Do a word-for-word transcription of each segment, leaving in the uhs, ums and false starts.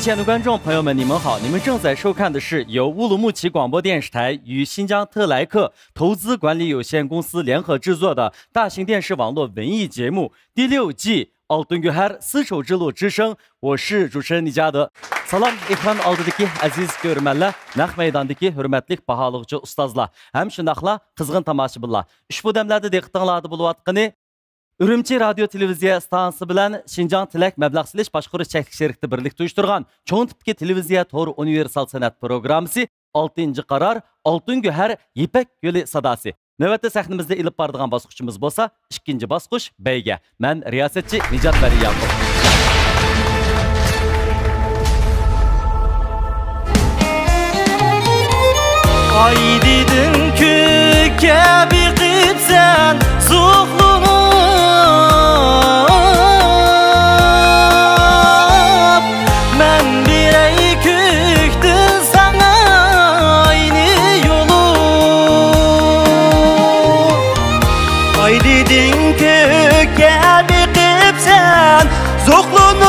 亲爱的观众朋友们，你们好！你们正在收看的是由乌鲁木齐广播电视台与新疆特莱克投资管理有限公司联合制作的大型电视网络文艺节目第六季《Altın Göher: Sırço Cılo之声》，我是主持人李嘉德。سالام، ئېكران ئالدىدىكى ئەزىز كۆرۈرمەنلەر، نەق مەيداندىكى ھۆرمەتلىك باھالىغۇچى ئۇستازلار ھەم شۇنداقلا قىزغىن تاماشىبىنلار. ئۇشبۇ دەملەردە دىققىتىڭلاردا بولۇۋاتقىنى ئۈرۈمچى رادىيو تېلېۋىزىيە ئىستانسىسى بىلەن شىنجاڭ تىلەك مەبلەغ سېلىش باشقۇرۇش چەكلىك شىركىتى بىرلىكتە ئۇيۇشتۇرغان چوڭ تىپتىكى تېلېۋىزىيە تور ئۇنىۋېرسال سەنئەت پروگراممىسى ئالتىنچى قارار، ئالتۇن گۆھەر، يىپەك يولى ساداسى. نۆۋەتتە سەھنىمىزدە ئېلىپ بارىدىغان باسقۇچىمىز بولسا ئىككىنچى باسقۇچ بەيگە. مەن رىياسەتچى نىجات مەرىياقۇپ. ئاي دېدىڭ كۆككە بېقىپ سەن زوقلىنىپ، مەن بېرەي كۆكتىن ساڭا ئاينى يولۇپ. ئاي دېدىڭ كۆككە بېقىپ سەن زوقلىنىپ،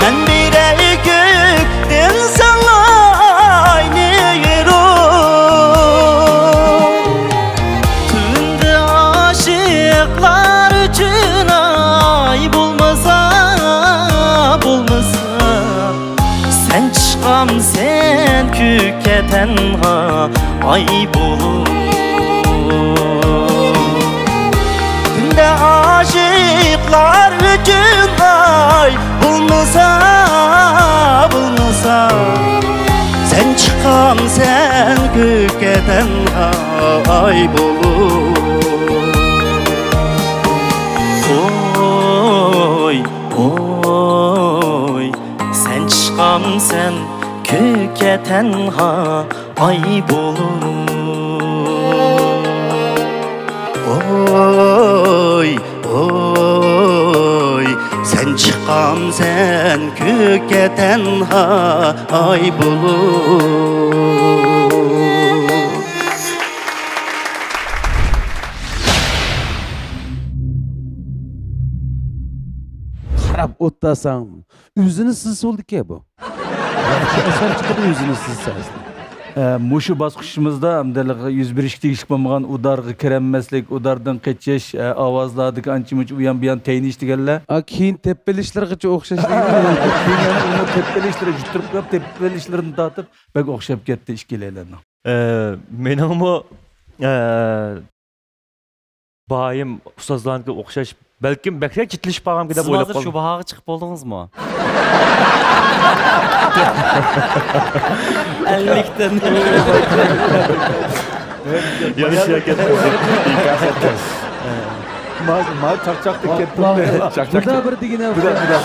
مەن بېرەي كۆكتىن ساڭا ئاينى يولۇپ. تۈندە ئاشىقلار ئۈچۈن ئاي بولمىسا، بولمىسا، سەن چىقامسەن كۆككە تەنھا ئاي بولۇپ. تۈندە ئاشىقلار ئۈچۈن ئاي بولمىسا، بولمىسا، سەن چىقامسەن كۆككە تەنھا ئاي بولۇپ. ۋوي، ۋوي، سەن چىقامسەن كۆككە تەنھا ئاي بولۇپ. ۋوي، ۋوي، سەن چىقامسەن كۆككە تەنھا ئاي بولۇپ. قاراپ ئولتۇرساڭ، ئۆزىنى سىزسا بولىدىكەن بۇ. ئەسەر چىقىدۇ ئۆزىنى سىزسا. ئە، مۇشۇ باسقۇچىمىزدا ئەمدى يۈز بېرىشكە تېگىشلىك بولمىغان ئۇدارغا كىرەلمەسلىك، ئۇداردىن قېچىش، ئە، ئاۋازلاردىكى ئانچە-مۇنچە ئۇيان-بۇيان تەينىش دېگەنلەر. ئا، كېيىن تېپىۋېلىشلىرىغىچە ئوخشاش. كېيىن يەنە ئۇنى تېپىۋېلىشلىرى، يۈتتۈرۈپ قويۇپ تېپىۋېلىشلىرىدىن تارتىپ بەك ئوخشاپ كەتتى ئىككىيلەننىڭ. ئە، مېنىڭمۇ، ئە، باھايىم ئۇستازلارنىڭكىگە ئوخشاش، بەلكىم بەكرەك جىتلىشىپ قالغانمىكىن دەپ سىز ئويلاپ ھازىر شۇ قالدىم. باھاغا چىقىپ بولدىڭىزمۇ؟ ئەللىكتىن. يەنە شۇ يەرگە كەتتىڭىز. ما، ما چاقچاقتىن كەتتىم. چاقچاق. بىر دېگىنە. بىر، بىر، بىر.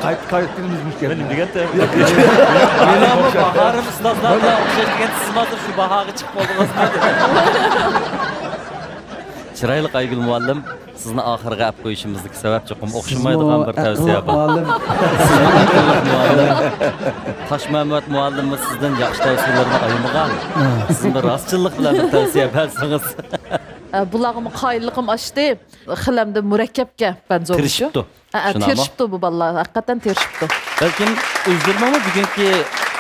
قايت، قايتتىنىمىز مۇشكەل. مەن نېمە دېگەنتىم؟ مېنىڭمۇ باھارىم ئۇستازلارغا ئوخشاش دېگەن، سىز ھازىر شۇ باھاغا چىقىپ بولدىڭىزمۇ؟ چىرايلىق ئايگۈل مۇئەللىم، سىزنى ئاخىرغا ئەپ قويۇشىمىزدىكى سەۋەب چوقۇم ئوخشىمايدىغان بىر تەۋسىيە بار. مۇئەللىم. تاشمەمەت مۇئەللىممۇ سىزدىن ياخشى تەۋسىيەلەرنى ئايىمىغان. سىزمۇ راستچىللىق بىلەن بىر تەۋسىيە بەرسىڭىز. ئە، بۇلارغىمۇ قايىللىقىم ئاشتى. خېلى ئەمدى مۇرەككەپكەن بەنزۇ. تىرىشىپتۇ. ئە، ئە، شۇنداقمۇ؟ تىرىشىپتۇ بۇ بالىلار، ھەقىقەتەن تىرىشىپتۇ. بەلكىم ئۆزلىرىنىڭمۇ بۈگۈنكى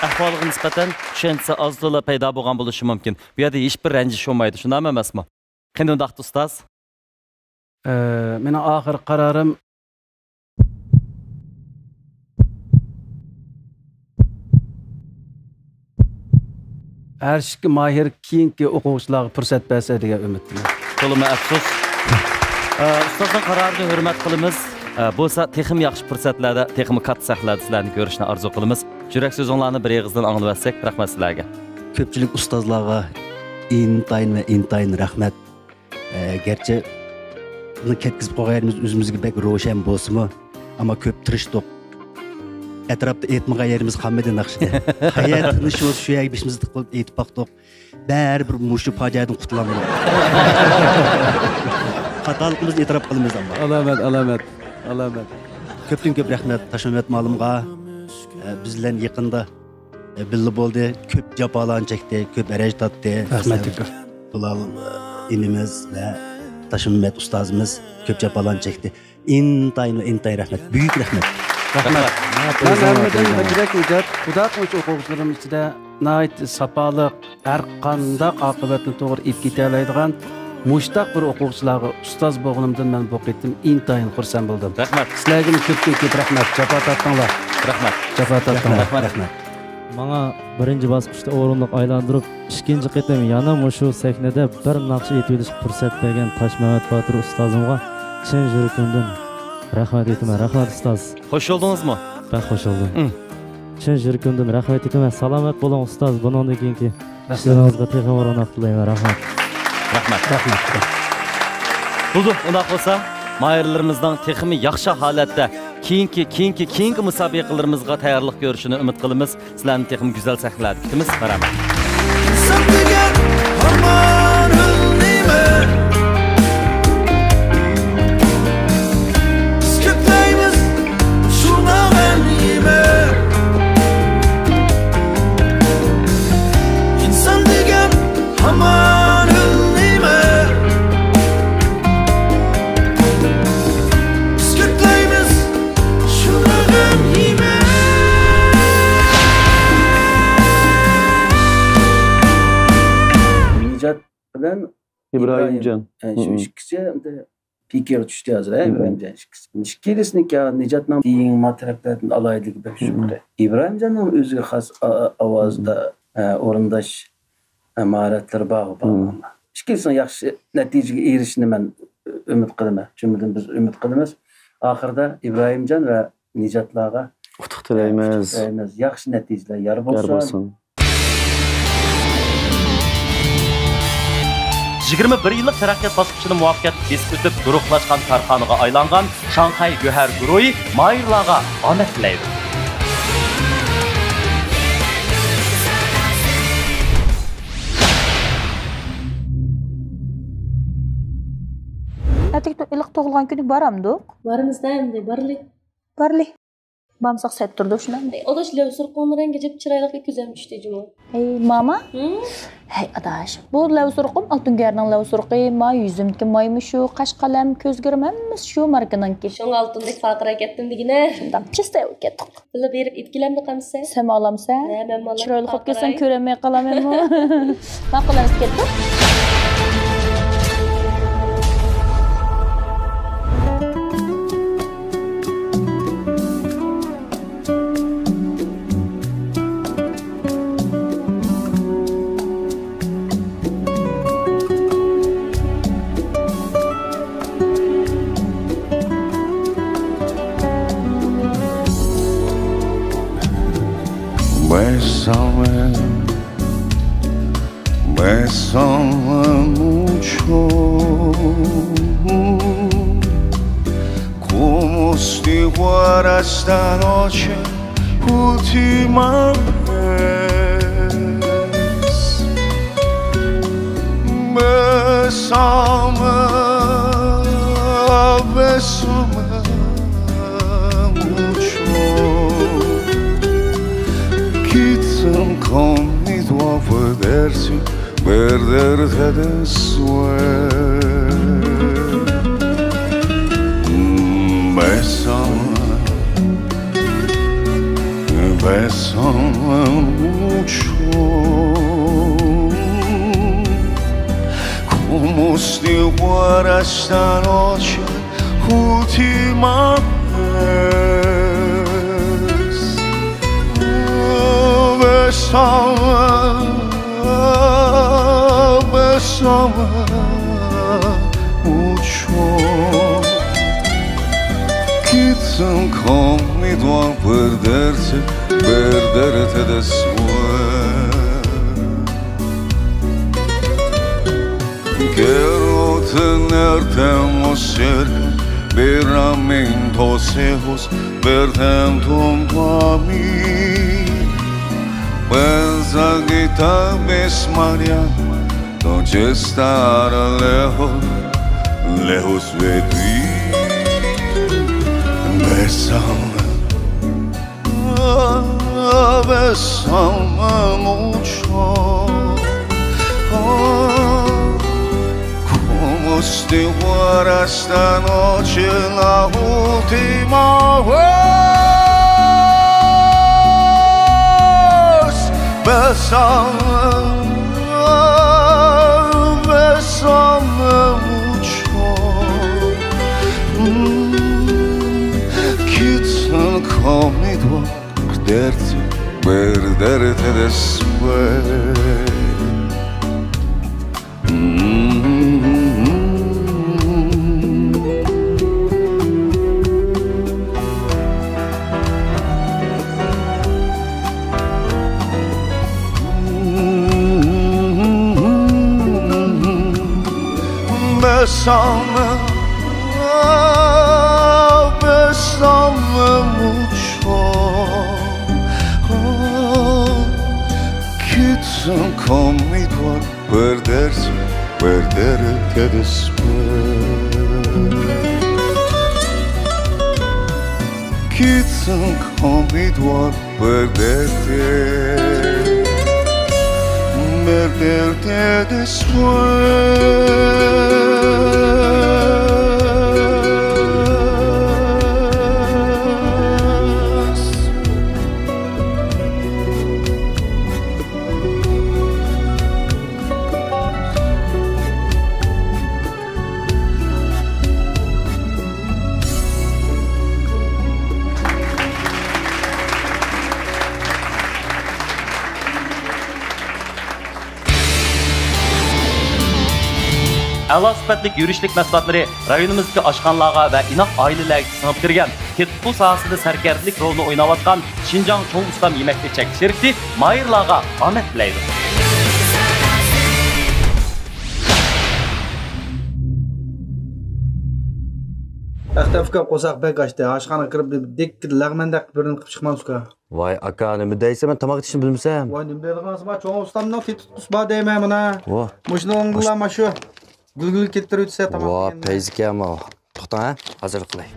ئەھۋالىغا نىسبەتەن چۈشەنچىسى ئاز تولا پەيدا بولغان بولۇشى مۇمكىن. بۇ يەردە ھېچبىر رەنجىش بولمايدۇ، شۇنداقمۇ ئەمەسمۇ؟ قېنى ئۇنداقتا ئۇستاز؟ ئە، مېنىڭ ئاخىرقى قارارىم، ھەر ئىككى ماھىر كېيىنكى ئوقۇغۇچىلارغا پۇرسەت بەرسە دېگەن ئۈمىدتىمەن. تولىمۇ ئەپسۇس. ئە، ئۇستازنىڭ قارارىنى ھۆرمەت قىلىمىز. ئە، بولسا تېخىمۇ ياخشى پۇرسەتلەردە، تېخىمۇ كاتتا سەھنىلەردە سىلەرنى كۆرۈشنى ئارزۇ قىلىمىز. يۈرەك سۆزۈڭلارنى بىر ئېغىزدىن ئاڭلىۋەتسەك، رەھمەت سىلەرگە. كۆپچىلىك ئۇستازلارغا ئىنتايىن ۋە ئىنتايىن رەھمەت. ئە، گەرچە بۇنى كەتكۈزۈپ قويغان يېرىمىز ئۆزىمىزگە بەك روشەن بولسىمۇ، ئەمما كۆپ تىرىشتۇق. ئەتراپتا ئېيتمىغان يېرىمىز قالمىدى ناخشىنى. قەيەر تىنچ بولسا شۇ يەرگە بېشىمىزنى تىقىپ ئېيتىپ باقتۇق. بەرىبىر مۇشۇ پاجىئەدىن قۇتۇلالمىدۇق. خاتالىقىمىزنى ئېتىراپ قىلىمىز ئەمما. ئالامەت، ئالامەت، ئالامەت. كۆپتىن كۆپ رەھمەت تاشمەمەت مۇئەللىمغا. ئە، بىز بىلەن يېقىندا، ئە، بىللە بولدى. كۆپ جاپالارنى چەكتى، كۆپ رەنج تارتتى. رەھمەت ئاكا. بۇلار ئىنىمىز ۋە تاشمەمەت ئۇستازىمىز كۆپ جاپالارنى چەكتى. ئىنتايىن ۋە ئىنتايىن رەھمەت. بۈيۈك رەھمەت. رەھمەت. مەن ھەممىدىن بەكرەك نىجات، خۇدا قىلغۇچە ئوقۇغۇچىلىرىم ئىچىدە ناھايىتى ساپالىق، ھەر قانداق ئاقىۋەتنى توغرا ئېلىپ كېتەلەيدىغان مۇشتاق بىر ئوقۇغۇچىلارغا ئۇستاز بولغىنىمدىن مەن بۇ قېتىم ئىنتايىن خۇرسەن بولدۇم. رەھمەت. سىلەرگىمۇ كۆپتىن كۆپ رەھمەت. جاپا تارتتىڭلار. رەھمەت. جاپا تارتتىڭلار. رەھمەت. رەھمەت. ماڭا بىرىنچى باسقۇچتا ئورۇنلۇق ئايلاندۇرۇپ، ئىككىنچى قېتىم يەنە مۇشۇ سەھنىدە بىر ناخشا ئېيتىۋېلىشقا پۇرسەت بەرگەن تاشمەمەت باتۇر ئۇستازىمغا چىن يۈرىكىمدىن رەھمەت ئېيتىمەن. رەھمەت، ئۇستاز. خوش بولدىڭىزمۇ؟ بەك خوش بولدۇم. ئىم. چىن يۈرىكىمدىن رەھمەت ئېيتىمەن. سالامەت بولۇڭ، ئۇستاز. بۇنىڭدىن كېيىنكى ئىشلىرىڭىزغا تېخىمۇ روناق تىلەيمەن. رەھمەت. رەھمەت. رەھمەت. بولدى، ئۇنداق بولسا، ماھىرلىرىمىزنىڭ تېخىمۇ ياخشى ھالەتتە كېيىنكى، كېيىنكى، كېيىنكى مۇسابىقىلىرىمىزغا تەييارلىق كۆرۈشىنى ئۈمىد قىلىمىز. سىلەرنى تېخىمۇ گۈزەل سەھنىلەردە كۈتىمىز. مەرھەمەت. ئىنسان دېگەن ھامان ئۆلمەيمەن. بىز كۆكلەيمىز شۇڭا غەم يېمە. ئىنسان دېگەن ھامان ئۆلمەيمەن. بىز كۆكلەيمىز شۇڭا غەم يېمە. نىجات بىلەن ئىبراھىمجان. ئىبراھىم. ئە، شۇ ئىككىسى ئەمدى پىكىرگە چۈشتى ھازىر، ئە، ئىبراھىمجان ئىككىسى. ئىككىلىسىنىڭكى نىجاتنىڭ تىڭ ما تەرەپلەردىن ئالاھىدىلىكى بەك يۇقىرى. ئىبراھىمجاننىڭ ئۆزىگە خاس ئا-، ئا-، ئاۋازدا، ئە، ئورۇنداش، ئە، ماھارەتلىرى بار، بار. ئىككىلىسىنىڭ ياخشى نەتىجىگە ئېرىشىشىنى مەن ئۈمىد قىلىمەن. جۈملىدىن بىز ئۈمىد قىلىمىز. ئاخىرىدا ئىبراھىمجان ۋە نىجاتلارغا ئۇتۇق تىلەيمىز. ئۇتۇق تىلەيمىز. ياخشى نەتىجىلەر يار يار بولسۇن. بولسۇن. يىگىرمە بىر يىللىق تەرەققىيات باسقۇچىنى مۇۋەپپەقىيەتلىك بېسىپ ئۆتۈپ، گۇرۇھلاشقان كارخانىغا ئايلانغان شاڭخەي گۆھەر گۇرۇھى ماھىرلارغا ئامەت تىلەيدۇ. ئەتىگە ئىلىق تۇغۇلغان كۈنى بارامدۇق؟ بارىمىز-دە ئەمدى، بارلى. بارلى. بامساق سەت تۇرىدۇ شۇنداق. ئاداش، لەۋ سۇرۇقۇڭنى رەڭگى جىپ چىرايلىق، كۆزۈم چۈشتى جۇمۇ. ئەي، ماما. ھە؟ ھەي، ئاداش، بۇ لەۋ سۇرۇقۇم ئالتۇن گۆھەرنىڭ لەۋ سۇرۇقى، ما يۈزۈمدىكى مايمۇ شۇ، قاش قەلەم، كۆز گىرىم ھەممىسى شۇ ماركىنىڭكى. شۇڭا ئالتۇندەك پارقىراپ كەتتىم دېگىنە. شۇنداق چىستە بولۇپ كەتتۇق. بىللە بېرىپ ئېتىكىلەمدۇ قامسە؟ سەنمۇ ئالامسەن؟ ھە، مەنمۇ ئالام. چىرايلىق بولۇپ كەتسەڭ كۆرەلمەي قالامەنمۇ. ماقۇل ئەمەس كەتتۇق. Bésame, bésame mucho, como si fuera esta noche última vez. Bésame, bésame mucho. Quítame con mi duda perderse, perderte después. Bésame, bésame mucho, como si fuera esta noche última vez. Bésame, bésame mucho. Quítame con mi duda perderte, perderte después. Quiero tenerte muy cerca, mirar en tus ojos, verte junto a mí. Piensa que tal vez mañana noche estará lejos, lejos de ti. Bésame, bésame mucho, como si Te guarda sta noce la ultima voz, besame, besame mucho. Mm, kitten con mi duo, perderte, perderte después. Besame, besame mucho. Kitten con mi duo, perderte, perderte después. Kitten con mi duo, perderte, perderte después. ئەلا سۈپەتلىك يۈرۈشلۈك مەھسۇلاتلىرى رايونىمىزدىكى ئاشخانىلارغا ۋە ئىناق ئائىلىلەرگە سىڭىپ كىرگەن، تېتىتقۇ ساھەسىدە سەركەردىلىك رولىنى ئويناۋاتقان شىنجاڭ چوڭ ئۇستام يېمەكلىك چەكلىك شىركىتى ماھىرلارغا ئامەت تىلەيدۇ. ئەختەم ئۇكا، قورساق بەك ئاچتى. ئاشخانىغا كىرىپ بىر دەككە لەغمەندەك بىرنى قىلىپ چىقمامسىز ئۇكا؟ ۋاي ئاكا، نېمە دەيسەن، مەن تاماق ئېتىشنى بىلمىسەم. ۋاي، نېمە دەيدىغانسىز، ما چوڭ ئۇستامنىڭ تېتىتقۇسى بار دەيمەن مانا. ۋا. مۇشۇنىڭ بىلەن ما شۇ گۈلگۈل كەتتۈرۈۋېتىسە تاماق ۋا، دېگەننى. پەيزىكەن ما. توختاڭ ھە، ھازىرلىق قىلاي.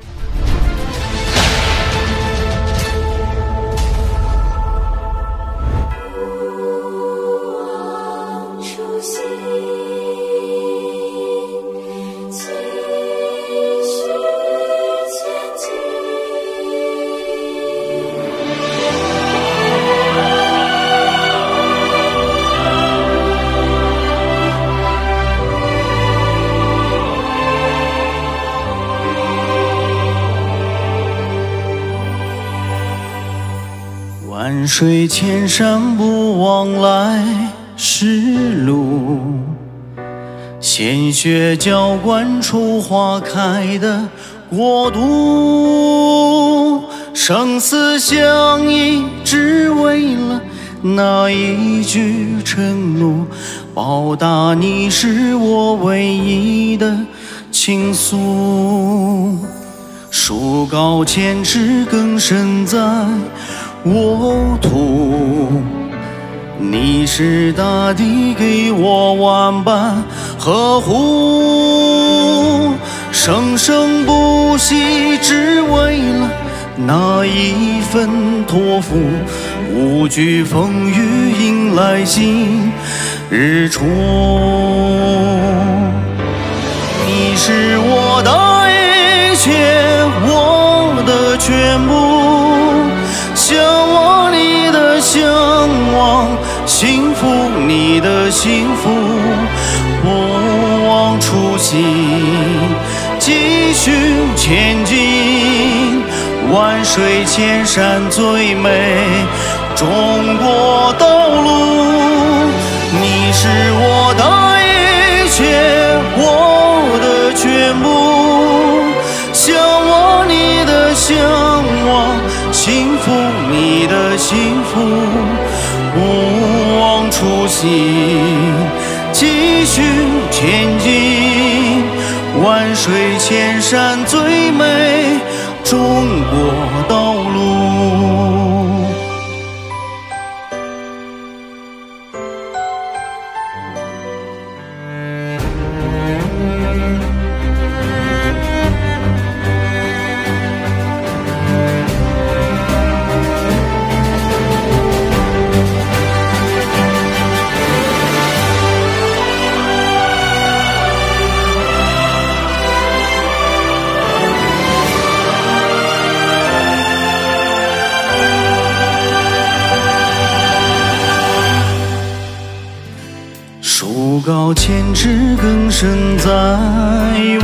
千尺更深在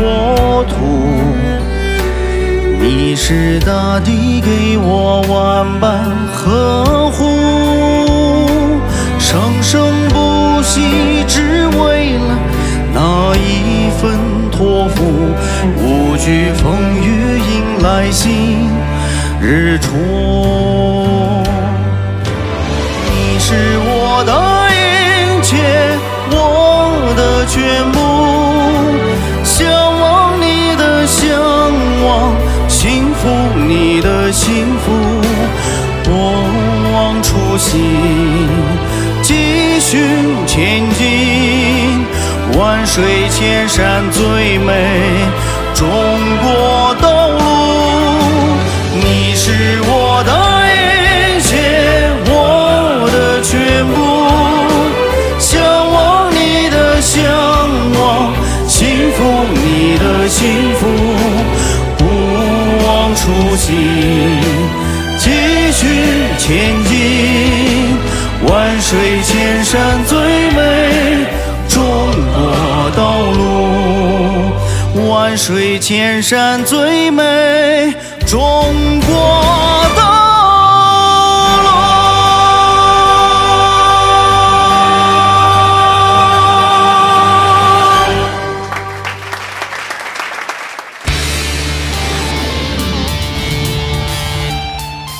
沃土，你是大地给我万般呵护，生生不息，只为了那一份托付，无惧风雨，迎来新日出。你是我的一切，我的全部，向往你的向往，幸福你的幸福，不忘初心，继续前进，万水千山最美中国道路。你是我的一切，我的全部，向往你的向往，幸福你的幸福，不忘初心，继续前进，万水千山最美中国道路，万水千山最美 中国道路。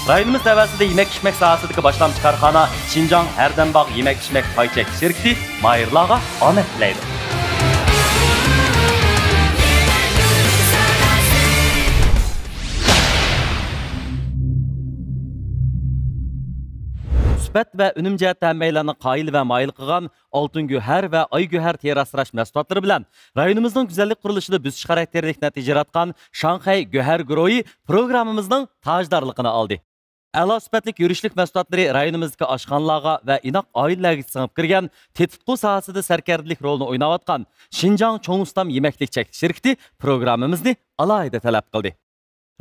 رايونىمىز تەۋەسىدە يېمەك ئىچمەك ساھەسىدىكى باشلامچى كارخانا شىنجاڭ ھەردەمباغ يېمەك ئىچمەك پاي چەكلىك شىركىتى ماھىرلارغا ئامەت تىلەيدۇ. سۈپەت ۋە ئۈنۈم جەھەتتە ھەممەيلەننى قايىل ۋە مايىل قىلغان ئالتۇن گۆھەر ۋە ئاي گۆھەر تېرە ئاسراش مەھسۇلاتلىرى بىلەن رايونىمىزنىڭ گۈزەللىك قۇرۇلۇشىدا بۆسۈش خاراكتېرلىك نەتىجە ياراتقان شاڭخەي گۆھەر گۇرۇھى پروگراممىمىزنىڭ تاجدارلىقىنى ئالدى. ئەلا سۈپەتلىك يۈرۈشلۈك مەھسۇلاتلىرى رايونىمىزدىكى ئاشخانىلارغا ۋە ئىناق ئائىلىلەرگە سىڭىپ كىرگەن تېتىتقۇ ساھەسىدە سەركەردىلىك رولىنى ئويناۋاتقان شىنجاڭ چوڭ ئۇستام يېمەكلىك چەكلىك شىركىتى پروگراممىمىزنى ئالاھىدە تەلەپ قىلدى.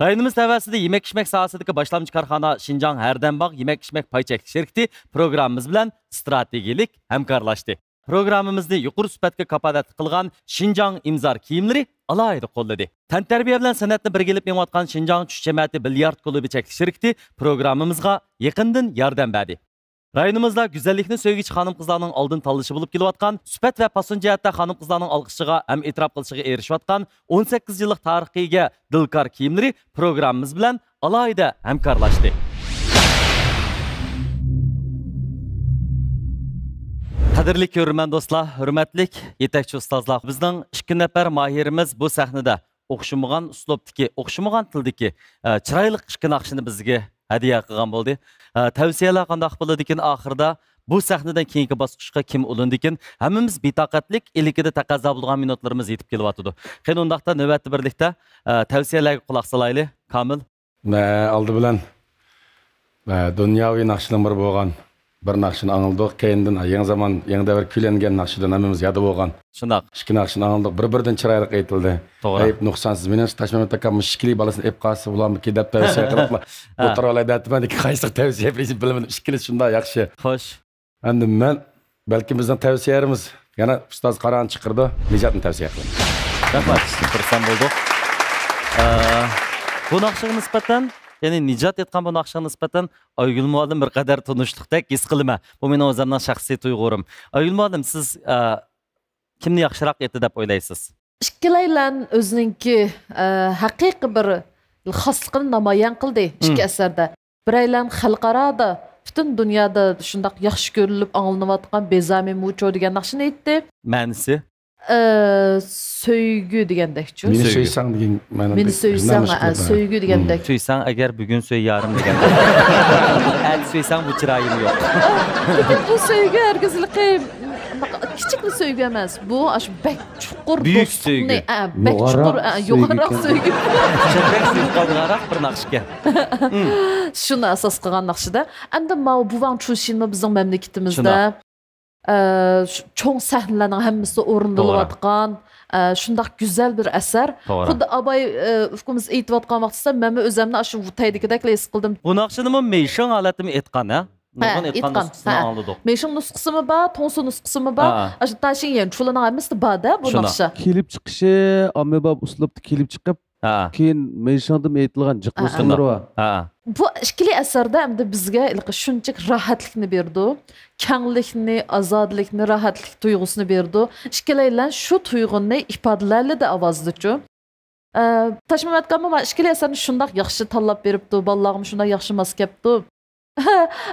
رايونىمىز تەۋەسىدە يېمەك-ئىچمەك ساھەسىدىكى باشلامچى كارخانا شىنجاڭ ھەردەمباغ يېمەك-ئىچمەك پاي چەكلىك شىركىتى پروگراممىمىز بىلەن ئىستراتېگىيەلىك ھەمكارلاشتى. پروگراممىمىزنى يۇقىرى سۈپەتكە كاپالەتلىك قىلغان شىنجاڭ ئىمزار كىيىملىرى ئالاھىدە قوللىدى. تەنتەربىيە بىلەن سەنئەتنى بىرگە ئېلىپ مېڭىۋاتقان شىنجاڭ چۈش جەمەتى بىليارد كۇلۇبى چەكلىك شىركىتى پروگراممىمىزغا يېقىندىن ياردەم بەردى. رايونىمىزدا گۈزەللىكنى سۆيگۈچى خانىم-قىزلارنىڭ ئالدىن تاللىشى بولۇپ كېلىۋاتقان، سۈپەت ۋە پاسون جەھەتتە خانىم-قىزلارنىڭ ئالقىشىغا ھەم ئېتىراپ قىلىشىغا ئېرىشىۋاتقان ئون سەككىز يىللىق تارىخقا ئىگە دىلكار كىيىملىرى پروگراممىمىز بىلەن ئالاھىدە ھەمكارلاشتى. قەدىرلىك كۆرۈرمەن دوستلار، ھۆرمەتلىك يېتەكچى ئۇستازلار، بىزنىڭ ئىككى نەپەر ماھىرىمىز بۇ سەھنىدە ئوخشىمىغان ئۇسلۇبتىكى، ئوخشىمىغان تىلدىكى، ئە، چىرايلىق ئىككى ناخشىنى بىزگە ھەدىيە قىلغان بولدى. ئە، تەۋسىيەلەر قانداق بولىدىكىن ئاخىرىدا؟ بۇ سەھنىدىن كېيىنكى باسقۇچقا كىم ئۇلىنىدىكىن؟ ھەممىمىز بىتاقەتلىك، ئىلكىدە تەقەززا بولىدىغان مىنۇتلىرىمىز يېتىپ كېلىۋاتىدۇ. قېنى، ئۇنداقتا نۆۋەتتە بىرلىكتە، ئە، تەۋسىيەلەرگە قۇلاق سالايلى. كامىل. مە، ئالدى بىلەن، مە، دۇنياۋى ناخشىنىڭ بىرى بولغان بىر ناخشىنى ئاڭلىدۇق. كەينىدىن يېڭى زامان، يېڭى دەۋر كۈيلەنگەن ناخشىدىن ھەممىمىز يادى بولغان شۇنداق. ئىككى ناخشىنى ئاڭلىدۇق. بىر-بىرىدىن چىرايلىق ئېيتىلدى. توغرا. ئەيىب، نۇقسانسىز. مېنىڭچە، تاشمەمەت ئاكام مۇشۇ ئىككىلى بالىسىنى ئېلىپ قالسا بولامدىكى دەپ تەۋسىيە قىلىپلا ئولتۇرالاي دەپتىمەن. لېكىن قايسىغا تەۋسىيە بېرىشنى بىلمىدىم. ئىككىلىسى شۇنداق ياخشى. خوش. ئەمدى مەن، بەلكىم بىزنىڭ تەۋسىيەرىمىز يەنە ئۇستاز قاراڭ چىقىرىدۇ. نىجاتنى تەۋسىيە قىلىمەن. رەھمەت، خۇرسەن بولدۇق. ئە، بۇ ناخشىغا نىسبەتەن، يەنى نىجات ئېيتقان بۇ ناخشىغا نىسبەتەن ئايگۈل مۇئەللىم بىر قەدەر تونۇشلۇقتەك ھېس قىلىمەن. بۇ مېنىڭ ئۆزۈمنىڭ شەخسىي تۇيغۇرۇم. ئايگۈل مۇئەللىم، سىز، ئە، كىمنى ياخشىراق ئېيتتى دەپ ئويلايسىز؟ ئىككىلەيلەن ئۆزىنىڭكى، ئە، ھەقىقىي بىر خاسلىقىنى نامايان قىلدى ئىككى مم. ئەسەردە. بىرەيلەن خەلقئارادا پۈتۈن دۇنيادا شۇنداق ياخشى كۆرۈلۈپ ئاڭلىنىۋاتقان بىزامى مۇچو دېگەن ناخشىنى ئېيتتى. مەنىسى؟ ئە، سۆيگۈ دېگەندەكچۇ. مېنى سۆيگۈ. سۆيسەڭ دېگەن مەنىدە. مېنى سۆيسەڭ، نەمە ئە، شۇ سۆيگۈ دېگەندەك. مم. سۆيسەڭ ئەگەر بۈگۈن سۆي يارىم دېگەندەك. ئەتە سۆيسەڭ بۇ چىرايىم يوق. لېكىن بۇ سۆيگۈ ھەرگىزلىقى كىچىكلا سۆيگۈ ئەمەس. بۇ ئاشۇ بەك چوقۇر بۈيۈك دوستلۇقنى، سۆيگۈ. ئە، بەك يوغانراق چوقۇر، ئە، سۆيگۈ يوغانراق ئىكەن. سۆيگۈ. چەبرەك سۆيۈپ قالىدىغانراق بىر ناخشىكەن. شۇنى ئاساس قىلغان ناخشىدا. ئەمدى ماۋۇ بۇۋاڭ چۈشىنمۇ بىزنىڭ مەملىكىتىمىزدە، شۇنداق. ئە، شۇ چوڭ سەھنىلەرنىڭ ھەممىسىدە توغرا. ئورۇندىلىۋاتقان، ئە، شۇنداق گۈزەل بىر ئەسەر. توغرا. خۇددى ئاباي، ئە، ئۇكىمىز ئېيتىۋاتقان ۋاقتىسىدا مەنمۇ ئۆزەمنى ئاشۇ ۋۇتەيدىكىدەكلا ھېس قىلدىم. بۇ ناخشىنىمۇ مېيشىڭ ھالەتتىمۇ ئېيتقان، ھە؟ نۇرغۇن ھە، ئېيتقان ئېيتقان. نۇسخىسىنى ھە. ئاڭلىدۇق. مېيشىڭ نۇسخىسىمۇ بار، توڭسۇ نۇسخىسىمۇ بار. ھە. ئاشۇ تاشىڭيەن چۇلىنىڭ ھەممىسىدە بار-دە بۇ شۇنداق. ناخشا. كېلىپ چىقىشى، ئاممىباب ئۇسلۇبتا كېلىپ چىقىپ، ھە. كېيىن مېيشىڭدىمۇ ئېيتىلغان جىق ھە. نۇسخىلىرى بار. ھە. بۇ ئىككىلى ئەسەردە ئەمدى بىزگە ھېلىقى شۇنچىلىك راھەتلىكنى بېرىدۇ. كەڭلىكنى، ئازادىلىكنى، راھەتلىك تۇيغۇسىنى بېرىدۇ. ئىككىلەيلەن شۇ تۇيغۇنى ئىپادىلەيلىدى ئاۋازدىچۇ. ئە، تاشمەمەت ئاكاممۇ مانا ئىككىلى ئەسەرنى شۇنداق ياخشى تاللاپ بېرىپتۇ، بالىلارغىمۇ شۇنداق ياخشى ماس كەپتۇ.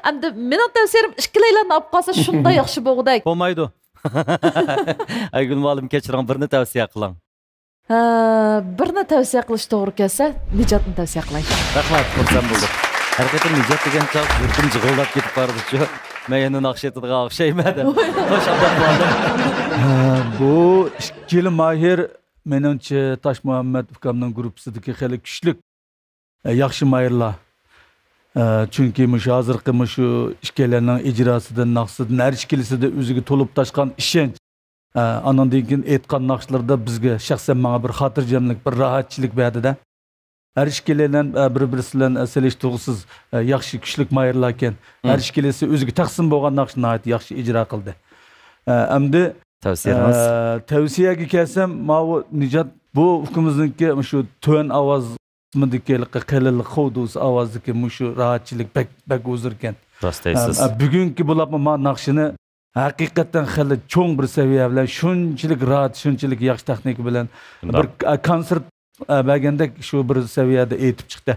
ئەمدى مېنىڭ تەۋسىيەم ئىككىلەيلەننى ئاپ قالسا شۇنداق ياخشى بوغۇدەك. بولمايدۇ. ئايگۈل مۇئەللىم، كەچۈرۈڭ، بىرنى تەۋسىيە قىلىڭ. ھە، بىرنى تەۋسىيە قىلىش توغرا كەلسە، نىجاتنى تەۋسىيە قىلاي. رەھمەت، خۇرسەن بولدۇق. ھەر قېتىم نىجات دېگەن چاغ يۈرىكىم جىغىلداپ كېتىپ بارىدۇچۇ. مەن يەنە ناخشا ئېيتىدىغان ئوخشايمەن دەپ. خوش، ئابدۇللا مۇئەللىم. ھە، بۇ ئىككىلا ماھىر مېنىڭچە تاشمۇھەممەت ئۇكامنىڭ گۇرۇپپىسىدىكى خېلى كۈچلۈك، ئە، ياخشى ماھىرلار. ئە، چۈنكى مۇشۇ ھازىرقى مۇشۇ ئىككىيلەننىڭ ئىجراسىدىن، ناخشىسىدىن ھەر ئىككىلىسىدە ئۆزىگە تولۇپ تاشقان ئىشەنچ. ئە، ئانىڭدىن كېيىن ئېيتقان ناخشىلىرىدا بىزگە شەخسەن ماڭا بىر خاتىرجەملىك، بىر راھەتچىلىك بەردى-دە. ھەر ئىككىلەن، ئە، بىر-بىرسى بىلەن، ئە، سېلىشتۇرغۇسىز، ئە، ياخشى كۈچلۈك ماھىرلاركەن. ھەر مم. ئىككىلىسى ئۆزىگە تەقسىم بولغان ناخشىنى ناھايىتى ياخشى ئىجرا قىلدى. ئە، ئەمدى، تەۋسىيىڭىز؟ ئە، تەۋسىيەگە كەلسەم، ماۋۇ نىجات بۇ ئۇكىمىزنىڭكى مۇشۇ تۆۋەن ئاۋاز قىسمىدىكى قېلىنلىق، خۇدۇس ئاۋازدىكى مۇشۇ راھەتچىلىك بەك، بەك ھۇزۇركەن. راست دەيسىز. ئە، ئە، بۈگۈنكى بولۇپمۇ ما ناخشىنى ھەقىقەتەن خېلى چوڭ بىر سەۋىيە بىلەن، شۇنچىلىك راھەت، شۇنچىلىك ياخشى تېخنىكا بىلەن شۇنداق. بىر، ئە، كونسېرت، ئە، بەرگەندەك شۇ بىر سەۋىيەدە ئېيتىپ چىقتى.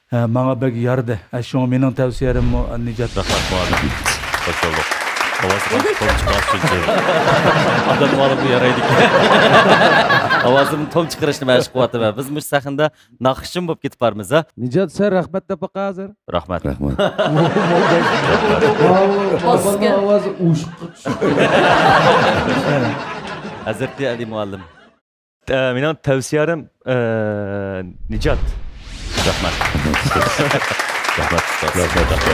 ئە، ماڭا بەك يارىدى. ئە، شۇڭا مېنىڭ تەۋسىيەم نىجات. رەھمەت، مۇئەللىم. خوش بولدۇق. ئاۋازىغا تون چىقارسۇنچە. ئادەم مۇئەللىمگە يارايدىكەن. ئاۋازىمنى تون چىقىرىشنى مەشىق قىلىۋاتىمەن. بىز مۇشۇ سەھنىدە ناخشىچىمۇ بولۇپ كېتىپ بارمىز، ھە؟ نىجات، سەن رەھمەت دەپ باقە ھازىر. رەھمەت. رەھمەت. باسكەن. ئاۋازى ئۇشقۇچ. ھەزرىتى ئەلى مۇئەللىم. ئە، مېنىڭ تەۋسىيەم، ئە، نىجات. رەھمەت. رەھمەت، ئۇستاز. رەھمەت، رەھمەت،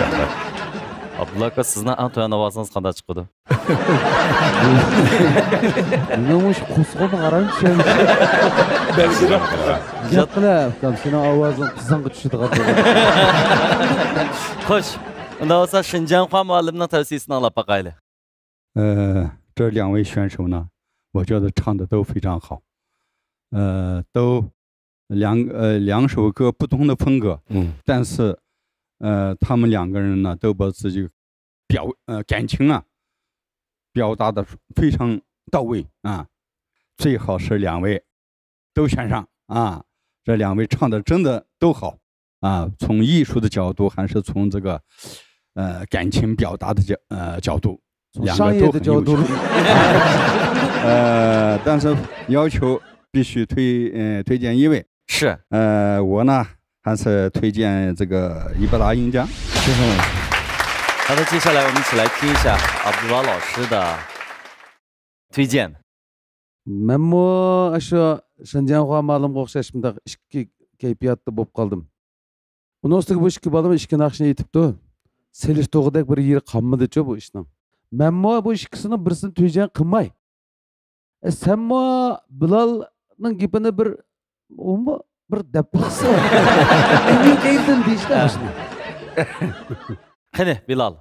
رەھمەت. ئابدۇللا ئاكا، سىزنىڭ ئەڭ تۆۋەن ئاۋازىڭىز قانداق چىقىدۇ؟ مېنىڭ مۇشۇ قۇسقۇم ھارام چۈشەمدۇ؟ گەپ قىلە، ئۇكام، سېنىڭ ئاۋازىڭ قىزىڭغا چۈشىدىغان بولدى. خوش، ئۇنداق بولسا شىنجاڭخۇا مۇئەللىمنىڭ تەۋسىيىسىنى ئاڭلاپ باقايلى. 呃，这两位选手呢，我觉得唱的都非常好。呃，都两呃两首歌不同的风格，嗯，但是呃他们两个人呢都把自己表呃感情啊表达的非常到位啊，最好是两位都选上啊，这两位唱的真的都好啊，从艺术的角度还是从这个呃感情表达的角呃角度，从商业的角度，两个都很优秀。呃，但是要求必须推呃推荐一位。是。呃，我呢还是推荐这个伊布拉欣讲。谢谢老师。好的，接下来我们一起来听一下阿布拉老师的推荐。 مەنمۇ ئاشۇ شىنجاڭخۇا مۇئەللىمگە ئوخشاش مۇنداق ئىككى كەيپىياتتا بولۇپ قالدىم. ئۇنىڭ ئۈستىگە بۇ ئىككى بالىمۇ ئىككى ناخشىنى ئېيتىپتۇ. سېلىشتۇرغۇدەك بىر يېرى قالمىدىچۇ بۇ ئىشنىڭ. مەنمۇ بۇ ئىككىسىنىڭ بىرسىنى تۈيجەڭ قىلماي. ئە، سەنمۇ بىلالنىڭ گېپىنى بىر، ئۇمۇ بىر دەپ باقسا. ئەمدى كەينىدىن دېيىشتە ئاشۇنى. قېنى، بىلال.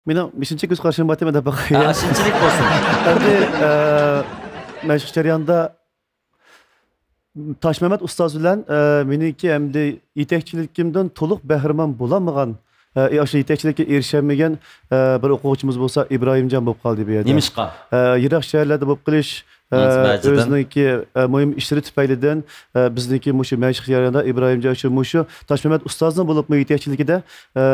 مېنىڭ شۇنچىلىك كۆز قارىشىم بار، مەن دەپ باقاي. ھە، شۇنچىلىك بولسۇن. ئەمدى، ئە، مەشىق جەريانىدا تاشمەمەت ئۇستاز بىلەن، ئە، مېنىڭكى ئەمدى يېتەكچىلىكىمدىن تولۇق بەھرىمەن بولالمىغان، ئە، ئاشۇ يېتەكچىلىككە ئېرىشەلمىگەن، ئە، بىر ئوقۇغۇچىمىز بولسا ئىبراھىمجان بولۇپ قالدى بۇ يەردە. نېمىشقا؟ ئە، يىراق شەھەرلەردە بولۇپ قېلىش، ئە، مۇناسىۋەت جىددىي. ئۆزىنىڭكى، ئە، مۇھىم ئىشلىرى تۈپەيلىدىن، ئە، بىزنىڭكى مۇشۇ مەشىق جەريانىدا ئىبراھىمجان شۇ مۇشۇ تاشمەمەت ئۇستازنىڭ بولۇپمۇ يېتەكچىلىكىدە، ئە،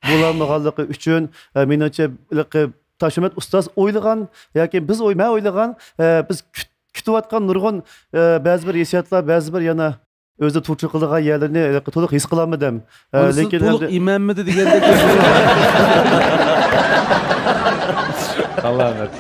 بولالمىغانلىقى ئۈچۈن، ئە، مېنىڭچە، ھېلىقى تاشمەمەت ئۇستاز ئويلىغان ياكى بىز ئوي-، مەن ئويلىغان، ئە، بىز كۈت-، كۈتۈۋاتقان نۇرغۇن، ئە، بەزى بىر ھېسسىياتلار، بەزى بىر يەنە ئۆزىدە تۇرتۇق قىلىدىغان يەرلىرىنى ھېلىقى تولۇق ھېس قىلالمىدىم. ئە، ئۇنىسى لېكىن تولۇق ئەمدى ئىمەنمىدى دېگەندەك. سالامەت.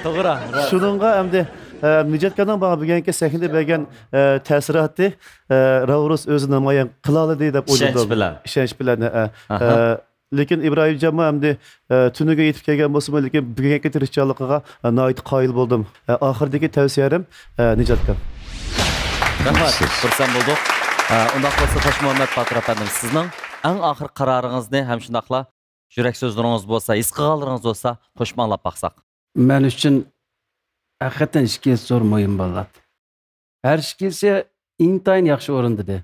توغرا. شۇنىڭغا ئەمدى، ئە، نىجاتكاننىڭ ماڭا بۈگۈنكى سەھنىدە بەرگەن، ئە، تەسىراتى، ئە، راۋرۇس ئۆزى نامايان قىلالىدى دەپ ئويلىدىم. ئىشەنچ بىلەن. ئىشەنچ بىلەن، ھە. ئاھا. ئە، لېكىن ئىبراھىمجانمۇ ئەمدى، ئە، تۈنۈگۈن يېتىپ كەلگەن بولسىمۇ، لېكىن بۈگۈنكى تىرىشچانلىقىغا، ئە، ناھايىتى قايىل بولدۇم. ئە، ئاخىرىدىكى تەۋسىيەم، ئە، نىجاتكان. رەھمەت، خۇرسەن بولدۇق. ئە، ئۇنداق بولسا، تاشمۇھەممەت باتۇر ئەپەندىم، سىزنىڭ ئەڭ ئاخىرقى قارارىڭىزنى ھەم شۇنداقلا يۈرەك سۆزلىرىڭىز بولسا، ھېس قىلغانلىرىڭىز بولسا، قوشۇپ ئاڭلاپ باقساق. مەن ئۈچۈن ھەقىقەتەن ئىككىنچى تۇر مۇھىم بولاتتى. ھەر ئىككىسى ئىنتايىن ياخشى ئورۇندىدى.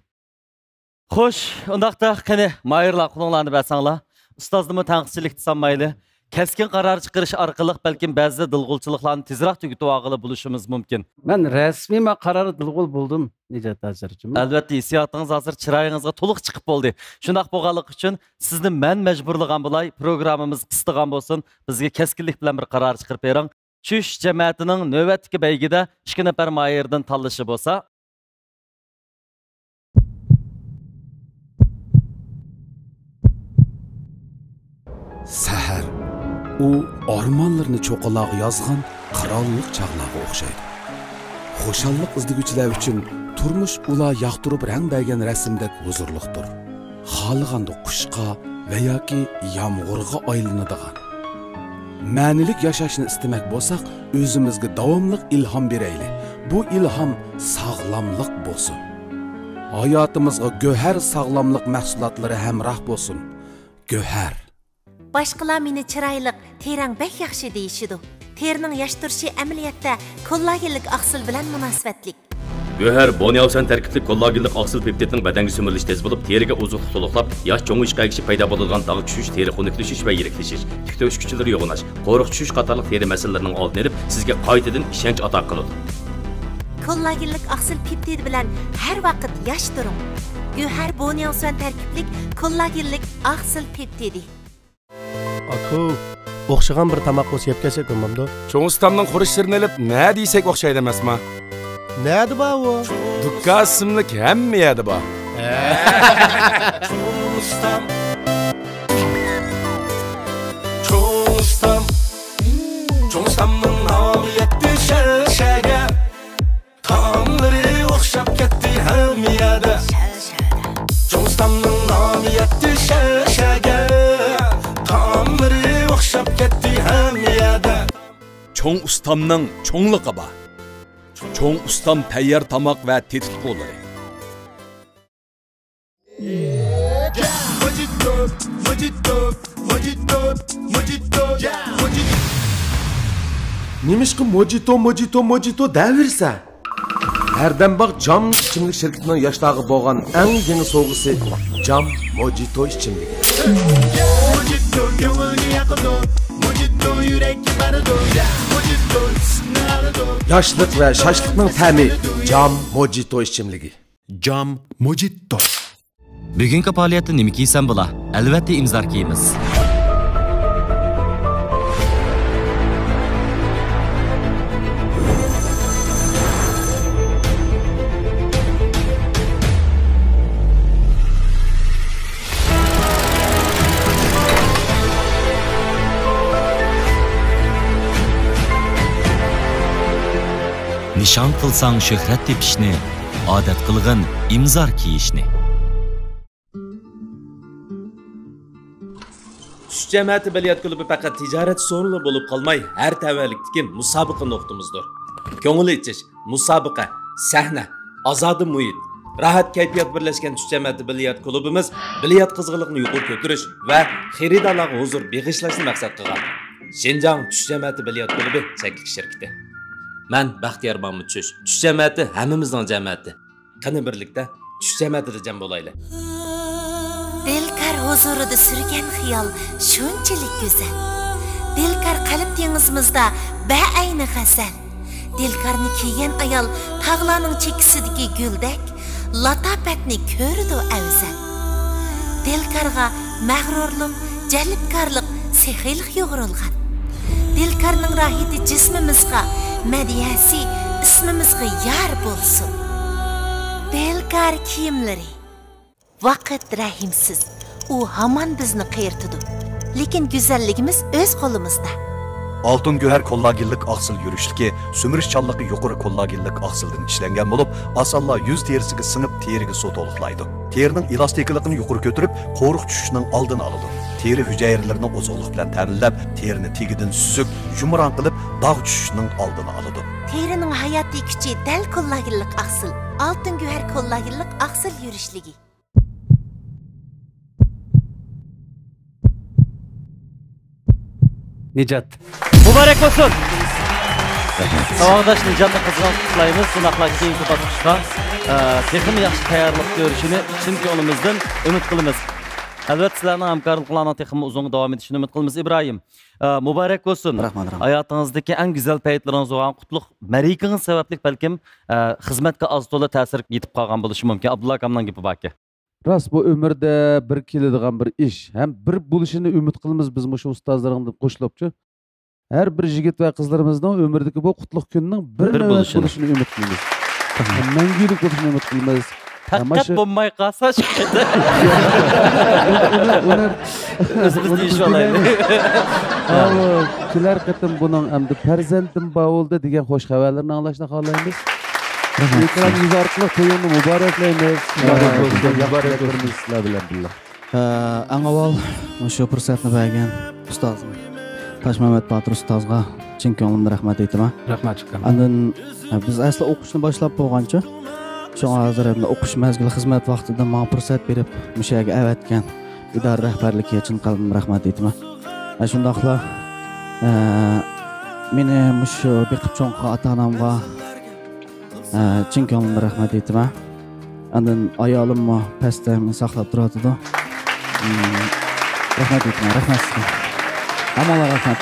خوش، ئۇنداقتا قېنى، ماھىرلار، قولۇڭلارنى بەرسەڭلار. ئۇستازنىمۇ تەنقىدچىلىكتە سانمايلى. كەسكىن قارار چىقىرىش ئارقىلىق بەلكىم بەزىدە دىلغۇلچىلىقلارنى تېزرەك تۈگىتىۋالغىلى بولۇشىمىز مۇمكىن. مەن رەسمىي ما قاراردا دىلغۇل بولدۇم، نىجات ھازىرچۇ. ئەلۋەتتە، ھېسسىياتىڭىز ھازىر چىرايىڭىزغا تولۇق چىقىپ بولدى. شۇنداق بولغانلىقى ئۈچۈن سىزنى مەن مەجبۇرلىغان بولاي، پروگراممىمىز قىستىغان بولسۇن، بىزگە كەسكىنلىك بىلەن بىر قارار چىقىرىپ بېرىڭ. چۈشۈش جەمەتىنىڭ نۆۋەتتىكى بەيگىدە ئىككى نەپەر ماھىردىن تاللىشى بولسا، سەھەر، ئۇ ئارمانلىرىنى چوققىلارغا يازغان قىرانلىق چاغلارغا ئوخشايدۇ. خۇشاللىق ئىزدىگۈچىلەر ئۈچۈن تۇرمۇش ئۇلار ياقتۇرۇپ رەڭ بەرگەن رەسىمدەك ھۇزۇرلۇقتۇر. خالىغاندا قۇشقا ۋە ياكى يامغۇرغا ئايلىنىدىغان. مەنىلىك ياشاشنى ئىستىمەك بولساق، ئۆزىمىزگە داۋاملىق ئىلھام بېرەيلى. بۇ ئىلھام ساغلاملىق بولسۇن. ھاياتىمىزغا گۆھەر ساغلاملىق مەھسۇلاتلىرى ھەمراھ بولسۇن. گۆھەر. باشقىلار مېنى چىرايلىق، تېرەڭ بەك ياخشى دېيىشىدۇ. تېرىنىڭ ياش تۇرۇشى ئەمەلىيەتتە كوللاگېنلىك ئاقسىل بىلەن مۇناسىۋەتلىك. گۆھەر بونياۋسەن تەركىبلىك كوللاگېنلىق ئاقسىل پېپتىدنىڭ بەدەنگە سۈمۈرۈلۈشى تېز بولۇپ، تېرىگە ئوزۇقلۇق تولۇقلاپ، ياش چوڭىيىشقا ئەگىشىپ پەيدا بولىدىغان داغ چۈشۈش، تېرە خۇنۈكلىشىش ۋە يىرىكلىشىش، تىك تۆكۈش كۈچلىرى يوغىناش، قورۇق چۈشۈش قاتارلىق تېرە مەسىلىلىرىنىڭ ئالدىنى ئېلىپ، سىزگە قايتىدىن ئىشەنچ ئاتا قىلىدۇ. كوللاگېنلىك ئاقسىل پېپتىدى بىلەن ھەر ۋاقىت ياش تۇرۇڭ. گۆھەر بونياۋسۈەن تەركىبلىك كوللاگېنلىك ئاقسىل پېپتىدى. ئاكۇ، ئوخشىغان بىر تاماق بولسا يەپ كەلسەك بولمامدۇ؟ چوڭ ئۇستامنىڭ خۇرۇچلىرىنى ئېلىپ نە دېسەك ئوخشايدۇ ئەمەسما؟ نەدە بار ئۇ؟ دۇكان ئىسىملىك ھەممە يەردە بار. چوڭ ئۇستام. چوڭ ئۇستام. چوڭ ئۇستامنىڭ نامى يەتتى شەھەر شەھەرگە. تائاملىرى ئوخشاپ كەتتى ھەممە يەردە. چوڭ ئۇستامنىڭ نامى يەتتى شەھەر شەھەرگە. تائاملىرى ئوخشاپ كەتتى ھەممە يەردە. چوڭ ئۇستامنىڭ چوڭلۇقى بار. چوڭ ئۇستام تەييار تاماق ۋە تېتىتقۇلىرى. موجىتو، موجىتو، موجىتو، موجىتو، موجىتو. نېمىشقا موجىتو، موجىتو، موجىتو دەۋېرىسەن؟ ھەردەم باغ جام ئىچىملىك شىركىتىنىڭ ياشلارغا بولغان ئەڭ يېڭى سوۋغىسى، جام موجىتو ئىچىملىكى. موجىتو كۆڭۈلگە ياقىدۇ، موجىتو يۈرەككە بارىدۇ، موجىتو ئىسسىقنى ئالىدۇ. ياشلىق ۋە شاشلىقنىڭ تەمى، جام موجىتو ئىچىملىكى. جام موجىتو. بۈگۈنكى پائالىيەتتە نېمە كىيسەم بولا؟ ئەلۋەتتە، ئىمزار كىيىمىز. نىشان قىلساڭ شۆھرەت تېپىشنى، ئادەت قىلغىن ئىمزار كىيىشنى. چۈش جەمەتى بىليارت كۇلۇبى پەقەت تىجارەت سورۇنى بولۇپ قالماي، ھەر تەۋەلىكتىكى مۇسابىقە نۇقتىمىزدۇر. كۆڭۈل ئېچىش، مۇسابىقە، سەھنە، ئازادە مۇھىت، راھەت كەيپىيات بىرلەشكەن چۈش جەمەتى بىليارت كۇلۇبىمىز بىليارت قىزغىنلىقىنى يۇقىرى كۆتۈرۈش ۋە خېرىدارلارغا ھۇزۇر بېغىشلاشنى مەقسەت قىلغان. شىنجاڭ چۈش جەمەتى بىليارت كۇلۇبى چەكلىك شىركىتى. مەن بەختىيار مامۇت چۈش. چۈش جەمەتى ھەممىمىزنىڭ جەمەتى. قېنى بىرلىكتە چۈش جەمەتىدە جەم بولايلى. دىلكار ھۇزۇرىدا سۈرگەن خىيال شۇنچىلىك گۈزەل. دىلكار قەلب دېڭىزىمىزدا بەئەينى غەزەل. دىلكارنى كىيگەن ئايال تاغلارنىڭ چېكىسىدىكى گۈلدەك، لاتاپەتنى كۆرىدۇ ئەۋزەل. دىلكارغا مەغرۇرلۇق، جەلپكارلىق، سېخىيلىق يۇغۇرۇلغان. دىلكارنىڭ راھىتى جىسمىمىزغا، مەدھىيەسى ئىسمىمىزغا يار بولسۇن. دىلكار كىيىملىرى. ۋاقىت رەھىمسىز، ئۇ ھامان بىزنى قېرىتىدۇ. لېكىن گۈزەللىكىمىز ئۆز قولىمىزدا. ئالتۇن گۆھەر كوللاگېنلىق ئاقسىل يۈرۈشلۈكى سۈمۈرۈش چانلىقى يۇقىرى كوللاگېنلىق ئاقسىلدىن ئىشلەنگەن بولۇپ، ئاسانلا يۈز تېرىسىگە سىڭىپ، تېرىگە سۇ تولۇقلايدۇ. تېرىنىڭ ئېلاستىكىلىقىنى يۇقىرى كۆتۈرۈپ، قورۇق چۈشۈشنىڭ ئالدىنى ئالىدۇ. تېرە ھۈجەيرىلىرىنى ئوزۇقلۇق بىلەن تەمىنلەپ، تېرىنى تېگىدىن سۈزۈك، يۇمران قىلىپ، داغ چۈشۈشنىڭ ئالدىنى ئالىدۇ. تېرىنىڭ ھاياتىي كۈچى دەل كوللاگېنلىق ئاقسىل، ئالتۇن گۆھەر كوللاگېنلىق ئاقسىل يۈرۈشلۈكى. نىجات. مۇبارەك بولسۇن! ساۋاقداش نىجاتنى قىزغىن قۇتلۇقلايمىز. شۇنداقلا كېيىنكى باسقۇچقا، ئە، تېخىمۇ ياخشى تەييارلىق كۆرۈشىنى چىن كۆڭلىمىزدىن ئۈمىد قىلىمىز. ئەلۋەتتە، سىلەرنىڭ ھەمكارلىقلارنىڭ تېخىمۇ ئۇزۇنغا داۋام ئېتىشىنى ئۈمىد قىلىمىز. ئىبراھىم، ئە، مۇبارەك بولسۇن! رەھمەت، رەھمەت. ھاياتىڭىزدىكى ئەڭ گۈزەل پەيتلىرىڭىز بولغان قۇتلۇق مەرىكىڭىز سەۋەبلىك بەلكىم، ئە، خىزمەتكە ئاز تولا تەسىر يېتىپ قالغان بولۇشى مۇمكىن. ئابدۇللا ئاكامنىڭ گېپى باركەن. راست، بۇ ئۆمۈردە بىر كېلىدىغان بىر ئىش ھەم بىر بولۇشىنى ئۈمىد قىلىمىز بىز مۇشۇ ئۇستازلىرىڭدىن قوشۇلۇپچۇ. ھەر بىر يىگىت ۋە قىزلىرىمىزنىڭ ئۆمرىدىكى بۇ قۇتلۇق كۈننىڭ بىر بىر نۆۋەت بولۇشىنى. بولۇشىنى ئۈمىد قىلىمىز. ھەم مەڭگۈلۈك بولۇشىنى ئۈمىد قىلىمىز. ھەم پەقەت مۇشۇ بولماي قالسا شۇ قېتىم. ئۇنى، ئۇنى، ئۆزىمىز ئۇنى دېيىشىۋالايلى. بىلمەيمىز. ئاۋۇ، كېلەر قېتىم بۇنىڭ ئەمدى پەرزەنتىم بار بولدى دېگەن خۇش خەۋەرلىرىنى ئاڭلاشنى خالايمىز. رەھمەت. ئېكران يۈزى ئارقىلىق تويۇڭنى مۇبارەكلەيمىز. مۇبارەك بولسۇن، مۇبارەك بولسۇن. سىلەر بىلەن بىللە. ئە، ئەڭ ئاۋۋال مۇشۇ پۇرسەتنى بەرگەن ئۇستازىم، تاشمەمەت باتۇر ئۇستازغا چىن كۆڭلۈمدىن رەھمەت ئېيتىمەن. رەھمەت، ئۇكام. ئاندىن، ئە، بىز ئەسلى ئوقۇشنى باشلاپ بولغانچە، شۇڭا ھازىر ئەمدى ئوقۇش مەزگىلى خىزمەت ۋاقتىدا ماڭا پۇرسەت بېرىپ، مۇشۇ يەرگە ئەۋەتكەن ئىدارە رەھبەرلىكىگە چىن قەلبىمدىن رەھمەت ئېيتىمەن. ۋە شۇنداقلا، ئە، مېنى مۇشۇ بېقىپ چوڭ قىلغان ئاتا-ئانامغا، ئە، چىن كۆڭلۈمدىن رەھمەت ئېيتىمەن. ئاندىن ئايالىممۇ پەستە مېنى ساقلاپ تۇرۇۋاتىدۇ. ئىم، رەھمەت ئېيتىمەن، رەھمەت سىزگە. ھەممىڭلارغا رەھمەت.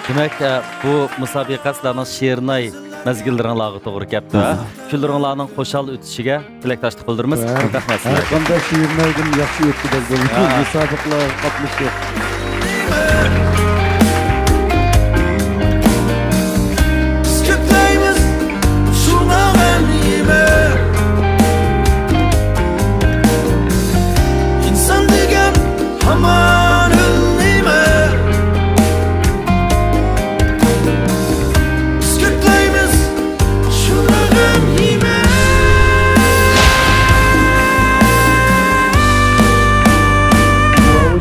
دېمەك، ئە، بۇ مۇسابىقە سىلەرنىڭ شېرىناي مەزگىللىرىڭلارغا توغرا كەپتۇ، ھە؟ ھە. كۈنلىرىڭلارنىڭ خۇشال ئۆتۈشىگە تىلەكداشلىق بىلدۈرىمىز. ھە. رەھمەت سىلەرگە. ھەر قانداق شېرىنايدىن ياخشى ئۆتكۈدەك بولىدۇ. ھە. مۇسابىقىلەرگە قاتنىشىپ. بىز كۆكلەيمىز شۇنىڭ غەمىمە. ئىنسان دېگەن ھامان ئۆلىمە. بىز كۆكلەيمىز شۇنىڭ غەمىمە.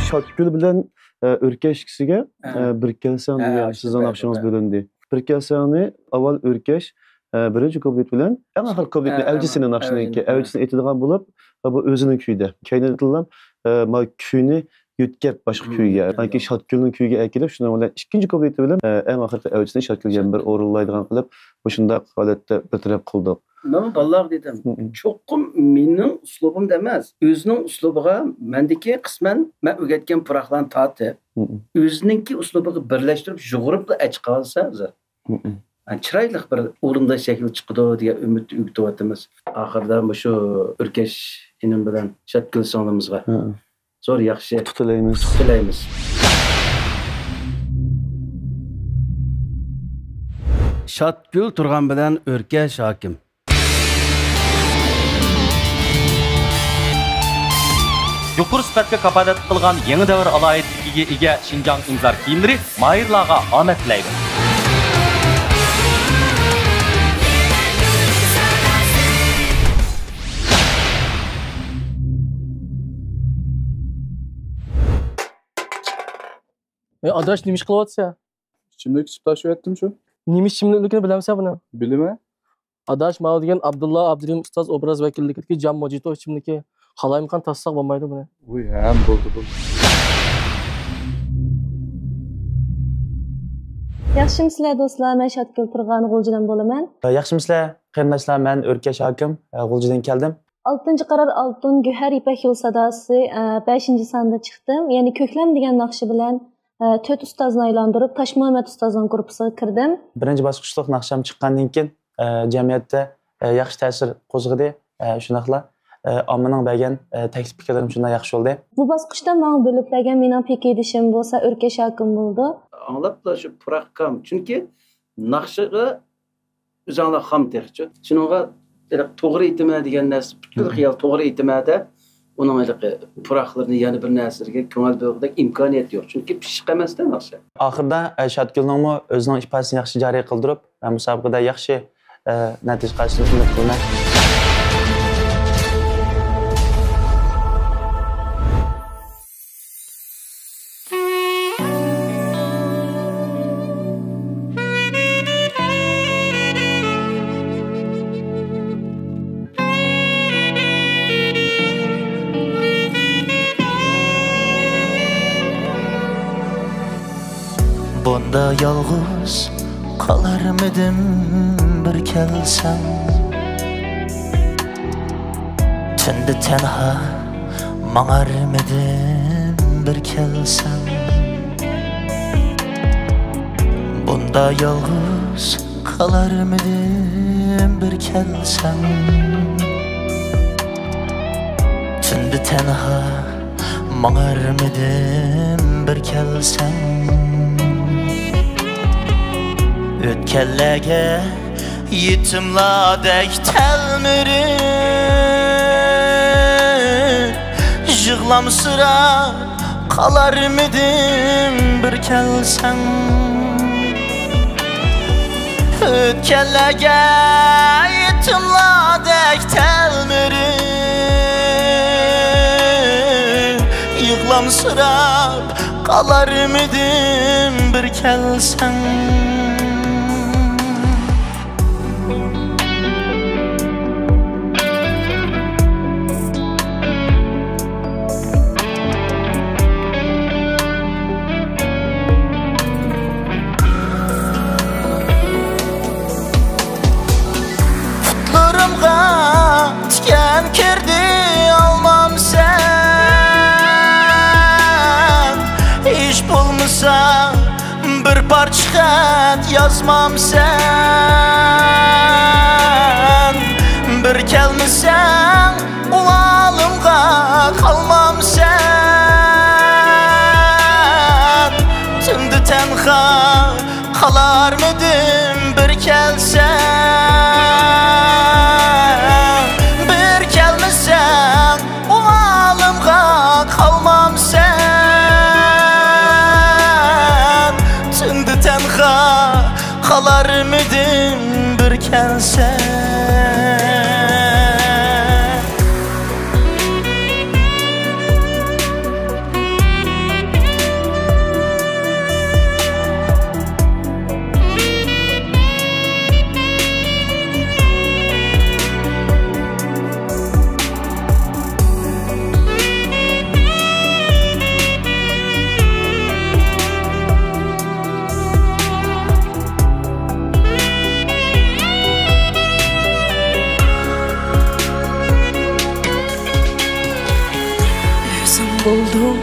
شاتگۈل بىلەن ئە، ئۆركەش ئىككىسىگە، ھە. ئە، بىر كەلسەڭ ھە، دېگەن شۇ سىزنىڭ بەردى، ناخشىڭىز بەردى. بۆلۈندى. بىر كەلسەڭنى ئاۋۋال ئۆركەش، ئە، بىرىنچى كۇپلېت بىلەن ئەڭ ئاخىرقى كۇپلېتنى ھە، ئەۋجىسىنى ئەڭ، ناخشىنىڭكى ئەۋجىسىنى. ئەۋجىسىنى ئېيتىدىغان بولۇپ، ۋە بۇ ئۆزىنىڭ كۈيىدە. كەينىدىنلا، ئە، ما كۈينى يۆتكەپ باشقا مم. كۈيگە، ياكى شاتگۈلنىڭ كۈيىگە ئەكېلىپ، شۇنىڭ بىلەن ئىككىنچى كۇپلېتى بىلەن، ئە، ئەڭ ئاخىرقى ئەۋجىسىنى شاتگۈلگە بىر ئورۇنلايدىغان قىلىپ، مۇشۇنداق ھالەتتە بىر تەرەپ قىلدۇق. مەن بالىلارغا دېدىم، مم. چوقۇم مېنىڭ ئۇسلۇبۇمدا ئەمەس، ئۆزىنىڭ ئۇسلۇبىغا مەندىكى قىسمەن مەن ئۆگەتكەن پۇراقلارنى تارتىپ، مم. ئۆزىنىڭكى ئۇسلۇبىغا بىرلەشتۈرۈپ، يۇغۇرۇپلا ئەچىقالىسا ھازىر. مم. چىرايلىق بىر ئورۇنداش شەكلى چىقىدۇ دېگەن ئۈمىدتە ئۆگىتىۋاتىمىز. ئاخىرىدا مۇشۇ ئۆركەش ئىنىم بىلەن شاتگۈل سىڭلىمىزغا ھە. زور ياخشى ئۇتۇق تىلەيمىز. ئۇتۇق تىلەيمىز. شاتگۈل تۇرغان بىلەن ئۆركەش ھاكىم. يۇقىرى سۈپەتكە كاپالەتلىك قىلغان يېڭى دەۋر ئالاھىدىلىكىگە ئىگە شىنجاڭ ئىنزار كىيىملىرى ماھىرلارغا ئامەت تىلەيدۇ. ئەي ئاداش، نېمە ئىش قىلىۋاتىسەن؟ ئىچىملىك ئىچىپ تاشلىۋەتتىم شۇ. نېمە ئىچىملىكلىكىنى بىلەمسەن بۇنى؟ بىلىمەن. ئاداش، ماۋۇ دېگەن ئابدۇللا ئابدۇرېھىم ئۇستاز ئوبراز ۋەكىللىكىدىكى جام موجىتو ئىچىملىكى. خالايمىقان تاشلىساق بولمايدۇ بۇنى. ۋۇي، ھەم بولدى بۇ. ياخشىمۇسىلەر دوستلار، مەن شاتگۈل تۇرغان غۇلجىدىن بولىمەن. ياخشىمۇسىلەر قېرىنداشلار، مەن ئۆركەش ھاكىم، غۇلجىدىن كەلدىم. ئالتىنچى قارار ئالتۇن، گۆھەر يىپەك يول ساداسى، بەشىنچى ساندا چىقتىم. يەنى كۆكلەم دېگەن ناخشا بىلەن، تۆت ئۇستازنى ئايلاندۇرۇپ، تاشمۇھەممەت ئۇستازنىڭ گۇرۇپپىسىغا كىردىم. بىرىنچى باسقۇچلۇق ناخشام چىققاندىن كېيىن، ئە، جەمئىيەتتە، ئە، ياخشى تەسىر قوزغىدى. ئە، شۇنداقلا، ئە، ئاممىنىڭ بەرگەن، ئە، تەكلىپ پىكىرلىرىمۇ شۇنداق ياخشى بولدى. بۇ باسقۇچتا ماڭا بۆلۈپ بەرگەن مېنىڭ پىكىردىشىم بولسا ئۆركەش ھاكىم بولىدۇ. ئاڭلاپلا شۇ پۇراقكام. چۈنكى ناخشىغا ئۆزۈڭلار خام تېخىچۇ. شۇنىڭغا ھېلىقى توغرا ئېيتىمەن دېگەن نەرسە پۈتكۈل خىيال توغرا ئېيتىمەن دەپ، ئۇنىڭ ھېلىقى پۇراقلىرىنى يەنە بىر نەرسىلەرگە كۆڭۈل بۆلگۈدەك ئىمكانىيەت يوق. چۈنكى پىششىق ئەمەستە ناخشا. ئاخىرىدا، ئە، شاتگۈلنىڭمۇ ئۆزىنىڭ ئىپادىسىنى ياخشى جارى قىلدۇرۇپ، ئە، مۇسابىقىدە ياخشى، ئە، نەتىجە قازىنىشىنى ئۈمىد قىلىمەن. بۇندا يالغۇز قالارمىدىم بىر كەلسەڭ؟ تۈندە تەنھا ماڭارمىدىم بىر كەلسەڭ؟ بۇندا يالغۇز قالارمىدىم بىر كەلسەڭ؟ تۈندە تەنھا ماڭارمىدىم بىر كەلسەڭ؟ ئۆتكەنلەرگە يېتىملاردەك تەلمۈرۈپ يىغلامسىراپ قالارمىدىم بىر كەلسەڭ؟ ئۆتكەنلەرگە يېتىملاردەك تەلمۈرۈپ يىغلامسىراپ قالارمىدىم بىر كەلسەڭ؟ پۇتلىرىمغا تىكەن كىردى، ئالمامسەن؟ ھېچ بولمىسا بىر پارچە خەت يازمامسەن؟ بىر كەلمىسەڭ، ئۇۋالىمغا قالمامسەن؟ تۈندە تەنھا قالارمىدىم بىر كەلسەڭ؟ بىر كەلمىسەڭ، ئۇۋالىمغا قالمامسەن؟ تۈندە تەنھا قالارمىدىم بىر كەلسەڭ؟ ئۆزۈڭ بولدۇڭ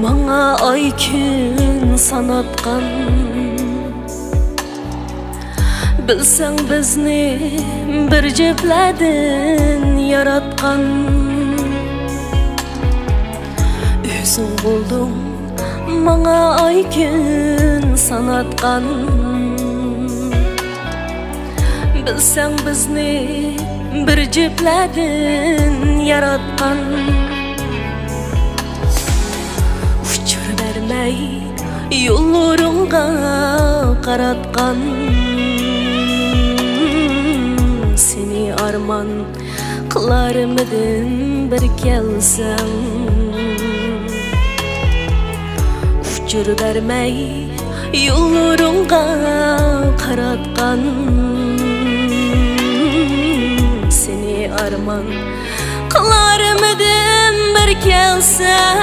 ماڭا ئاي كۈن ساناتقان، بىلسەڭ بىزنى بىر جۈپلەردىن ياراتقان. ئۆزۈڭ بولدۇڭ ماڭا ئاي كۈن ساناتقان، بىلسەڭ بىزنى بىر جۈپلەردىن ياراتقان. ئۇچۇر بەرمەي يوللىرىڭغا قاراتقان، سېنى ئارمان قىلارمىدىم بىر كەلسەڭ؟ ئۇچۇر بەرمەي يوللىرىڭغا قاراتقان، سېنى ئارمان قىلارمىدىم بىر كەلسەڭ؟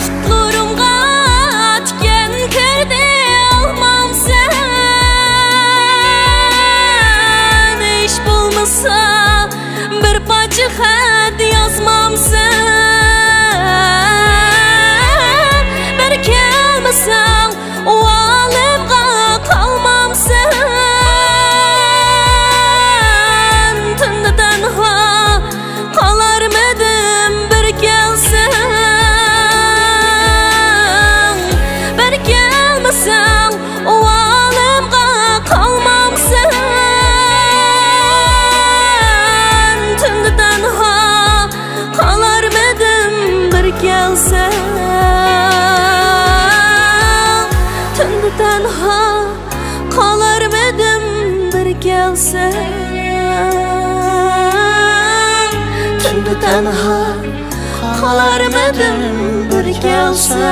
پۇتلىرىمغا تىكەن كىردى، ئالمامسەن؟ ھېچ بولمىسا بىر پارچە خەت يازمامسەن؟ بىر كەلمىسەڭ، ئۇۋالىمغا قالمامسەن؟ تۈندە تەنھا قالارمىدىم بىر كەلسەڭ؟ بىر كەلمىسەڭ، ئۇۋالىمغا قالمامسەن؟ تۈندە تەنھا قالارمىدىم بىر كەلسەڭ؟ تۈندە تەنھا قالارمىدىم بىر كەلسەڭ؟ تۈندە تەنھا قالارمىدىم بىر كەلسە.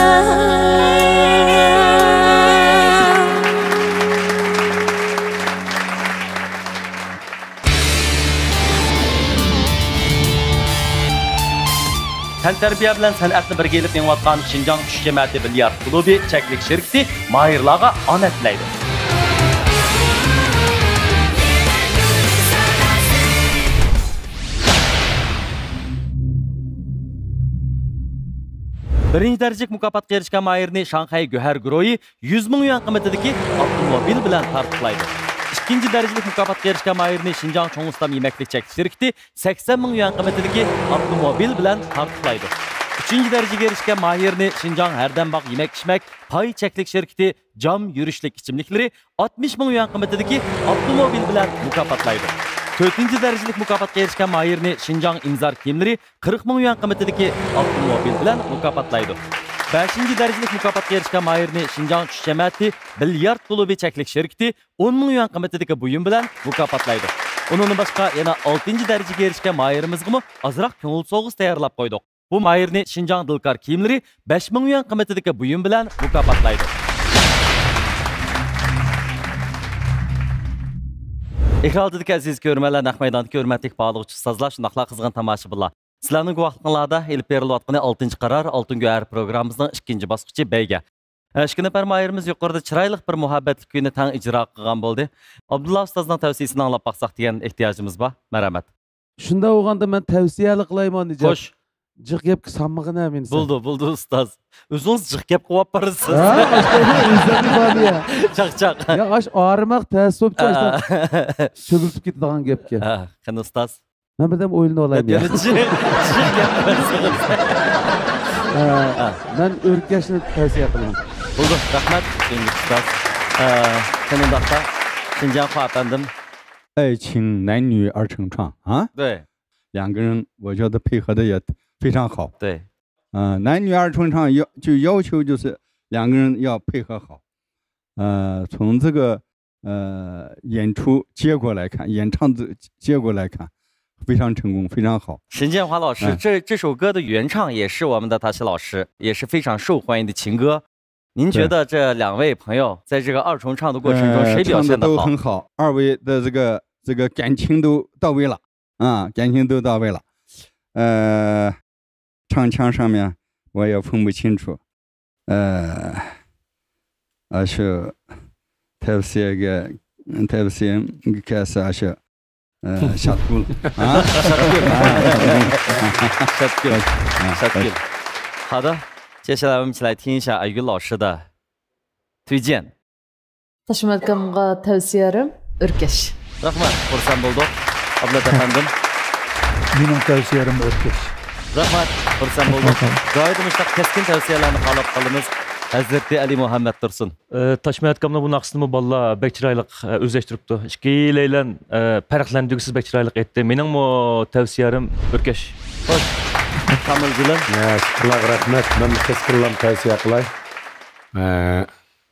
تەنتەربىيە بىلەن سەنئەتنى بىرگە ئېلىپ مېڭىۋاتقان شىنجاڭ چۈش جەمەتى بىليارد كۇلۇبى چەكلىك شىركىتى ماھىرلارغا ئامەت تىلەيدۇ. بىرىنچى دەرىجىلىك مۇكاپاتقا ئېرىشكەن ماھىرنى شاڭخەي گۆھەر گۇرۇھى يۈز مىڭ يۈەن قىممىتىدىكى ئاپتوموبىل بىلەن تارتۇقلايدۇ. ئىككىنچى دەرىجىلىك مۇكاپاتقا ئېرىشكەن ماھىرنى شىنجاڭ چوڭ ئۇستام يېمەكلىك چەكلىك شىركىتى سەكسەن مىڭ يۈەن قىممىتىدىكى ئاپتوموبىل بىلەن تارتۇقلايدۇ. ئۈچىنچى دەرىجىگە ئېرىشكەن ماھىرنى شىنجاڭ ھەردەم باغ يېمەك ئىچمەك پاي چەكلىك شىركىتى جام يۈرۈشلۈك ئىچىملىكلىرى ئاتمىش مىڭ يۈەن قىممىتىدىكى ئاپتوموبىل بىلەن مۇكاپاتلايدۇ. تۆتىنچى دەرىجىلىك مۇكاپاتقا ئېرىشكەن ماھىرنى شىنجاڭ ئىنزار كىيىملىرى قىرىق مىڭ يۈەن قىممىتىدىكى ئاپتوموبىل بىلەن مۇكاپاتلايدۇ. بەشىنچى دەرىجىلىك مۇكاپاتقا ئېرىشكەن ماھىرنى شىنجاڭ چۈش جەمەتى بىليارد كۇلۇبى چەكلىك شىركىتى ئون مىڭ يۈەن قىممىتىدىكى بۇيۇم بىلەن مۇكاپاتلايدۇ. ئۇنىڭدىن باشقا يەنە ئالتىنچى دەرىجىگە ئېرىشكەن ماھىرىمىزغىمۇ ئازراق كۆڭۈل سوۋغىسى تەييارلاپ قويدۇق. بۇ ماھىرنى شىنجاڭ دىلكار كىيىملىرى بەش مىڭ يۈەن قىممىتىدىكى بۇيۇم بىلەن مۇكاپاتلايدۇ. ئېكران ئالدىدىكى ئەزىز كۆرۈرمەنلەر، نەق مەيداندىكى ھۆرمەتلىك باھالىغۇچى ئۇستازلار، شۇنداقلا قىزغىن تاماشىبىنلار. سىلەرنىڭ گۇۋاھلىقىڭلاردا ئېلىپ بېرىلىۋاتقىنى ئالتىنچى قارار، ئالتۇن گۆھەر پروگراممىمىزنىڭ ئىككىنچى باسقۇچى بەيگە. ئە، ئىككى نەپەر ماھىرىمىز يۇقىرىدا چىرايلىق بىر مۇھەببەتلىك كۈينى تەڭ ئىجرا قىلغان بولدى. ئابدۇللا ئۇستازنىڭ تەۋسىيىسىنى ئاڭلاپ باقساق دېگەن ئېھتىياجىمىز بار. مەرھەمەت. شۇنداق بولغاندا مەن تەۋسىيەلا قىلايمۇ، نىجات؟ خوش. جىق گەپكە سالمىغىن ھە مېنى سەن. بولدى، بولدى ئۇستاز. ئۆزىڭىز جىق گەپ قىلىپ بارىسىز. ھە، ئاشۇنداق ئۆزۈڭنى بار يا. چاقچاق. يا، ئاش ئارىماق تەس بوپچۇ، ئاشۇنداق چۆگۈلتۈپ كېتىدىغان گەپكە. ھە، قېنى ئۇستاز. مەن بىردەم ئويلىنىۋالاي بۇ يەردە. جىق، جىق گەپ قىلىسىز. ئە، مەن ئۆركەشنى تەۋسىيە قىلىمەن. بولدى، رەھمەت، يېڭى ئۇستاز. ئە، قېنى ئۇنداقتا، شىنجاڭ خوا ئەپەندىم. 爱情男女二重唱啊。对。两个人，我觉得配合得也非常好。对。呃，男女二重唱要，就要求就是两个人要配合好。呃，从这个，呃，演出结果来看，演唱的结果来看，非常成功，非常好。沈建华老师，哎。这，这首歌的原唱也是我们的大齐老师，也是非常受欢迎的情歌。您觉得这两位朋友在这个二重唱的过程中，呃，谁表现得好？唱得都很好，二位的这个，这个感情都到位了，啊，感情都到位了。呃，唱腔上面我也分不清楚。呃，而且，特别是一个，嗯，特别是一个开始，而且 呃，Şatgül. Ha? Şatgül. Şatgül. Ha, Şatgül. 好的，接下来我们一起来听一下爱玉老师的推荐。 تاشمەت ئاكامغا تەۋسىيەلىرىم ئۆركەش. رەھمەت، خۇرسەن بولدۇق. ئابلەت ئەپەندىم. مېنىڭ تەۋسىيەلىرىم ئۆركەش. رەھمەت، خۇرسەن بولدۇق. رەھمەت. گاھىدا مۇشۇنداق كەسكىن تەۋسىيەلەرنى خالاپ قالىمىز. ھەزرىتى ئەلى مۇھەممەد تۇرسۇن. ئى، تاشمەت ئاكامنىڭ بۇ ناخشىسىنىمۇ بالىلار بەك چىرايلىق، ئى، ئۆزلەشتۈرۈپتۇ. ئىككىيلەيلەن، ئى، پەرقلەندۈرگۈسىز بەك چىرايلىق ئېيتتى. مېنىڭمۇ تەۋسىيەلىرىم ئۆركەش. خوش. كامىل جېنىم. ئە، شۇكرىلارغا رەھمەت. مەنمۇ كەسكىنلام تەۋسىيە قىلاي. ئە،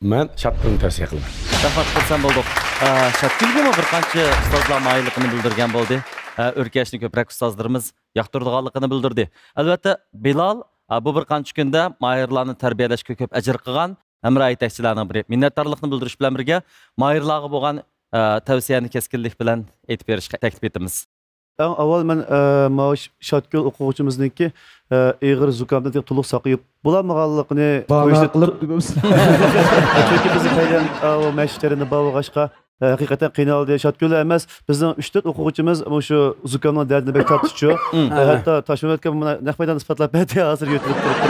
مەن شاتگۈلنى تەۋسىيە قىلىمەن. رەھمەت، خۇرسەن بولدۇق. ئە، شاتگۈلگىمۇ بىر قانچە ئۇستازلار ماھىرلىقىنى بىلدۈرگەن بولدى. ئە، ئۆركەشنى كۆپرەك ئۇستازلىرىمىز ياقتۇرىدىغانلىقىنى بىلدۈردى. ئەلۋەتتە، بىلال، ئە، بۇ بىر قانچە كۈندە ماھىرلارنى تەربىيەلەشكە كۆپ ئەجىر قىلغان ھەمراھ يېتەكچىلەرنىڭ بىرى. مىننەتدارلىقنى بىلدۈرۈش بىلەن بىرگە، ماھىرلارغا بولغان، ئە، تەۋسىيەنى كەسكىنلىك بىلەن ئېيتىپ بېرىشقا تەكلىپ ئېتىمىز. ئەڭ ئاۋۋال مەن، ئە، ماۋۇ ش-، شاتگۈل ئوقۇغۇچىمىزنىڭكى، ئە، ئېغىر زۇكامدىن تېخى تولۇق ساقىيىپ بولالمىغانلىقىنى بانا قويۇشنى قىلىپ تۇرۇپسىز. چۈنكى بىزنىڭ كەيلەن، ئە، ئۇ مەشىق جەريانىدا بار بولغاچقا، ئە، ھەقىقەتەن قىينالدى. شاتگۈل ئەمەس، بىزنىڭ ئۈچ تۆت ئوقۇغۇچىمىز مۇشۇ زۇكامنىڭ دەردىنى بەك تارتىشچۇ. ئە، ھەتتا تاشمەمەت ئاكام مانا نەق مەيداندا ئىسپاتلاپ بەردى، ھازىر يۆتىلىپ تۇرۇپتۇ.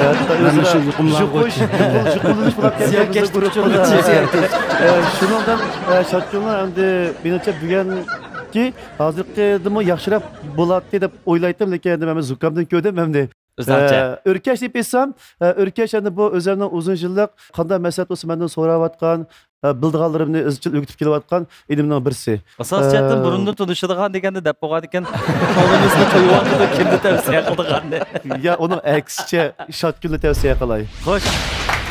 ھەتتا مەن ئۆزىلا مۇشۇ يۇقۇملانغۇچ. يۇقۇم-، يۇقۇم-، يۇقۇملىنىش بولۇپ كەتتى، بىزنىڭ گۇرۇپپىدا. ئە، شۇنىڭدىن، ئە، شاتگۈلنىڭ ئەمدى مېنىڭچە بۈگۈنكى ھازىرقىدىنمۇ ياخشىراق بولاتتى دەپ ئويلايتتىم، لېكىن ئەمدى مەن زۇكامدىن كۆردۈم ئەمدى. ئۆزۈڭچە. ئە، ئۆركەش دەپ ئېيتسام، ئە، ئۆركەش ئەمدى بۇ ئۆزۈمنىڭ ئۇزۇن يىللىق قانداق مەسلىھەت بولسا مەندىن سوراۋاتقان، ئە، بىلىدىغانلىرىمنى ئىزچىل ئۆگىتىپ كېلىۋاتقان ئىنىمنىڭ بىرسى. ئاساسىي جەھەتتىن ئە، بۇرۇندىن تونۇشىدىغان دېگەندە دەپ بولغانىكەن، كۆڭلىمىزنى تويۇۋاتىدۇ، كىمنى تەۋسىيە قىلىدىغاننى. يا، ئۇنىڭ ئەكسىچە شاتگۈلنى تەۋسىيە قىلاي. خوش،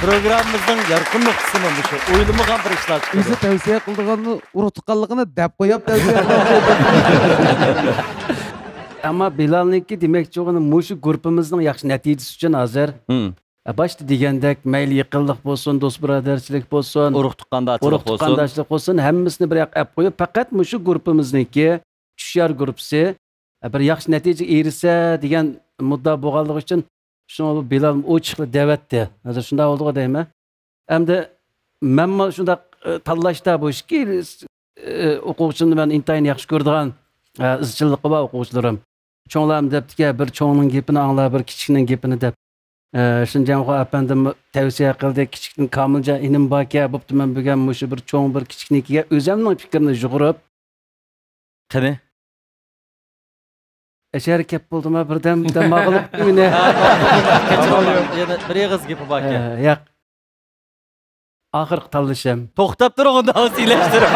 پروگراممىمىزنىڭ يارقىن نۇقتىسىمۇ مۇشۇ، ئويلىمىغان بىر ئىشلار چىقىدۇ. ئۆزى تەۋسىيە قىلىدىغاننى ئۇرۇق تۇغقانلىقىنى دەپ قويۇپ تەۋسىيە قىلىدۇ. ئەمما بىلالنىڭكى دېمەكچى بولغىنى مۇشۇ گۇرۇپپىمىزنىڭ ياخشى نەتىجىسى ئۈچۈن ھازىر، ھىم. ئە، باشتا دېگەندەك، مەيلى يېقىنلىق بولسۇن، دوست بۇرادەرچىلىك بولسۇن، ئۇرۇق تۇغقانداشلىق ئۇرۇق بولسۇن. تۇغقانداشلىق بولسۇن، ھەممىسىنى بىر ياققا ئەپ قويۇپ، پەقەت مۇشۇ گۇرۇپپىمىزنىڭكى، چۈشيار گۇرۇپپىسى، ئە، بىر ياخشى نەتىجىگە ئېرىشسە دېگەن مۇددىئا بولغانلىقى ئۈچۈن، شۇڭا بۇ بىلال ئوچۇقلا دەۋەتتى. ھازىر شۇنداق بولدىغۇ دەيمەن. ئەمدى مەنمۇ شۇنداق، ئى، تاللاشتا بۇ ئىككى، ئى، ئوقۇغۇچىنى مەن ئىنتايىن ياخشى كۆرىدىغان، ئى، ئىزچىللىقى بار ئوقۇغۇچىلىرىم. چوڭلار ھەم دەپتىكەن، بىر چوڭنىڭ گېپىنى ئاڭلا، بىر كىچىكنىڭ گېپىنى دەپ. ئى، شىنجاڭخۇا ئەپەندىم تەۋسىيە قىلدى، كىچىكتىن كامىلجان ئىنىم باركەن، بوپتۇ، مەن بۈگۈن مۇشۇ بىر چوڭ، بىر كىچىكنىڭكىگە ئۆزەمنىڭ پىكرىنى يۇغۇرۇپ، قېنى؟ ئەشەرە كەپ بولدىما بىردەم دەم ئاغرىپ مېنى. يەنە بىر ئېغىز گېپى باركەن. ھە، ياق. ئاخىرقى تاللىشىم. توختاپ تۇرۇڭ، ئۇنداق سىيلەشتۈرۈپ.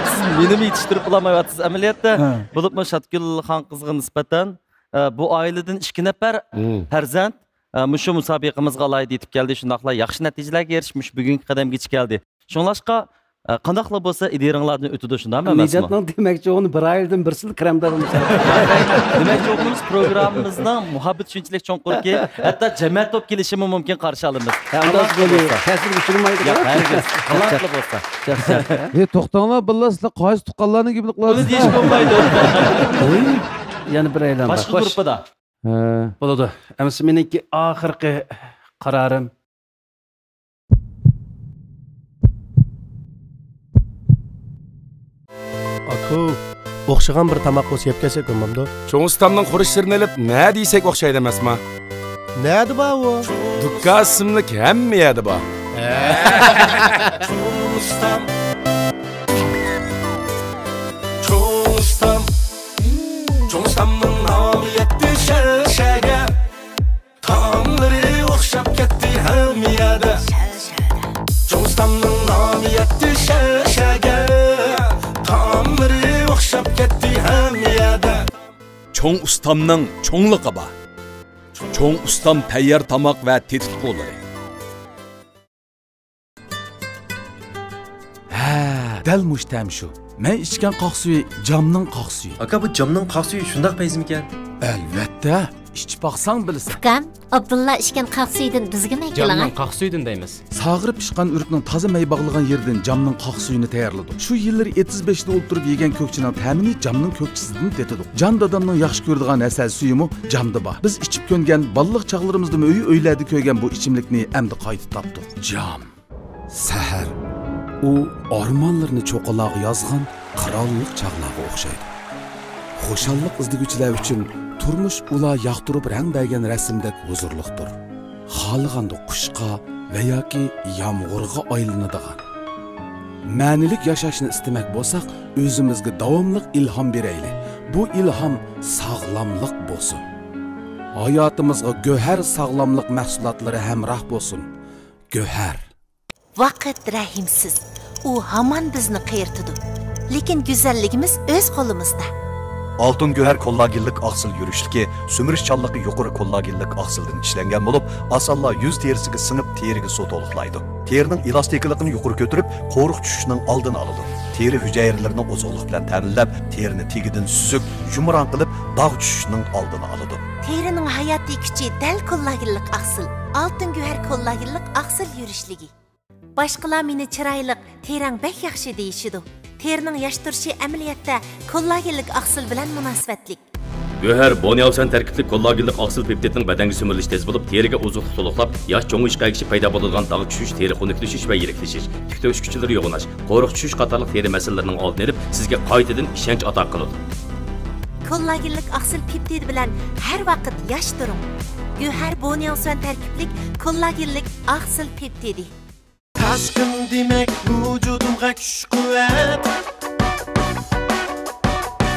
سىز مېنىمۇ يېتىشتۈرۈپ بولالمايۋاتىسىز ئەمەلىيەتتە. ھە. بولۇپمۇ شاتگۈل خانقىزغا نىسبەتەن، ئە، بۇ ئائىلىدىن ئىككى نەپەر مم. پەرزەنت، ئە، مۇشۇ مۇسابىقىمىزغا ئالاھىدە يېتىپ كەلدى. شۇنداقلا ياخشى نەتىجىلەرگە ئېرىشىپ، مۇشۇ بۈگۈنكى قەدەمگىچە كەلدى. شۇڭلاشقا، ئە، قانداقلا بولسا ئىدىيەڭلاردىن ئۆتىدۇ، شۇنداقمۇ ئەمەسمۇ؟ نىجاتنىڭ دېمەكچى بولغىنى بىر ئائىلىدىن بىرسىلا كىرەمدار بولمىسا. دېمەكچى بولغىنىمىز پروگراممىمىزنىڭ مۇھەببىتى شۇنچىلىك چوڭقۇركى، ھەتتا جەمەت بولۇپ كېلىشىمۇ مۇمكىن، قارشى ئالىمىز. ھە، ئۇنداق بولدى. تەسىرگە چۈشۈرمەيدۇ. ياق، ھەرگىز. قانداقلا بولسا. ئەي، توختاڭلار، بالىلار، سىلەر قايسى تۇغقانلارنىڭ گېپىنى قىلىۋاتىسىلەر؟ ئۇنى دېيىشكە بولمايدۇ. يەنە بىر ئايلان بار. باشقا گۇرۇپپىدا. ھە. بولىدۇ. ئەمىسە مېنىڭكى ئاخىرقى قارارىم. ئاكا، ئوخشىغان بىر تاماق بولسا يەپ كەلسەك بولمامدۇ؟ چوڭ ئۇستامنىڭ خۇرۇچلىرىنى ئېلىپ، نە دېسەك ئوخشايدۇ ئەمەسما؟ نەدە بار ئۇ؟ دۇكان ئىسىملىك ھەممە يەردە بار. چوڭ ئۇستام. چوڭ ئۇستام. چوڭ ئۇستامنىڭ نامى يەتتى شەرشەگە. تائاملىرى ئوخشاپ كەتتى ھەممە يەردە. چوڭ ئۇستامنىڭ نامى يەتتى شەرشەگە. تائاملىرى ئوخشاپ كەتتى ھەممە يەردە. چوڭ ئۇستامنىڭ چوڭلۇقى بار. چوڭ ئۇستام تەييار تاماق ۋە تېتىتقۇلىرى. ھە، دەل مۇشۇ تەم شۇ. مەن ئىچكەن قاق سۈيى جامنىڭ قاق سۈيى. ئاكا، بۇ جامنىڭ قاق سۈيى شۇنداق پەيزىمىكەن؟ ئەلۋەتتە، ئىچىپ باقساڭ بىلىسەن. ئۇكام، ئابدۇللا ئىچكەن قاق سۈيىدىن بىزگىمۇ ئەكىلىڭە. جامنىڭ قاق سۈيىدىن دەيمىز. ساغىرى پىشقان ئۆرۈكنىڭ تازا مەي باغلىغان يېرىدىن جامنىڭ قاق سۈيىنى تەييارلىدۇق. شۇ يىللىرى ئېتىز بېشىدا ئولتۇرۇپ يېگەن كۆكچىنىڭ تەمىنى جامنىڭ كۆكچىسىدىن تېتىدۇق. جان دادامنىڭ ياخشى كۆرىدىغان ھەسەل سۈيىمۇ جامدا بار. بىز ئىچىپ كۆنگەن، بالىلىق چاغلىرىمىزدىمۇ ئۆي-ئۆيلەردە كۆرگەن بۇ ئىچىملىكنى ئەمدى قايتا تاپتۇق. جام. سەھەر. ئۇ ئارمانلىرىنى چوققىلارغا يازغان قىرانلىق چاغلارغا ئوخشايدۇ. خۇشاللىق ئىزدىگۈچىلەر ئۈچۈن تۇرمۇش ئۇلار ياقتۇرۇپ رەڭ بەرگەن رەسىمدەك ھۇزۇرلۇقتۇر. خالىغاندا قۇشقا ۋە ياكى يامغۇرغا ئايلىنىدىغان. مەنىلىك ياشاشنى ئىستىمەك بولساق، ئۆزىمىزگە داۋاملىق ئىلھام بېرەيلى. بۇ ئىلھام ساغلاملىق بولسۇن. ھاياتىمىزغا گۆھەر ساغلاملىق مەھسۇلاتلىرى ھەمراھ بولسۇن. گۆھەر. ۋاقىت رەھىمسىز. ئۇ ھامان بىزنى قېرىتىدۇ. لېكىن گۈزەللىكىمىز ئۆز قولىمىزدا. ئالتۇن گۆھەر كوللاگېنلىق ئاقسىل يۈرۈشلۈكى سۈمۈرۈشچانلىقى يۇقىرى كوللاگېنلىق ئاقسىلدىن ئىشلەنگەن بولۇپ، ئاسانلا يۈز تېرىسىگە سىڭىپ، تېرىگە سۇ تولۇقلايدۇ. تېرىنىڭ ئېلاستىكىلىقىنى يۇقىرى كۆتۈرۈپ، قورۇق چۈشۈشنىڭ ئالدىنى ئالىدۇ. تېرە ھۈجەيرىلىرىنى ئوزۇقلۇق بىلەن تەمىنلەپ، تېرىنى تېگىدىن سۈزۈك، يۇمران قىلىپ، داغ چۈشۈشنىڭ ئالدىنى ئالىدۇ. تېرىنىڭ ھاياتىي كۈچى دەل كوللاگېنلىق ئاقسىل، ئالتۇن گۆھەر كوللاگېنلىق ئاقسىل يۈرۈشلۈكى. باشقىلار مېنى چىرايلىق، تېرەڭ بەك ياخشى دېيىشىدۇ. تېرىنىڭ ياش تۇرۇشى ئەمەلىيەتتە كوللاگېنلىك ئاقسىل بىلەن مۇناسىۋەتلىك. گۆھەر بونياۋسەن تەركىبلىك كوللاگېنلىك ئاقسىل پېپتىدنىڭ بەدەنگە سۈمۈرۈلۈشى تېز بولۇپ، تېرىگە ئوزۇقلۇق تولۇقلاپ، ياش چوڭىيىشقا ئەگىشىپ پەيدا بولىدىغان داغ چۈشۈش، تېرە خۇنۈكلىشىش ۋە يىرىكلىشىش، تۈك تۆشۈكچىلىرى يوغىناش، قورۇق چۈشۈش قاتارلىق تېرە مەسىلىلىرىنىڭ ئالدىنى ئېلىپ، سىزگە قايتىدىن ئىشەنچ ئاتا قىلىدۇ. كوللاگېنلىك ئاقسىل پېپتىدى بىلەن ھەر ۋاقىت ياش تۇرۇڭ. گۆھەر بونياۋسەن تەركىبلىك كوللاگېنلىك ئاقسىل پېپتىدى. تاشقىن دېمەك ۋۇجۇدۇمغا كۈچ-قۇۋۋەت.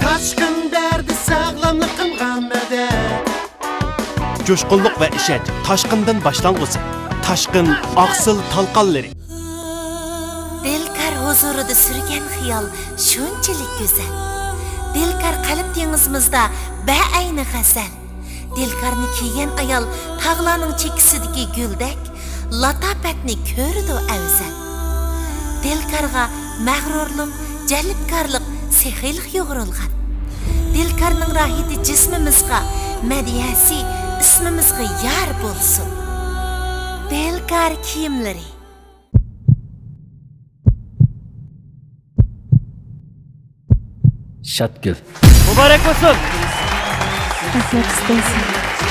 تاشقىن بەردى ساغلاملىقىمغا مەدەت. جۇشقۇنلۇق ۋە ئىشەنچ تاشقىندىن باشلانغۇسى. تاشقىن ئاقسىل تالقانلىرى. دىلكار ھۇزۇرىدا سۈرگەن خىيال شۇنچىلىك گۈزەل. دىلكار قەلب دېڭىزىمىزدا بەئەينى غەزەل. دىلكارنى كىيگەن ئايال تاغلارنىڭ چېكىسىدىكى گۈلدەك، لاتاپەتنى كۆرىدۇ ئەۋزەل. دىلكارغا مەغرۇرلۇق، جەلپكارلىق، سېخىيلىق يۇغۇرۇلغان. دىلكارنىڭ راھىتى جىسمىمىزغا، مەدھىيەسى ئىسمىمىزغا يار بولسۇن. دىلكار كىيىملىرى. شاتگۈل. مۇبارەك بولسۇن!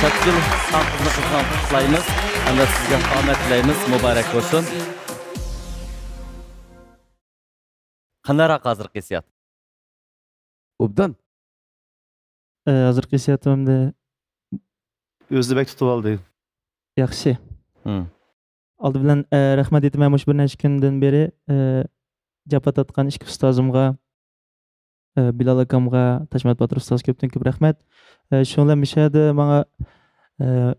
شاتگۈل خانقىزنى قىزغىن قۇتلۇقلايمىز ھەمدە سىزگە ئامەت تىلەيمىز. مۇبارەك بولسۇن! قانداقراق ھازىرقى ھېسسىيات؟ ئوبدان. ئە، ھازىرقى ھېسسىياتىم ئەمدى ئۆزىنى بەك تۇتۇۋالدى. ياخشى. ھىم. ئالدى بىلەن، ئە، رەھمەت ئېيتىمەن مۇشۇ بىر نەچچە كۈندىن بېرى، ئە، جاپا تارتقان ئىككى ئۇستازىمغا، ئە، بىلال ئاكامغا، تاشمەت باتۇر ئۇستازغا كۆپتىن كۆپ رەھمەت. ئە، شۇنىڭ بىلەن مۇشۇ يەردە ماڭا، ئە،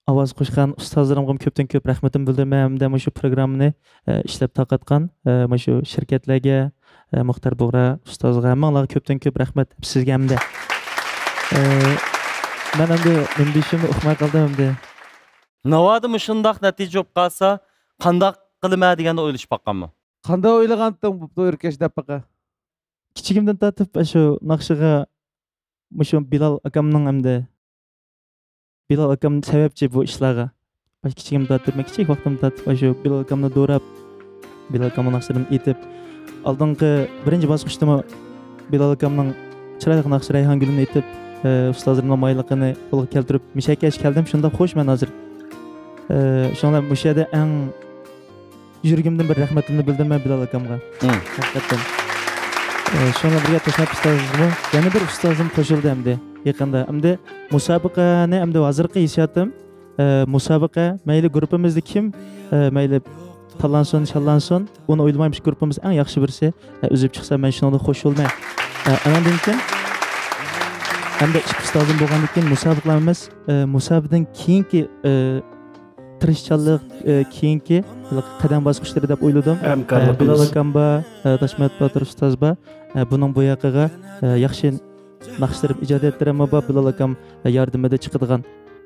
ئاۋاز قوشقان ئۇستازلىرىمغىمۇ كۆپتىن كۆپ رەھمىتىمنى بىلدۈرىمەن ھەمدە مۇشۇ پروگراممىنى، ئە، ئىشلەپ تارقاتقان، ئە، مۇشۇ شىركەتلەرگە، ئە، مۇختەر بۇغرا ئۇستازغا، ھەممىڭلارغا كۆپتىن كۆپ رەھمەت، سىزگە ھەمدە. ئە، مەن ئەمدى نېمە دېيىشىمنى ئۇقماي قالدىم ئەمدى. ناۋادا مۇشۇنداق نەتىجە بولۇپ قالسا، قانداق قىلىمەن دېگەننى ئويلىشىپ باققانمۇ؟ قانداق ئويلىغانتىڭ بۇ ئۆركەش دەپ باقا؟ كىچىكىمدىن تارتىپ ئاشۇ ناخشىغا مۇشۇ بىلال ئاكامنىڭ ئەمدى بىلال ئاكام سەۋەبچى بۇ ئىشلارغا. باش كىچىكىمدىن تارتىپ، مەن كىچىك ۋاقتىمدىن تارتىپ ئاشۇ بىلال ئاكامنى دوراپ، بىلال ئاكامنىڭ ناخشىلىرىنى ئېيتىپ، ئالدىنقى بىرىنچى باسقۇچتىمۇ بىلال ئاكامنىڭ چىرايلىق ناخشا رەيھان گۈلىنى ئېيتىپ، ئە، ئۇستازلىرىمنىڭ مايىللىقىنى قولغا كەلتۈرۈپ، مۇشەكەش كەلدىم، شۇنداق خۇش مەن ھازىر. ئە، شۇڭا مۇشۇ يەردە ئەڭ يۈرىكىمدىن بىر رەھمىتىمنى بىلدۈرىمەن بىلال ئاكامغا. ھىم. ھەقىقەتەن. ئە، شۇنىڭ بىلەن بىرگە تاشناپ ئۇستازىممۇ يەنە بىر ئۇستازىم قوشۇلدى ئەمدى يېقىندا. ئەمدى مۇسابىقىنى ئەمدى ھازىرقى ھېسسىياتىم، ئە، مۇسابىقە مەيلى گۇرۇپپىمىزدا كىم، ئە، مەيلى تاللانسۇن، شاللانسۇن، ئۇنى ئويلىمايمىز، گۇرۇپپىمىز ئەڭ ياخشى بىرسى، ئە، ئۈزۈپ چىقسا مەن شۇنىڭدىن خۇش بولىمەن. ئە، ئانىڭدىن كېيىن ھەمدە ئىككى ئۇستازىم بولغاندىن كېيىن مۇسابىقىلەر ئەمەس، ئە، مۇسابىقىدىن كېيىنكى، ئە، تىرىشچانلىق، ئە، كېيىنكى قەدەم باسقۇچلىرى دەپ ئويلىدىم. ھەمكارلىق ئە، بىلال قىلىمىز. ئاكام بار، ئە، تاشمەت باتۇر ئۇستاز بار. ئە، بۇنىڭ بۇ ياقىغا، ئە، ياخشى ناخشىلىرىم، ئىجادىيەتلىرىممۇ بار، بىلال ئاكام، ئە، ياردىمىدە چىقىدىغان.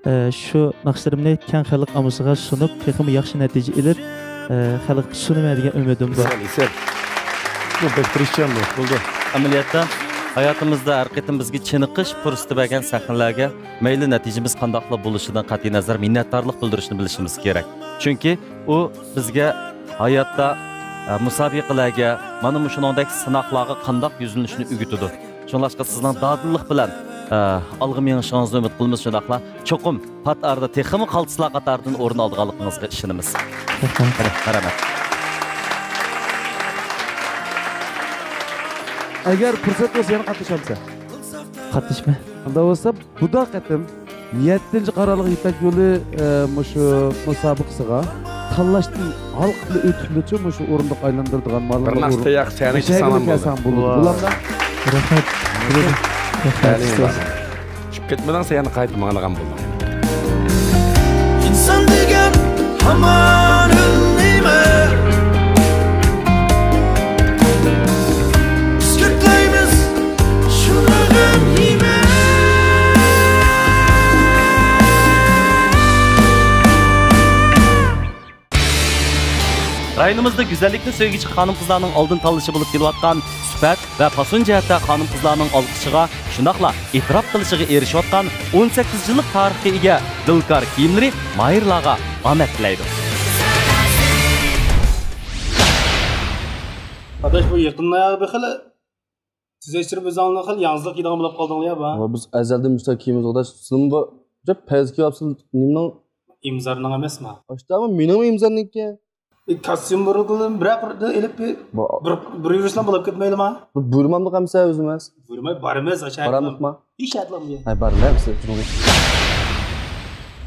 ئە، شۇ ناخشىلىرىمنى كەڭ خەلق ئاممىسىغا سۇنۇپ، تېخىمۇ ياخشى نەتىجە ئېلىپ، ئە، خەلققە سۇنىمەن دېگەن ئۈمىدىم بار. ئېسەل، ئېسەل. بۇ بەك تىرىشچان بۇ. بولدى. ئەمەلىيەتتە، ھاياتىمىزدا ھەر قېتىم بىزگە چېنىقىش پۇرسىتى بەرگەن سەھنىلەرگە مەيلى نەتىجىمىز قانداقلا بولۇشىدىن قەتئىينەزەر مىننەتدارلىق بىلدۈرۈشنى بىلىشىمىز كېرەك. چۈنكى ئۇ بىزگە ھاياتتا، ئە، مۇسابىقىلەرگە، مانا مۇشۇنىڭدەك سىناقلارغا قانداق يۈزلىنىشنى ئۆگىتىدۇ. شۇڭلاشقا سىزنىڭ دادىللىق بىلەن، ئە، ئالغا مېڭىشىڭىزنى ئۈمىد قىلىمىز. شۇنداقلا چوقۇم پات ئارىدا تېخىمۇ قالتىسلار قاتارىدىن ئورۇن ئالىدىغانلىقىڭىزغا ئىشىنىمىز. رەھمەت. رەھمەت. ئەگەر پۇرسەت بولسا يەنە قاتنىشامسەن؟ قاتنىشىمەن. ئۇنداق بولسا، بۇدا قېتىم يەتتىنچى قارارلىق يىپەك يولى، ئە، مۇشۇ مۇسابىقىسىغا تاللاشتىن ھالقىپلا ئۆتۈپلىچۇ مۇشۇ ئورۇندۇق ئايلاندۇرىدىغان مالىملار بىر ناخشا تەييار قىلسا يەنە كېلسە ئامان بولىدۇ. بولامدا؟ رەھمەت. رەھمەت. تەلىيىڭ بار. چۈشۈپ كەتمىدىڭ، سەن يەنە قايتا ماڭىدىغان بولدۇڭ. ئىنسان دېگەن ھامان ئۆلىمەن. ئىسكەتلەيمىز شۇنداق غەم يېمەن. رايونىمىزدا گۈزەللىكنى سۆيگۈچى خانىم-قىزلارنىڭ ئالدىن تاللىشى بولۇپ كېلىۋاتقان سۈپەت ۋە پاسون جەھەتتە خانىم-قىزلارنىڭ ئالقىشىغا، شۇنداقلا ئېتىراپ قىلىشىغا ئېرىشىۋاتقان ئون سەككىز يىللىق تارىخقا ئىگە دىلكار كىيىملىرى ماھىرلارغا ئامەت تىلەيدۇ. ئاداش، بۇ يېقىندا بىر خىل تېزەشتۈرۈپ ئۆزۈڭلارنى خېلى ياڭزىلىق كىيىدىغان بولۇپ قالدىڭلار يا، با؟ ۋا، بىز ئەزەلدىن مۇشۇنداق كىيىمىز ئاداش. سىلىمۇ بۇ جاپ پەيزى كىيىۋاپسىز نېمىنىڭ؟ ئىمزارنىڭ ئەمەسما؟ ئاشتامۇ مېنىڭمۇ ئىمزارنىڭكى. ئى، كاستيۇم بۇرۇلغىلى بىرەر قۇرۇقنى ئېلىپ بىر، بۇ بىر، بىر يۈرۈشلا بولۇپ كەتمەيلىما؟ بۇ بۇيرۇمامدۇق ئەمسە ئۆزىمىز. بۇيرۇماي بارىمىز، ئاشاق. بارامدۇقما؟ ئىش ئەتلامدى. ھەي، بارىمىز.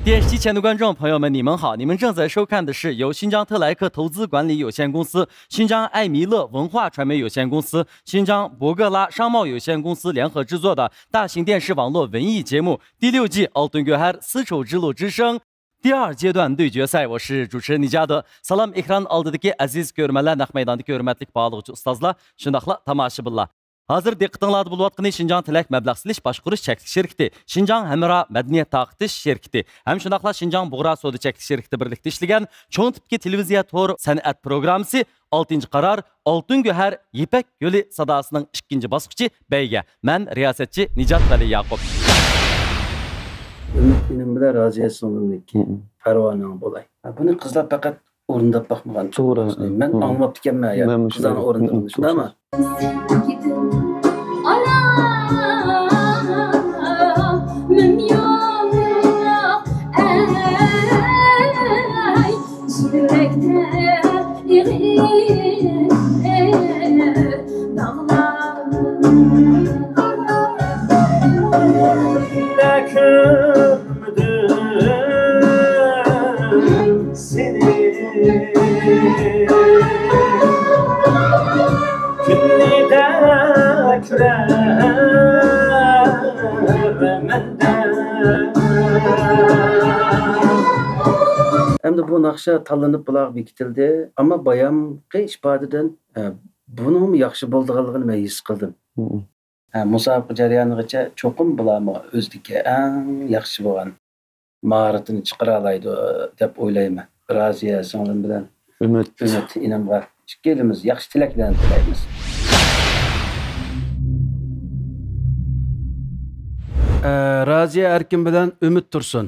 电视机前的观众朋友们，你们好！你们正在收看的是由新疆特莱克投资管理有限公司、新疆艾米乐文化传媒有限公司、新疆博格拉商贸有限公司联合制作的大型电视网络文艺节目第六季《Altın Göher: Sıço Cılo之声》第二阶段对决赛。我是主持人李嘉德。سالام، ئېكران ئالدىدىكى ئەزىز كۆرۈرمەنلەر، نەق مەيداندىكى ھۆرمەتلىك باھالىغۇچى ئۇستازلار، شۇنداقلا تاماشىبىنلار. ھازىر دىققىتىڭلاردا بولۇۋاتقىنى شىنجاڭ تىلەك مەبلەغ سېلىش باشقۇرۇش چەكلىك شىركىتى، شىنجاڭ ھەمراھ مەدەنىيەت تارقىتىش شىركىتى ھەم شۇنداقلا شىنجاڭ بۇغرا سودا چەكلىك شىركىتى بىرلىكتە ئىشلىگەن چوڭ تىپتىكى تېلېۋىزىيە تور سەنئەت پروگراممىسى ئالتىنچى قارار، ئالتۇن گۆھەر، يىپەك يولى ساداسىنىڭ ئىككىنچى باسقۇچى بەيگە. مەن رىياسەتچى نىجات ۋەلى ياقۇپ. ئۈمىد ئىنىم بىلەن رازىيە سىڭلىمنىڭكى پەرۋانەڭ بولاي. بۇنى قىزلار پەقەت ئورۇنداپ باقمىغان. توغرا. مەن ئاڭلىماپتىكەنمەن يا، قىزلارنىڭ ئورۇندىغىنىنى، شۇنداقمۇ؟ ئارامىم يوق، ئەي، يۈرەكتە ئېغىر داغلار. كۆرمىدىم سېنى. كۈندە كۆرەرمەن دە. ئەمدى بۇ ناخشا تاللىنىپ بۇلارغا بېكىتىلدى. ئەمما بايامقى ئىپادىدىن، ئە، بۇنىڭمۇ ياخشى بولىدىغانلىقىنى مەن ھېس قىلدىم. ھە، مۇسابىقە جەريانىغىچە چوقۇم بۇلارمۇ ئۆزىدىكى ئەڭ ياخشى بولغان ماھارىتىنى چىقىرالايدۇ دەپ ئويلايمەن. رازىيە سىڭلىم بىلەن ئۈمىد. ئۈمىد ئىنىمغا ئىككىلىمىز ياخشى تىلەكلەرنى تىلەيمىز. ئە، رازىيە ئەركىن بىلەن ئۈمىد تۇرسۇن.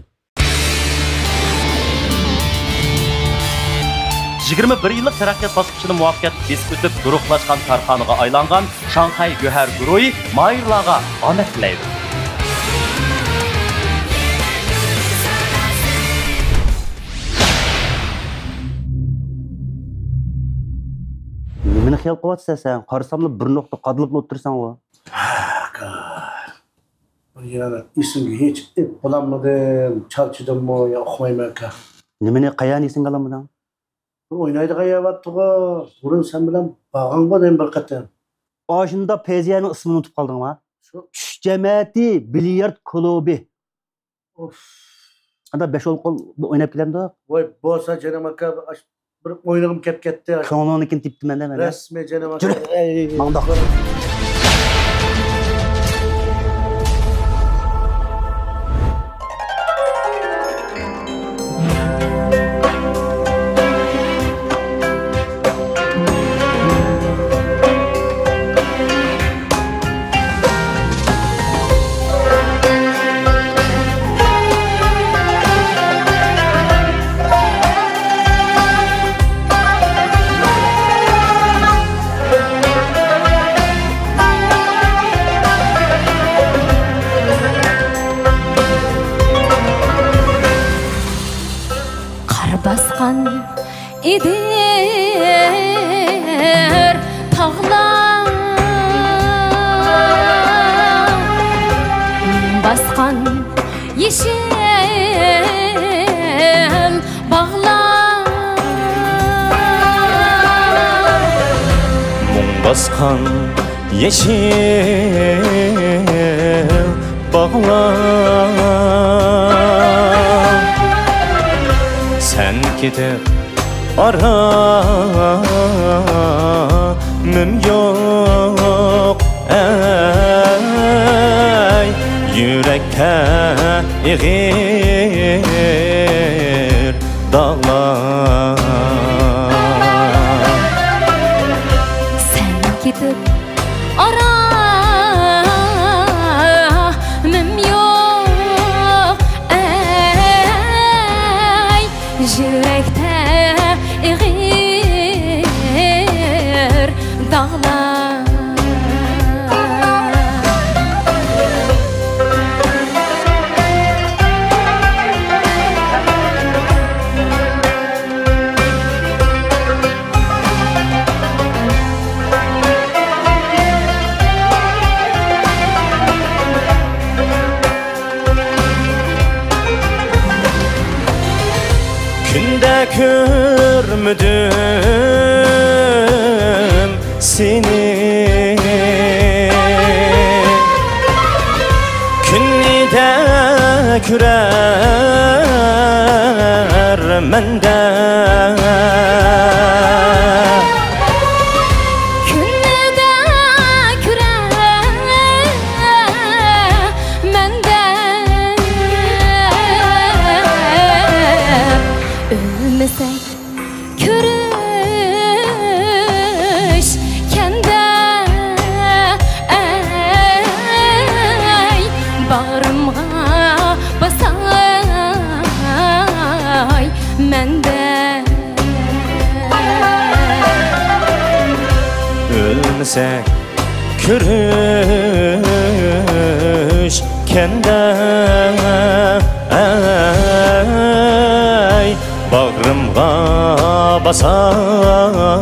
يىگىرمە بىر يىللىق تەرەققىيات باسقۇچىنى مۇۋەپپەقىيەتلىك بېسىپ ئۆتۈپ، تولۇقلاشقان كارخانىغا ئايلانغان شاڭخەي گۆھەر گۇرۇھى ماھىرلارغا ئامەت تىلەيدۇ. نېمىنى خىيال قىلىۋاتىسەن سەن؟ قارىساملا بىر نۇقتا قادىلىپلا ئولتۇرساڭغۇ. ئاكا، بىر يەردە ئېسىمگە ھېچ ئېلىپ بولالمىدىم، چارچىدىممۇ يا ئۇقمايمەن ئاكا. نېمىنى، قەيەرنى ئېسىڭگە ئالالمىدىڭ؟ بىر ئوينايدىغان يەر بارتىغۇ، بۇرۇن سەن بىلەن بارغانغۇ دەيمەن بىر قېتىم. ئاشۇنداق پەيزىيەنىڭ ئىسمىنى ئۇنتۇپ قالدىڭما؟ شۇ. چۈش جەمەتى بىليارد كۇلۇبى. ئوف. قانداق، بەش-ئون قول ئويناپ كېلەمدۇ؟ ۋاي، بولسا جېنىم ئاكا، ئاش-، بىر ئوينىغۇم كەپ كەتتى. كۆڭلۈڭنىڭكىنى تېپىپتىمەن-دە مەن. رەسمىي جېنىم ئاكا. يۈرە. ئەي. ماڭداق. قار باسقان ئېدىر تاغلار، باسقان يېشىل باغلار. مۇڭ باسقان يېشىل باغلار، سەن كېتىپ ئارامىم يوق، ئەي، يۈرەكتە ئېغىر داغلار. سەن كېتىپ ئارامىم يوق، ئەي، يۈرەكتە ئېغىر داغلار. كۈندە كۆرمىدىم سېنى، كۈندە كۆرەرمەن دە. كۈندە كۆرەر باغرىمغا باساي مەندە. ئۆلمىسەك كۆرۈشكەندە، ئەي، باغرىمغا باساي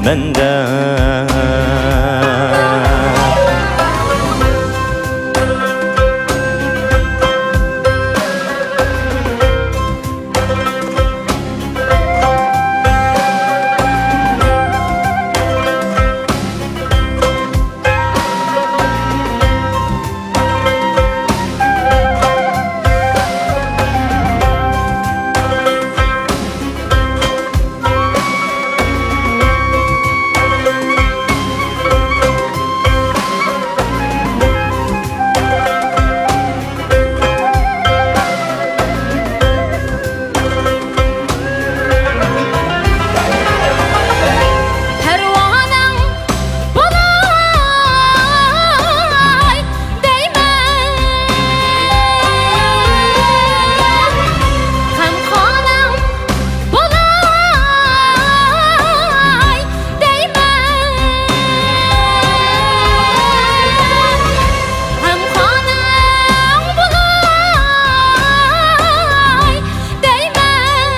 مەندە. پەرۋانەڭ بولاي دەيمەن، غەمخانەڭ بولاي دەيمەن، غەمخانەڭ بولاي دەيمەن.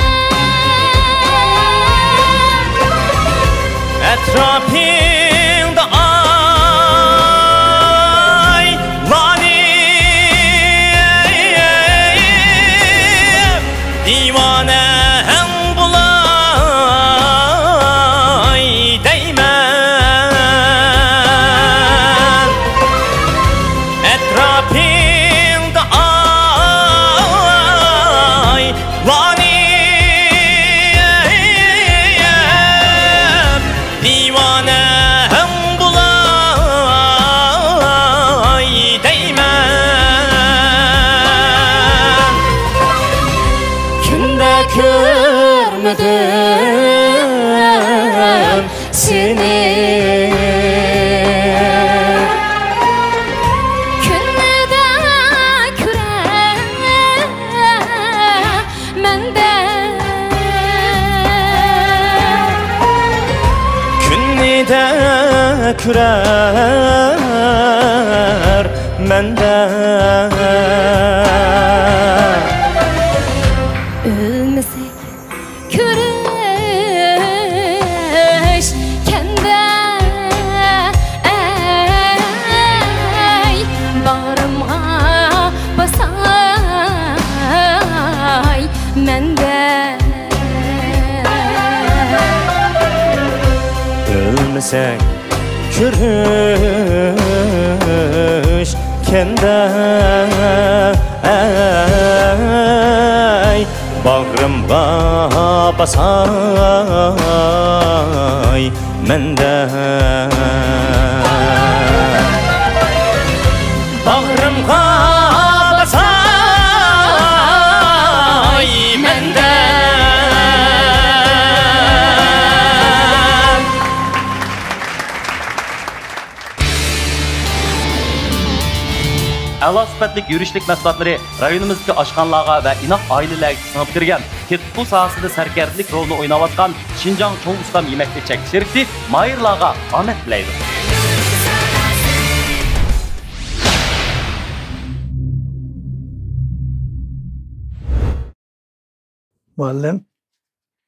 ئەتراپىڭدا ئايلانىپ، دىۋانەڭ بولاي دەيمەن. ئەتراپىڭدا ئاي لانىيەم دىۋانەم بولاي دەيمەن. كۈندە كۆرمىدىم سېنى، كۈندە كۆرەر مەندە، كۈندە كۆرەر مەندە. ئۆلمىسەك كۆرۈشكەندە، ئەي، باغرىمغا باساي مەندە. ئۆلمىسەك كۆرۈشكەندە، ئەي، باغرىمغا باساي مەندە. باغرىمغا باساي مەندە. ئەلا سۈپەتلىك يۈرۈشلۈك مەھسۇلاتلىرى رايونىمىزدىكى ئاشخانىلارغا ۋە ئىناق ئائىلىلەرگە سىڭىپ كىرگەن، تېتىتقۇ ساھەسىدە سەركەردىلىك رولىنى ئويناۋاتقان شىنجاڭ چوڭ ئۇستام يېمەكلىك چەكلىك شىركىتى ماھىرلارغا ئامەت تىلەيدۇ. مۇئەللىم،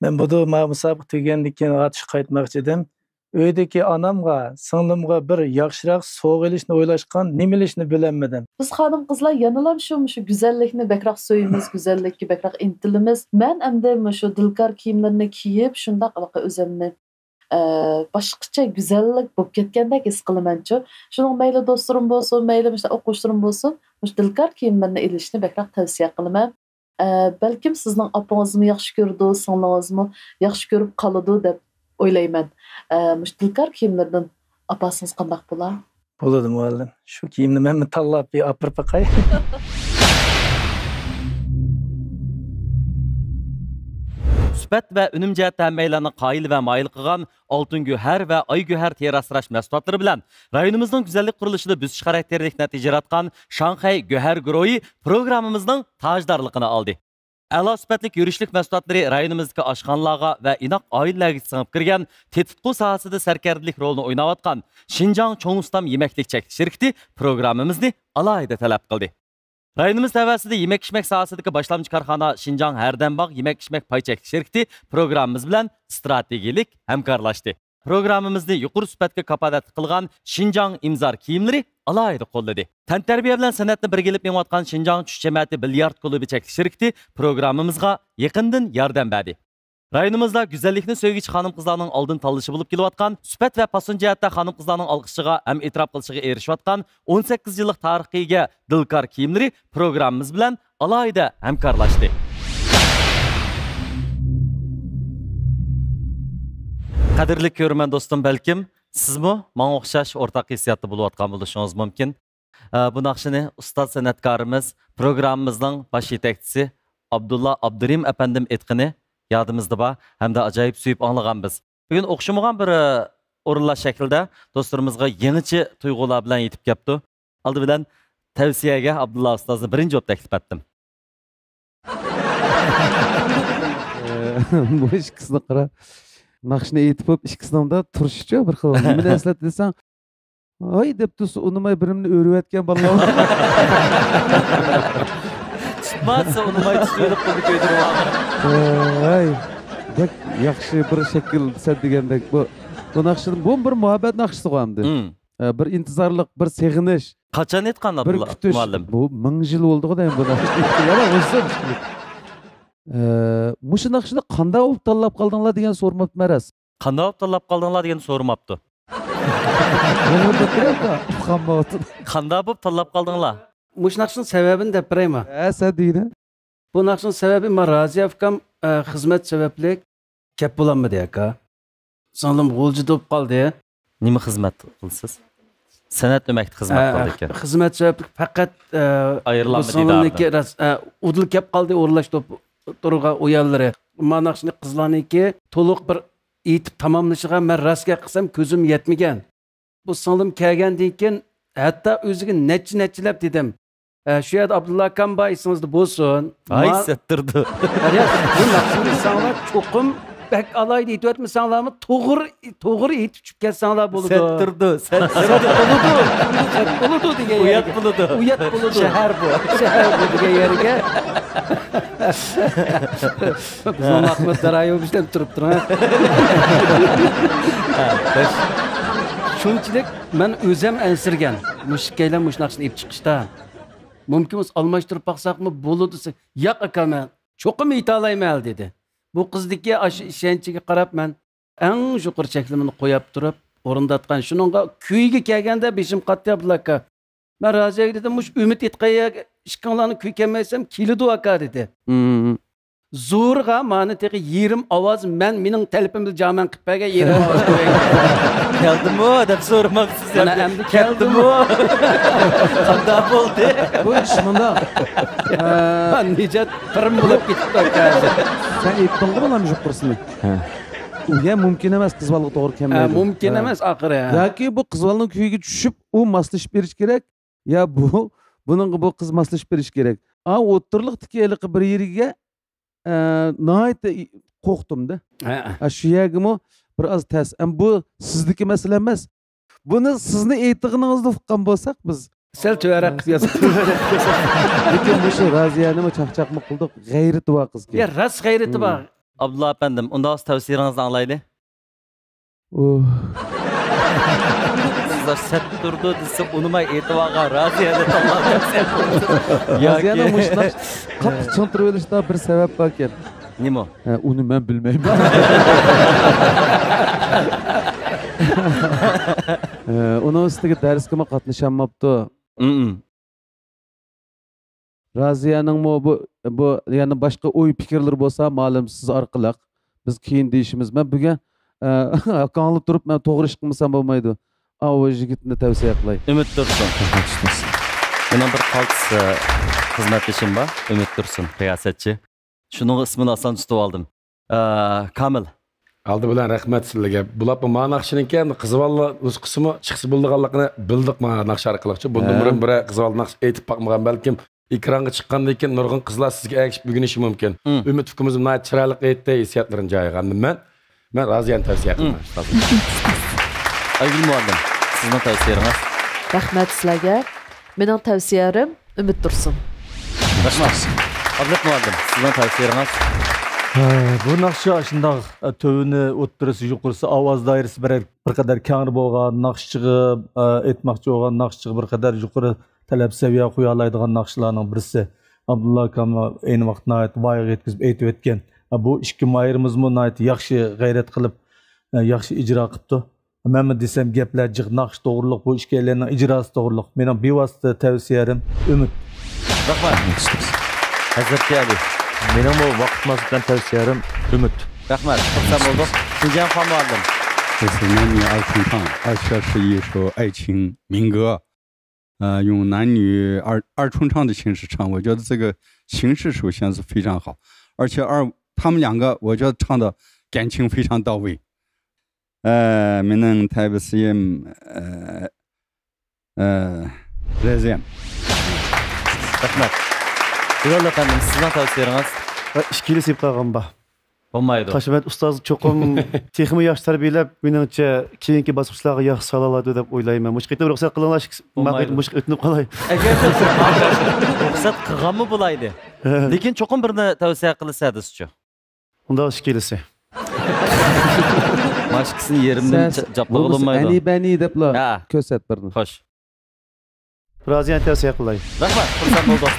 مەن بۇدۇ ما مۇسابىقە تۈگىگەندىن كېيىن ئاتۇشقا قايتماقچى ئىدىم. ئۆيدىكى ئانامغا، سىڭلىمغا بىر ياخشىراق سوۋغا ئېلىشنى ئويلاشقان، نېمە ئېلىشنى بىلەلمىدىم. بىز خانىم-قىزلار يەنىلام شۇ، مۇشۇ گۈزەللىكنى بەكرەك سۆيىمىز، گۈزەللىككە بەكرەك ئىنتىلىمىز. مەن ئەمدى مۇشۇ دىلكار كىيىملىرىنى كىيىپ، شۇنداق ھېلىقى ئۆزۈمنى، ئە، باشقىچە گۈزەللىك بولۇپ كەتكەندەك ھېس قىلىمەنچۇ. شۇنىڭ مەيلى دوستلىرىم بولسۇن، مەيلى مۇشۇنداق ئوقۇغۇچىلىرىم بولسۇن، مۇشۇ دىلكار كىيىملىرىنى ئېلىشنى بەكرەك تەۋسىيە قىلىمەن. ئە، بەلكىم سىزنىڭ ئاپىڭىزمۇ ياخشى كۆرىدۇ، سىڭلىڭىزمۇ ياخشى كۆرۈپ قالىدۇ دەپ ئويلايمەن. ئە، مۇشۇ دىلكار كىيىملىرىدىن ئاپارسىڭىز قانداق بولا؟ بولىدۇ، مۇئەللىم. شۇ كىيىمنى مەنمۇ تاللاپ بىر ئاپىرىپ باقاي. سۈپەت ۋە ئۈنۈم جەھەتتە ھەممەيلەننى قايىل ۋە مايىل قىلغان ئالتۇن گۆھەر ۋە ئاي گۆھەر تېرە ئاسراش مەھسۇلاتلىرى بىلەن رايونىمىزنىڭ گۈزەللىك قۇرۇلۇشىدا بۆسۈش خاراكتېرلىك نەتىجە ياراتقان شاڭخەي گۆھەر گۇرۇھى پروگراممىمىزنىڭ تاجدارلىقىنى ئالدى. ئەلا سۈپەتلىك يۈرۈشلۈك مەھسۇلاتلىرى رايونىمىزدىكى ئاشخانىلارغا ۋە ئىناق ئائىلىلەرگە سىڭىپ كىرگەن تېتىتقۇ ساھەسىدە سەركەردىلىك رولىنى ئويناۋاتقان شىنجاڭ چوڭ ئۇستام يېمەكلىك چەكلىك شىركىتى پروگراممىمىزنى ئالاھىدە تەلەپ قىلدى. رايونىمىز تەۋەسىدە يېمەك-ئىچمەك ساھەسىدىكى باشلامچى كارخانا شىنجاڭ ھەردەمباغ يېمەك-ئىچمەك پاي چەكلىك شىركىتى پروگراممىمىز بىلەن ئىستراتېگىيەلىك ھەمكارلاشتى. پروگراممىمىزنى يۇقىرى سۈپەتكە كاپالەتلىك قىلغان شىنجاڭ ئىمزار كىيىملىرى ئالاھىدە قوللىدى. تەنتەربىيە بىلەن سەنئەتنى بىرگە ئېلىپ مېڭىۋاتقان شىنجاڭ چۈش جەمەتى بىليارد كۇلۇبى چەكلىك شىركىتى پروگراممىمىزغا يېقىندىن ياردەم بەردى. رايونىمىزدا گۈزەللىكنى سۆيگۈچى خانىم-قىزلارنىڭ ئالدىن تاللىشى بولۇپ كېلىۋاتقان سۈپەت ۋە پاسون جەھەتتە خانىم-قىزلارنىڭ ئالقىشىغا ھەم ئېتىراپ قىلىشىغا ئېرىشىۋاتقان ئون سەككىز يىللىق تارىخقا ئىگە دىلكار كىيىملىرى پروگراممىمىز بىلەن ئالاھىدە ھەمكارلاشتى. قەدىرلىك كۆرۈرمەن دوستۇم، بەلكىم سىزمۇ ماڭا ئوخشاش ئورتاق ھېسسىياتتا بولۇۋاتقان بولۇشىڭىز مۇمكىن. ئە، بۇ ناخشىنى ئۇستاز سەنئەتكارىمىز، پروگراممىمىزنىڭ باش يېتەكچىسى ئابدۇللا ئابدۇرېھىم ئەپەندىم ئېيتقىنى يادىمىزدا بار ھەمدە ئاجايىپ سۆيۈپ ئاڭلىغانبىز. بۈگۈن ئوخشىمىغان بىر، ئە، ئورۇنلاش شەكلىدە دوستلىرىمىزغا يېڭىچە تۇيغۇلار بىلەن يېتىپ كەپتۇ. ئالدى بىلەن تەۋسىيەگە ئابدۇللا ئۇستازنى بىرىنچى بولۇپ تەكلىپ ئەتتىم. ئە، بۇ ئىككىسىنى قارا. ناخشىنى ئېيتىپ بولۇپ، ئىككىسىنىڭ تۇرۇشىچۇ بىر خىل. نېمىنى ئەسلەتتى دېسەڭ، ھاي دەپتۇ، ئۇنىماي بىرىمنى ئۆرۈۋەتكەن بالىلار. تۇتماتسا ئۇنىماي تۇتۇۋېلىپ قولنى كۆيدۈرۈۋالغان. ھاي، بەك ياخشى بىر شەكىل سەن دېگەندەك. بۇ، بۇ ناخشىدىن، بۇ بىر مۇھەببەت ناخشىسىغۇ ئەمدى. مم. ئە، بىر ئىنتىزارلىق، بىر سېغىنىش. قاچان ئېيتقان بىر ئابدۇللا كۈتۈش. مۇئەللىم؟ بۇ مىڭ يىل بولدىغۇ دەيمەن بۇ ناخشىنى. يامان بولسۇن. ئە، مۇشۇ ناخشىنى قانداق بولۇپ تاللاپ قالدىڭلار دېگەن سورىماپتۇ مەرەز. قانداق بولۇپ تاللاپ قالدىڭلار دېگەن سورىماپتۇ. قانداق بولۇپ تاللاپ قالدىڭلار؟ مۇشۇ ناخشىنىڭ سەۋەبىنى دەپ بېرەيمۇ؟ ھە، سەن دېگىنە. بۇ ناخشىنىڭ سەۋەبى، ما رازىيە ئۇكام، ئە، خىزمەت سەۋەبلىك كەپ بولالمىدى، ئاكا. سىڭلىم غۇلجىدا بولۇپ قالدى. نېمە خىزمەت قىلىسىز؟ سەنئەت ئۆمەكتە خىزمەت ئە، قىلىدىكەن. خىزمەت سەۋەبلىك پەقەت، ئە، ئايرىلالمىدى بۇ سىڭلىمنىڭكى دارىدىن. راس-، ئە، ئۇدۇل كەپ قالدى، ئورۇنلاشتۇرۇپ تۇرغان ئۇ يەرلىرى. ما ناخشىنى قىزلارنىڭكى تولۇق بىر ئېيتىپ تاماملىشىغا مەن راست گەپ قىلسام كۆزۈم يەتمىگەن. بۇ سىڭلىم كەلگەندىن كېيىن ھەتتا ئۆزىگە نەچچە-نەچچىلەپ دېدىم. ئە، شۇ يەردە ئابدۇللا ئاكام بار، ئېسىڭىزدە بولسۇن. ھاي، ما-، سەتتۇردۇ. قاراش، بۇ ناخشىنى ئېيتساڭلار، چوقۇم بەك ئالاھىدە ئېيتىۋەتمىسەڭلارمۇ، توغرا، توغرا ئېيتىپ چۈشۈپ كەتسەڭلار بولىدۇ. سەتتۇردۇ، سەتتۇردۇ. سەت بولىدۇ، سەت بولىدۇ دېگەن ئۇيات يەرگە. بولىدۇ. ئۇيات بولىدۇ. شەھەر بۇ. شەھەر بۇ دېگەن يەرگە. بىزنىڭ ئاخمەت دارايېۋ بىلەن تۇرۇپ تۇرۇڭ. ھە، بەش. شۇنچىلىك مەن ئۆزۈم ئەنسىرىگەن. مۇشۇ ئىككىيلەن مۇشۇ ناخشىنى ئېلىپ چىقىشتا. مۇمكىن بولسا ئالماشتۇرۇپ باقساقمۇ بولىدۇ دېسە، ياق ئاكا، مەن چوقۇم ئېيتالايمەن دېدى. بۇ قىزدىكى ئاشۇ ئىشەنچىگە قاراپ مەن ئەڭ يۇقىرى چەكلىمىنى قويۇپ تۇرۇپ ئورۇنداتقان. شۇنىڭغا كۈيىگە كەلگەندە بېشىم قاتتى، ئابدۇللا ئاكا. مەن رازىيەگە دېدىم، مۇشۇ ئۈمىد ئېيتقان يەرگە ئىككىڭلارنىڭ كۈيى كەلمەيسەم كېلىدۇ ئاكا دېدى. مم. زورىغا مانا تېخى يېرىم ئاۋاز مەن، مېنىڭ تەلىپىم بىلەن جامەن قىلىپ بەرگەن يېرىم ئاۋاز قوياي. كەلدىمۇ دەپ سورىماپسىز. مانا ئەمدى كەلدىمۇ؟ قانداق بولدى؟ بۇ ئىش مۇنداق. ئە، نىجات پىرىم بولۇپ كېتىپتۇ ئاكا ھازىر. سەن ئېيتتىڭغۇ بالام يۇقىرىسىنى. ھە. ئۇ يە مۇمكىن ئەمەس، قىز بالىغا توغرا ھە، كەلمەيدۇ. مۇمكىن ھە. ئەمەس ئاخىرى، ھە. ياكى بۇ قىز بالىنىڭ كۈيىگە چۈشۈپ، ئۇ ماسلىشىپ بېرىشى كېرەك، يا بۇ، بۇنىڭغا بۇ قىز ماسلىشىپ بېرىشى كېرەك. ئا، ئوتتۇرىلىقتىكى ھېلىقى بىر يېرىگە، ئە، ناھايىتى قورقتۇم-دە. ھە. ئا، شۇ يەرگىمۇ بىر ئاز تەس. ئەم، بۇ سىزدىكى مەسىلە ئەمەس. بۇنى سىزنى ئېيتىدىغىنىڭىزنى ئۇققان بولساق بىز. سەل تۆۋەنرەك قىلىپ يازساق. لېكىن مۇشۇ رازىيەنىمۇ چاقچاقمۇ قىلدۇق. غەيرىتى بار قىزكەن. يا، راست غەيرىتى بار. ئابدۇللا ئەپەندىم، ئۇنداق بولسا تەۋسىيىڭىزنى ئاڭلايلى. ئۇھ. سىزلەر سەت تۇرىدۇ دېسە ئۇنىماي ئېيتىۋالغان رازىيەنى تاللاپ بەرسەك بولىدۇ. رازىيەنىڭ ياكى مۇشۇنداق قاتتىق چىڭ تۇرۇۋېلىشىدا بىر سەۋەب باركەن. نېمە؟ ھە، ئۇنى مەن بىلمەيمەن. ھە، ئۇنىڭ ئۈستىگە دەرسكىمۇ قاتنىشالماپتۇ. ئىم. رازىيەنىڭمۇ بۇ، بۇ يەنە باشقا ئوي پىكىرلىرى بولسا، مالۇم سىز ئارقىلىق بىز كېيىن دېيىشىمىز. مەن بۈگۈن، ئە، ئاكاڭلار تۇرۇپ، مەن توغرا ئىش قىلمىسام بولمايدۇ. ئاۋۇ يىگىتنى تەۋسىيە قىلاي. ئۈمىد تۇرسۇن. مېنىڭ بىر قالتىس، ئە، خىزمەتدىشىم بار، ئۈمىد تۇرسۇن، رىياسەتچى. شۇنىڭغا ئىسمىنى ئاسان تۇتۇۋالدىم. ئە، كامىل. ئالدى بىلەن رەھمەت سىلەرگە. بۇلاپمۇ ما ناخشىنىڭكى ئەمدى قىزىۋاللا نۇسخىسىمۇ چىقسا بولىدىغانلىقىنى بىلدۇق ما ناخشا ئارقىلىقچۇ. بۇندىن ھە. بۇرۇن بىرەر قىزىۋاللا ناخشا ئېيتىپ باقمىغان بەلكىم. ئېكرانغا چىققاندىن كېيىن نۇرغۇن قىزلار سىزگە ئەگىشىپ ئۆگىنىشى مۇمكىن. مم. ئۈمىد ئۇكىمىزمۇ ناھايىتى چىرايلىق ئېيتتى، ھېسسىياتلىرىنى جايىغا. ئەمدى مەن، مەن رازىيەنى تەۋسىيە قىلىمەن، مم. ئۇستاز. ئايگۈل مۇئەللىم، سىزنىڭ تەۋسىيەڭىز؟ رەھمەت سىلەرگە. مېنىڭ تەۋسىيەم ئۈمىد تۇرسۇن. رەھمەت. ئابلەت مۇئەللىم، سىزنىڭ تەۋسىيەڭىز؟ ھە، بۇ ناخشا شۇنداق، ئە، تۆۋىنى، ئوتتۇرىسى، يۇقىرىسى، ئاۋاز دائىرىسى بىر، بىر قەدەر كەڭرى بولغان ناخشىچىغا، ئە، ئېيتماقچى بولغان ناخشىچىغا بىر قەدەر يۇقىرى تەلەپ سەۋىيە قويالايدىغان ناخشىلارنىڭ بىرسى. ئابدۇللا ئاكام ئەينى ۋاقىت ناھايىتى ۋايىغا يەتكۈزۈپ ئېيتىۋەتكەن. بۇ ئىككى ماھىرىمىزمۇ ناھايىتى ياخشى غەيرەت قىلىپ، ياخشى ئىجرا قىپتۇ. مەنمۇ دېسەم گەپلەر جىق، ناخشا توغرۇلۇق، بۇ ئىككىيلەننىڭ ئىجراسى توغرۇلۇق. مېنىڭ بىۋاسىتە تەۋسىيەم ئۈمىد. رەھمەت. ھەزرەتكە ئەلى. مېنىڭمۇ ۋاقىت مۇناسىۋىتى بىلەن تەۋسىيەم ئۈمىد. رەھمەت. خۇرسەن بولدۇق. شىنجاڭ خان مۇئەللىم. 这是男女二重唱，而且是一首爱情民歌。 呃，用男女二，二重唱的形式唱，我觉得这个形式首先是非常好，而且二，他们两个，我觉得唱的感情非常到位。呃， مېنىڭ تەۋسىيەم، ئە، ئە، رەزىيەم. رەھمەت. بىلال ئەپەندىم، سىزنىڭ تەۋسىيەڭىز؟ ئىككىلىسى قالغان بار. بولمايدۇ. تاشمەت ئۇستاز چوقۇم تېخىمۇ ياخشى تەربىيەلەپ، مېنىڭچە كېيىنكى باسقۇچلارغا ياخشى سالالايدۇ دەپ ئويلايمەن. مۇشۇ قېتىم رۇخسەت قىلىڭلار، ئىككىسى بولمايدۇ. ماقۇل، مۇشۇ ئۆتۈنۈپ قالاي. ئەگەر رۇخسەت قىلغانمۇ بولايدى. لېكىن چوقۇم بىرنى تەۋسىيە قىلىسە دېسىچۇ. ئۇنداق ئىككىلىسى. ماشكىسىنى يېرىمدىن سەس جاپلىغىلى بولمىسا بولمايدۇ. ئەنى بەنى دەپلا ھە. كۆرسەت بىرنى. خوش. رازىيەنى تەۋسىيە قىلاي. رەھمەت، خۇرسەن بولدۇق.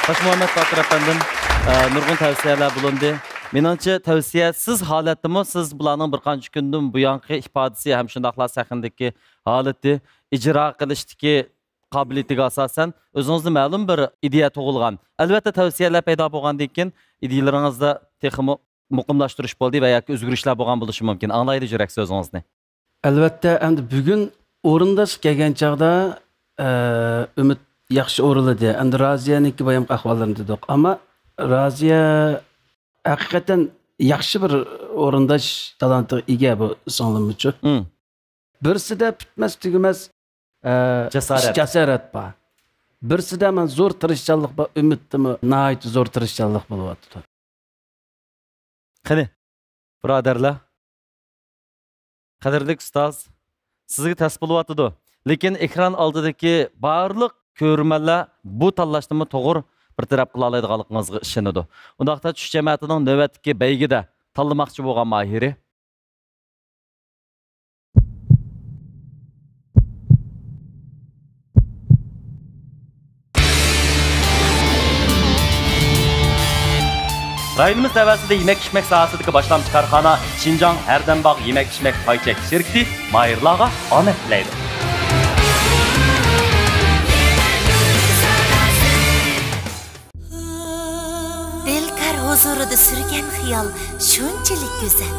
خوش مۇھەممەد باتۇر ئەپەندىم، ئە، نۇرغۇن تەۋسىيەلەر بولۇندى. مېنىڭچە، تەۋسىيەسىز ھالەتتىمۇ سىز بۇلارنىڭ بىر قانچە كۈندىن بۇيانقى ئىپادىسى ھەم شۇنداقلا سەھنىدىكى ھالىتى، ئىجرا قىلىشتىكى قابىلىيىتىگە ئاساسەن، ئۆزىڭىزنى مەلۇم بىر ئىدىيە تۇغۇلغان. ئەلۋەتتە، تەۋسىيەلەر پەيدا بولغاندىن كېيىن ئىدىيەلىرىڭىزدە تېخىمۇ مۇقىملاشتۇرۇش بولدى ۋە ياكى ئۆزگىرىشلەر بولغان بولۇشى مۇمكىن. ئاڭلايلى يۈرەك سۆزىڭىزنى. ئەلۋەتتە، ئەمدى بۈگۈن ئورۇنداش كەلگەن چاغدا، ئە، ئۈمىد ياخشى ئورۇنلىدى. ئەمدى رازىيەنىڭكى بايامقى ئەھۋاللىرىنى دېدۇق. ئەمما رازىيە ھەقىقەتەن ياخشى بىر ئورۇنداش تالانتىغا ئىگە بۇ سىڭلىممۇچۇ. مم. بىرسىدە پۈتمەس تۈگىمەس، ئە، جاسارەت. جاسارەت بار. بىرسىدە مانا زور تىرىشچانلىق بار، ئۈمىدتىمۇ ناھايىتى زور تىرىشچانلىق بولۇۋاتىدۇ. قېنى، بۇرادەرلەر، قەدىرلىك ئۇستاز، سىزگە تەس بولۇۋاتىدۇ. لېكىن ئېكران ئالدىدىكى بارلىق كۆرۈرمەنلەر بۇ تاللاشنىمۇ توغرا بىر تەرەپ قىلالايدىغانلىقىڭىزغا ئىشىنىدۇ. ئۇنداقتا چۈش جەمەتىنىڭ نۆۋەتتىكى بەيگىدە تاللىماقچى بولغان ماھىرى. رايونىمىز تەۋەسىدە يېمەك-ئىچمەك ساھەسىدىكى باشلامچى كارخانا شىنجاڭ ھەردەمباغ يېمەك-ئىچمەك پاي چەكلىك شىركىتى ماھىرلارغا ئامەت تىلەيدۇ. دىلكار ھۇزۇرىدا سۈرگەن خىيال شۇنچىلىك گۈزەل.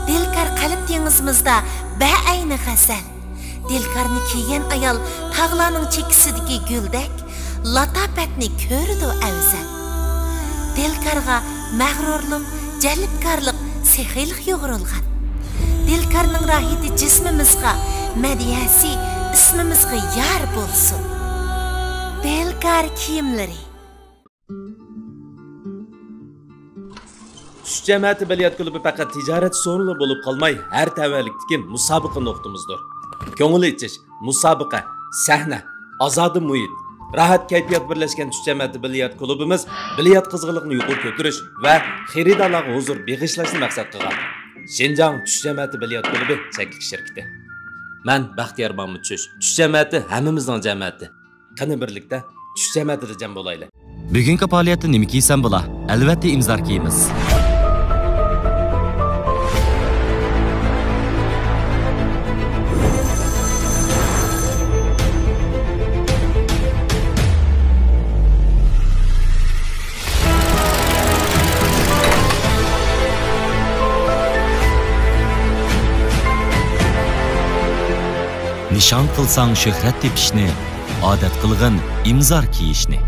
دىلكار قەلب دېڭىزىمىزدا بەئەينى غەزەل. دىلكارنى كىيگەن ئايال تاغلارنىڭ چېكىسىدىكى گۈلدەك، لاتاپەتنى كۆرىدۇ ئەۋزەل. دىلكارغا مەغرۇرلۇق، جەلپكارلىق، سېخىيلىق يۇغۇرۇلغان. دىلكارنىڭ راھىتى جىسمىمىزغا، مەدھىيەسى ئىسمىمىزغا يار بولسۇن. دىلكار كىيىملىرى. چۈش جەمەتى بىليارت كۇلۇبى پەقەت تىجارەت سورۇنلا بولۇپ قالماي، ھەر تەۋەلىكتىكى مۇسابىقە نۇقتىمىزدۇر. كۆڭۈل ئېچىش، مۇسابىقە، سەھنە، ئازادە مۇھىت، راھەت كەيپىيات بىرلەشكەن چۈش جەمەتى بىليارت كۇلۇبىمىز بىليارت قىزغىنلىقىنى يۇقىرى كۆتۈرۈش ۋە خېرىدارلارغا ھۇزۇر بېغىشلاشنى مەقسەت قىلغان. شىنجاڭ چۈش جەمەتى بىليارت كۇلۇبى چەكلىك شىركىتى. مەن بەختىيار مامۇت چۈش. چۈش جەمەتى ھەممىمىزنىڭ جەمەتى. قېنى بىرلىكتە چۈش جەمەتىدە جەم بولايلى. بۈگۈنكى پائالىيەتتە نېمە كىيسەم بولا؟ ئەلۋەتتە ئىمزار كىيىمىز. نىشان قىلساڭ شۆھرەت تېپىشنى، ئادەت قىلغىن ئىمزار كىيىشنى.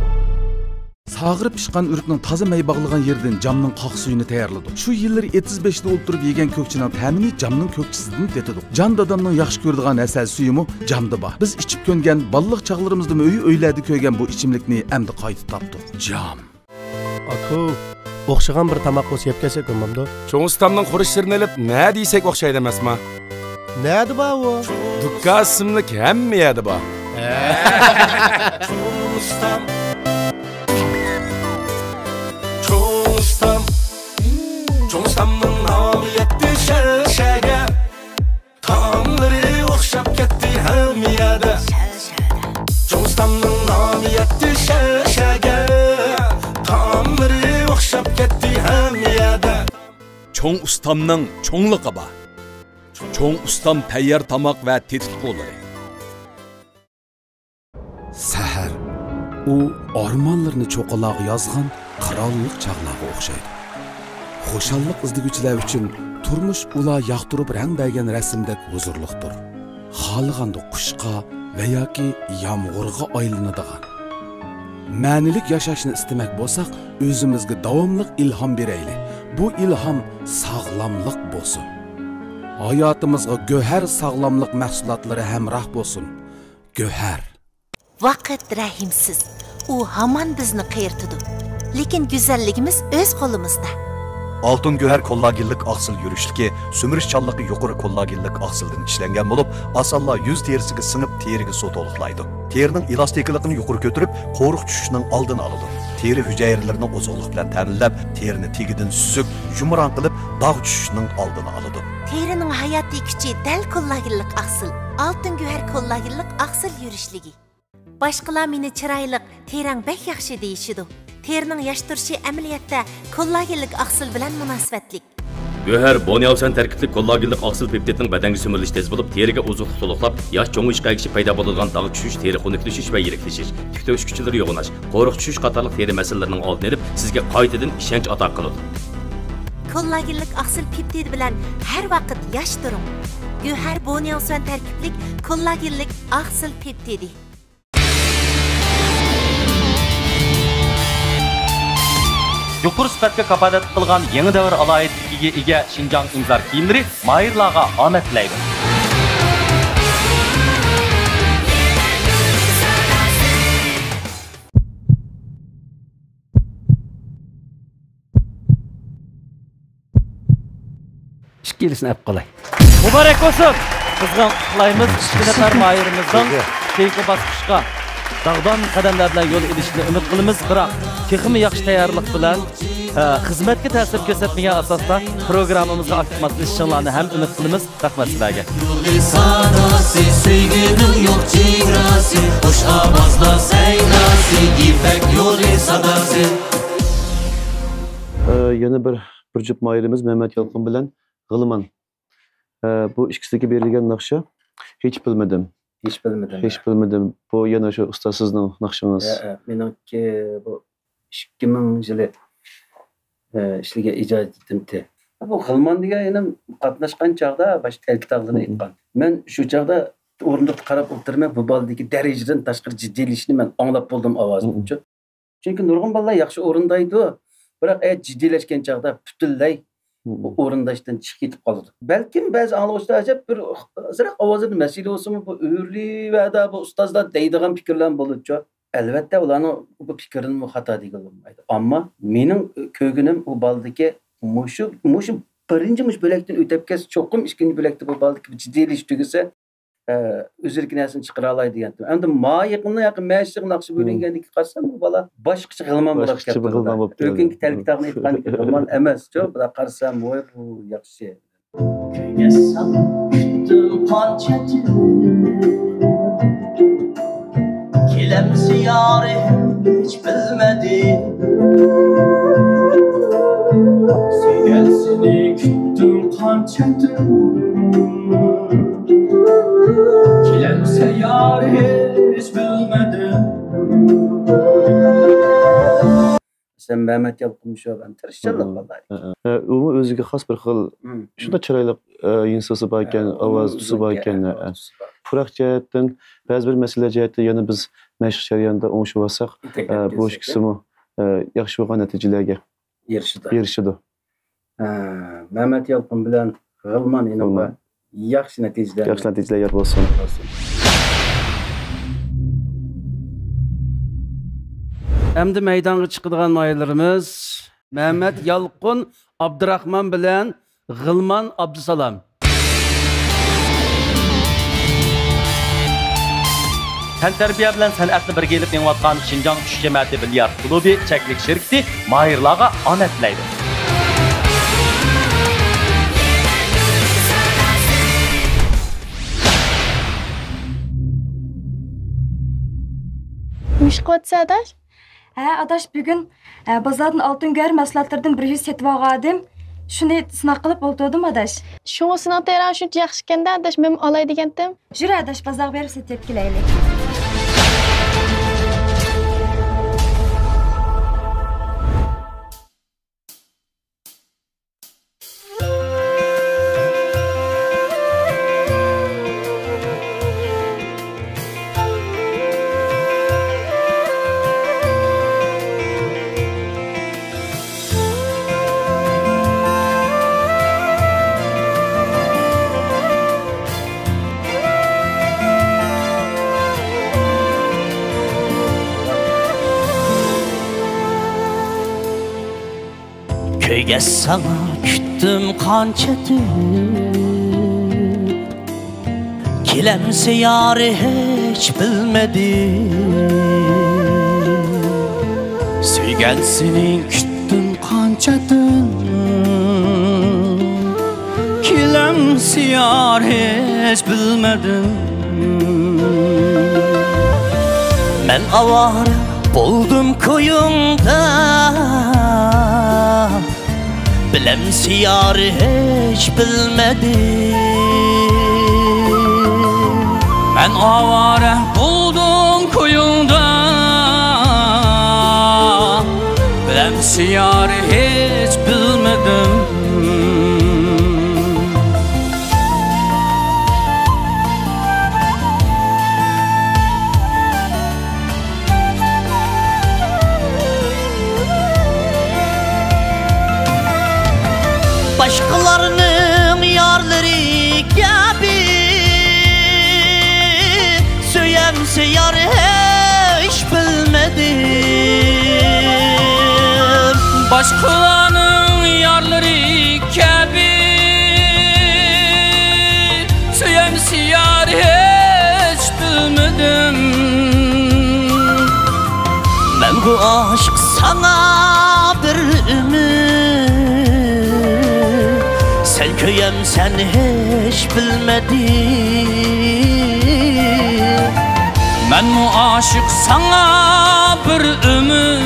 ساغىرى پىشقان ئۆرۈكنىڭ تازا مەي باغلىغان يېرىدىن جامنىڭ قاق سۈيىنى تەييارلىدۇق. شۇ يىللىرى ئېتىز بېشىدا ئولتۇرۇپ يېگەن كۆكچىنىڭ تەمىنى جامنىڭ كۆكچىسىدىن تېتىدۇق. جان دادامنىڭ ياخشى كۆرىدىغان ھەسەل سۈيىمۇ جامدا بار. بىز ئىچىپ كۆنگەن، بالىلىق چاغلىرىمىزدىمۇ ئۆي-ئۆيلەردە كۆرگەن بۇ ئىچىملىكنى ئەمدى قايتا تاپتۇق. جام. ئاكا، ئوخشىغان بىر تاماق بولسا يەپ كەلسەك بولمامدۇ؟ چوڭ ئۇستامنىڭ خۇرۇچلىرىنى ئېلىپ، نە دېسەك ئوخشايدۇ ئەمەسما؟ نەدە بار ئۇ؟ دۇكان ئىسىملىك ھەممە يەردە بار. چوڭ ئۇستام. چوڭ ئۇستام. چوڭ ئۇستامنىڭ نامى يەتتى شەھەر شەھەرگە. تائاملىرى ئوخشاپ كەتتى ھەممە يەردە. چوڭ ئۇستامنىڭ نامى يەتتى شەھەر شەھەرگە. تائاملىرى ئوخشاپ كەتتى ھەممە يەردە. چوڭ ئۇستامنىڭ چوڭلۇقى بار. چوڭ ئۇستام تەييار تاماق ۋە تېتىتقۇلىرى. سەھەر. ئۇ ئارمانلىرىنى چوققىلارغا يازغان قىرانلىق چاغلارغا ئوخشايدۇ. خۇشاللىق ئىزدىگۈچىلەر ئۈچۈن تۇرمۇش ئۇلار ياقتۇرۇپ رەڭ بەرگەن رەسىمدەك ھۇزۇرلۇقتۇر. خالىغاندا قۇشقا ۋە ياكى يامغۇرغا ئايلىنىدىغان. مەنىلىك ياشاشنى ئىستىمەك بولساق، ئۆزىمىزگە داۋاملىق ئىلھام بېرەيلى. بۇ ئىلھام ساغلاملىق بولسۇن. ھاياتىمىزغا گۆھەر ساغلاملىق مەھسۇلاتلىرى ھەمراھ بولسۇن. گۆھەر. ۋاقىت رەھىمسىز. ئۇ ھامان بىزنى قېرىتىدۇ. لېكىن گۈزەللىكىمىز ئۆز قولىمىزدا. ئالتۇن گۆھەر كوللاگېنلىق ئاقسىل يۈرۈشلۈكى سۈمۈرۈش چانلىقى يۇقىرى كوللاگېنلىق ئاقسىلدىن ئىشلەنگەن بولۇپ، ئاسانلا يۈز تېرىسىگە سىڭىپ، تېرىگە سۇ تولۇقلايدۇ. تېرىنىڭ ئېلاستىكىلىقىنى يۇقىرى كۆتۈرۈپ، قورۇق چۈشۈشنىڭ ئالدىنى ئالىدۇ. تېرە ھۈجەيرىلىرىنى ئوزۇقلۇق بىلەن تەمىنلەپ، تېرىنى تېگىدىن سۈزۈك، يۇمران قىلىپ، داغ چۈشۈشنىڭ ئالدىنى ئالىدۇ. تېرىنىڭ ھاياتىي كۈچى دەل كوللاگېنلىق ئاقسىل. ئالتۇن گۆھەر كوللاگېنلىق ئاقسىل يۈرۈشلۈكى. باشقىلار مېنى چىرايلىق، تېرەڭ بەك ياخشى دېيىشىدۇ. تېرىنىڭ ياش تۇرۇشى ئەمەلىيەتتە كوللاگېنلىك ئاقسىل بىلەن مۇناسىۋەتلىك. گۆھەر بونياۋسەن تەركىبلىك كوللاگېنلىق ئاقسىل پېپتىدنىڭ بەدەنگە سۈمۈرۈلۈشى تېز بولۇپ، تېرىگە ئوزۇقلۇق تولۇقلاپ، ياش چوڭىيىشقا ئەگىشىپ پەيدا بولىدىغان داغ چۈشۈش، تېرە خۇنۈكلىشىش ۋە يىرىكلىشىش، تىك تۆكۈش كۈچلىرى يوغىناش، قورۇق چۈشۈش قاتارلىق تېرە مەسىلىلىرىنىڭ ئالدىنى ئېلىپ، سىزگە قايتىدىن ئىشەنچ ئاتا قىلىدۇ. كوللاگېنلىك ئاقسىل پېپتىدى بىلەن ھەر ۋاقىت ياش تۇرۇڭ. گۆھەر بونياۋسۈەن تەركىبلىك كوللاگېنلىك ئاقسىل پېپتىدى. يۇقىرى سۈپەتكە كاپالەتلىك قىلغان يېڭى دەۋر ئالاھىدىلىكىگە ئىگە شىنجاڭ ئىنزار كىيىملىرى ماھىرلارغا ئامەت تىلەيدۇ. ئىككىلىسىنى ئەپ قالاي. مۇبارەك بولسۇن! قىزغىن قۇتلۇقلايمىز ئىككى نەپەر ماھىرىمىزنىڭ كېيىنكى باسقۇچقا داغدام قەدەملەر بىلەن يول ئېلىشىنى ئۈمىد قىلىمىز، بىراق تېخىمۇ ياخشى تەييارلىق بىلەن، ئە، خىزمەتكە تەسىر كۆرسەتمىگەن ئاساستا پروگراممىمىزغا ئاكتىپ قاتنىشىشىڭلارنى ھەم ئۈمىد قىلىمىز. رەھمەت سىلەرگە. يولى ساداسى، سۆيگۈنىڭ يوق چېگراسى، خۇش ئاۋازلار سەيناسى، يىپەك يولى ساداسى. ئە، يەنە بىر، بىر جۈپ ماھىرىمىز مەمەت يالقۇن بىلەن غىلمان. ئە، بۇ ئىككىسىدىكى بېرىلگەن ناخشا ھېچ بىلمىدىم. ھېچ بىلمىدىم. ھېچ بىلمىدىم. بۇ يەنە شۇ ئۇستاز سىزنىڭ ناخشىڭىز. ھە، ھە. مېنىڭكى بۇ ئىككى مىڭ يىلى، ئە، ئىشلىگەن ئىجادىيىتىمتى. بۇ غىلمان دېگەن ئىنىم قاتناشقان چاغدا باشتا تەلكە تاغلىرىنى ئېيتقان. مەن شۇ چاغدا ئورۇندۇقتا قاراپ ئولتۇرىمەن، بۇ بالىدىكى دەرىجىدىن تاشقىرى جىددىيلىشىشىنى مەن ئاڭلاپ بولدۇم ئاۋازىنىچۇ. چۈنكى نۇرغۇن بالىلار ياخشى ئورۇندايدۇ، بىراق ئە جىددىيلەشكەن چاغدا پۈتۈنلەي بۇ ئورۇنداشتىن چىقىپ كېتىپ قالىدۇ. بەلكىم بەزى ئاڭلىغۇچىلار ئەجەب بىر ئازراق ئاۋازىدا مەسىلە بولسىمۇ، بۇ ئۆرلىۋەدە بۇ ئۇستازلار دەيدىغان پىكىرلەرمۇ بولىدۇچۇ. ئەلۋەتتە، ئۇلارنىڭ بۇ پىكرىدىنمۇ خاتا دېگىلى بولمايدۇ. ئەمما مېنىڭ كۆرگىنىم ئۇ بالىدىكى مۇشۇ، مۇشۇ بىرىنچى مۇشۇ بۆلەكتىن ئۆتۈپ كەتسە، چوقۇم ئىككىنچى بۆلەكتە بۇ بالىدىكى بىر جىددىيلىشىش تۈگىسە، ئە، ئۆزىدىكى نەرسىنى چىقىرالايدۇ دېگەن. ئەمدى ما يېقىندا ياقى مەشىق ناخشا بۆلۈنگەندىن كېيىن قارىسام، بۇ بالا باشقىچە غىلمان بولۇپ كەپتۇ. بۈگۈنكى تەلكە تاغنى ئېيتقاندىكى غىلمان ئەمەس، چۇ، بۇلار قارىسام، ۋاي، بۇ ياخشى. كۆزگە سالىپ كۈتتۈم قانچە تۈن، كېلەمسە يارىم ھېچ بىلمىدىم. سۆيگەن سېنى كۈتتۈم قانچە تۈن، كېلەمسە يارىم ھېچ بىلمىدىم. مەسىلەن، مەمەت يالقۇن شۇ تىرىشچانلىق بالىلار. ئۇمۇ ئۆزىگە خاس بىر خىل شۇنداق چىرايلىق، ئە، يىنسىسى بار ئىكەن، ئاۋاز تۈسى بار ئىكەن. پۇراق جەھەتتىن، بەزى بىر مەسىلىلەر جەھەتتىن يەنە بىز مەشىق جەريانىدا ئوڭشىۋالساق، ئە، بۇ ئىككىسىمۇ ئە، ياخشى بولغان نەتىجىلەرگە ئېرىشىدۇ. ئېرىشىدۇ. ھە، مەمەت يالقۇن بىلەن غىلمان ئىنىم غىلمان. ياخشى نەتىجىلەر. ياخشى نەتىجىلەر يار بولسۇن. بولسۇن. ئەمدى مەيدانغا چىقىدىغان ماھىرلىرىمىز مەمەت يالقۇن ئابدۇراخمان بىلەن غىلمان ئابدۇسالام. تەنتەربىيە بىلەن سەنئەتنى بىرگە ئېلىپ مېڭىۋاتقان شىنجاڭ چۈش جەمەتى بىليارت كۇلۇبى چەكلىك شىركىتى ماھىرلارغا ئامەت تىلەيدۇ. نېمە ئىش قىلىۋاتىسەن، ئاداش؟ ھە، ئاداش، بۈگۈن، ھە، بازاردىن ئالتۇن گۆھەر مەھسۇلاتلىرىدىن بىر يۈز سېتىۋالغانىدىم. شۇنى سىناق قىلىپ ئولتۇردۇم، ئاداش. شۇڭا سېنىڭ تېرەڭ شۇنچە ياخشى ئىكەن-دە، ئاداش، مەنمۇ ئالاي دېگەنتىم. يۈر، ئاداش، بازارغا بېرىپ سېتىپ كېلەيلى. كۆيگەچ ساڭا كۈتتۈم قانچە تۈن، كېلەمسە يار ھېچ بىلمىدىم. سۆيگەن سېنى كۈتتۈم قانچە تۈن، كېلەمسە يار ھېچ بىلمىدىم. مەن ئاۋارە بولدۇم كويۇڭدا، بىلەمسە يار ھېچ بىلمىدىم. مەن ئاۋارە بولدۇم كويۇڭدا، بىلەمسە يار ھېچ بىلمىدىم. باشقىلارنىڭ يارلىرى كەبى، سۆيەمسە يار ھېچ بىلمىدىم. باشقىلارنىڭ يارلىرى كەبى، سۆيەمسە يار ھېچ بىلمىدىم. مەنغۇ ئاشىق ساڭا بىر ئۆمۈر، سەن كۆيەمسەن ھېچ بىلمىدىم. مەنمۇ ئاشىق ساڭا بىر ئۆمۈر،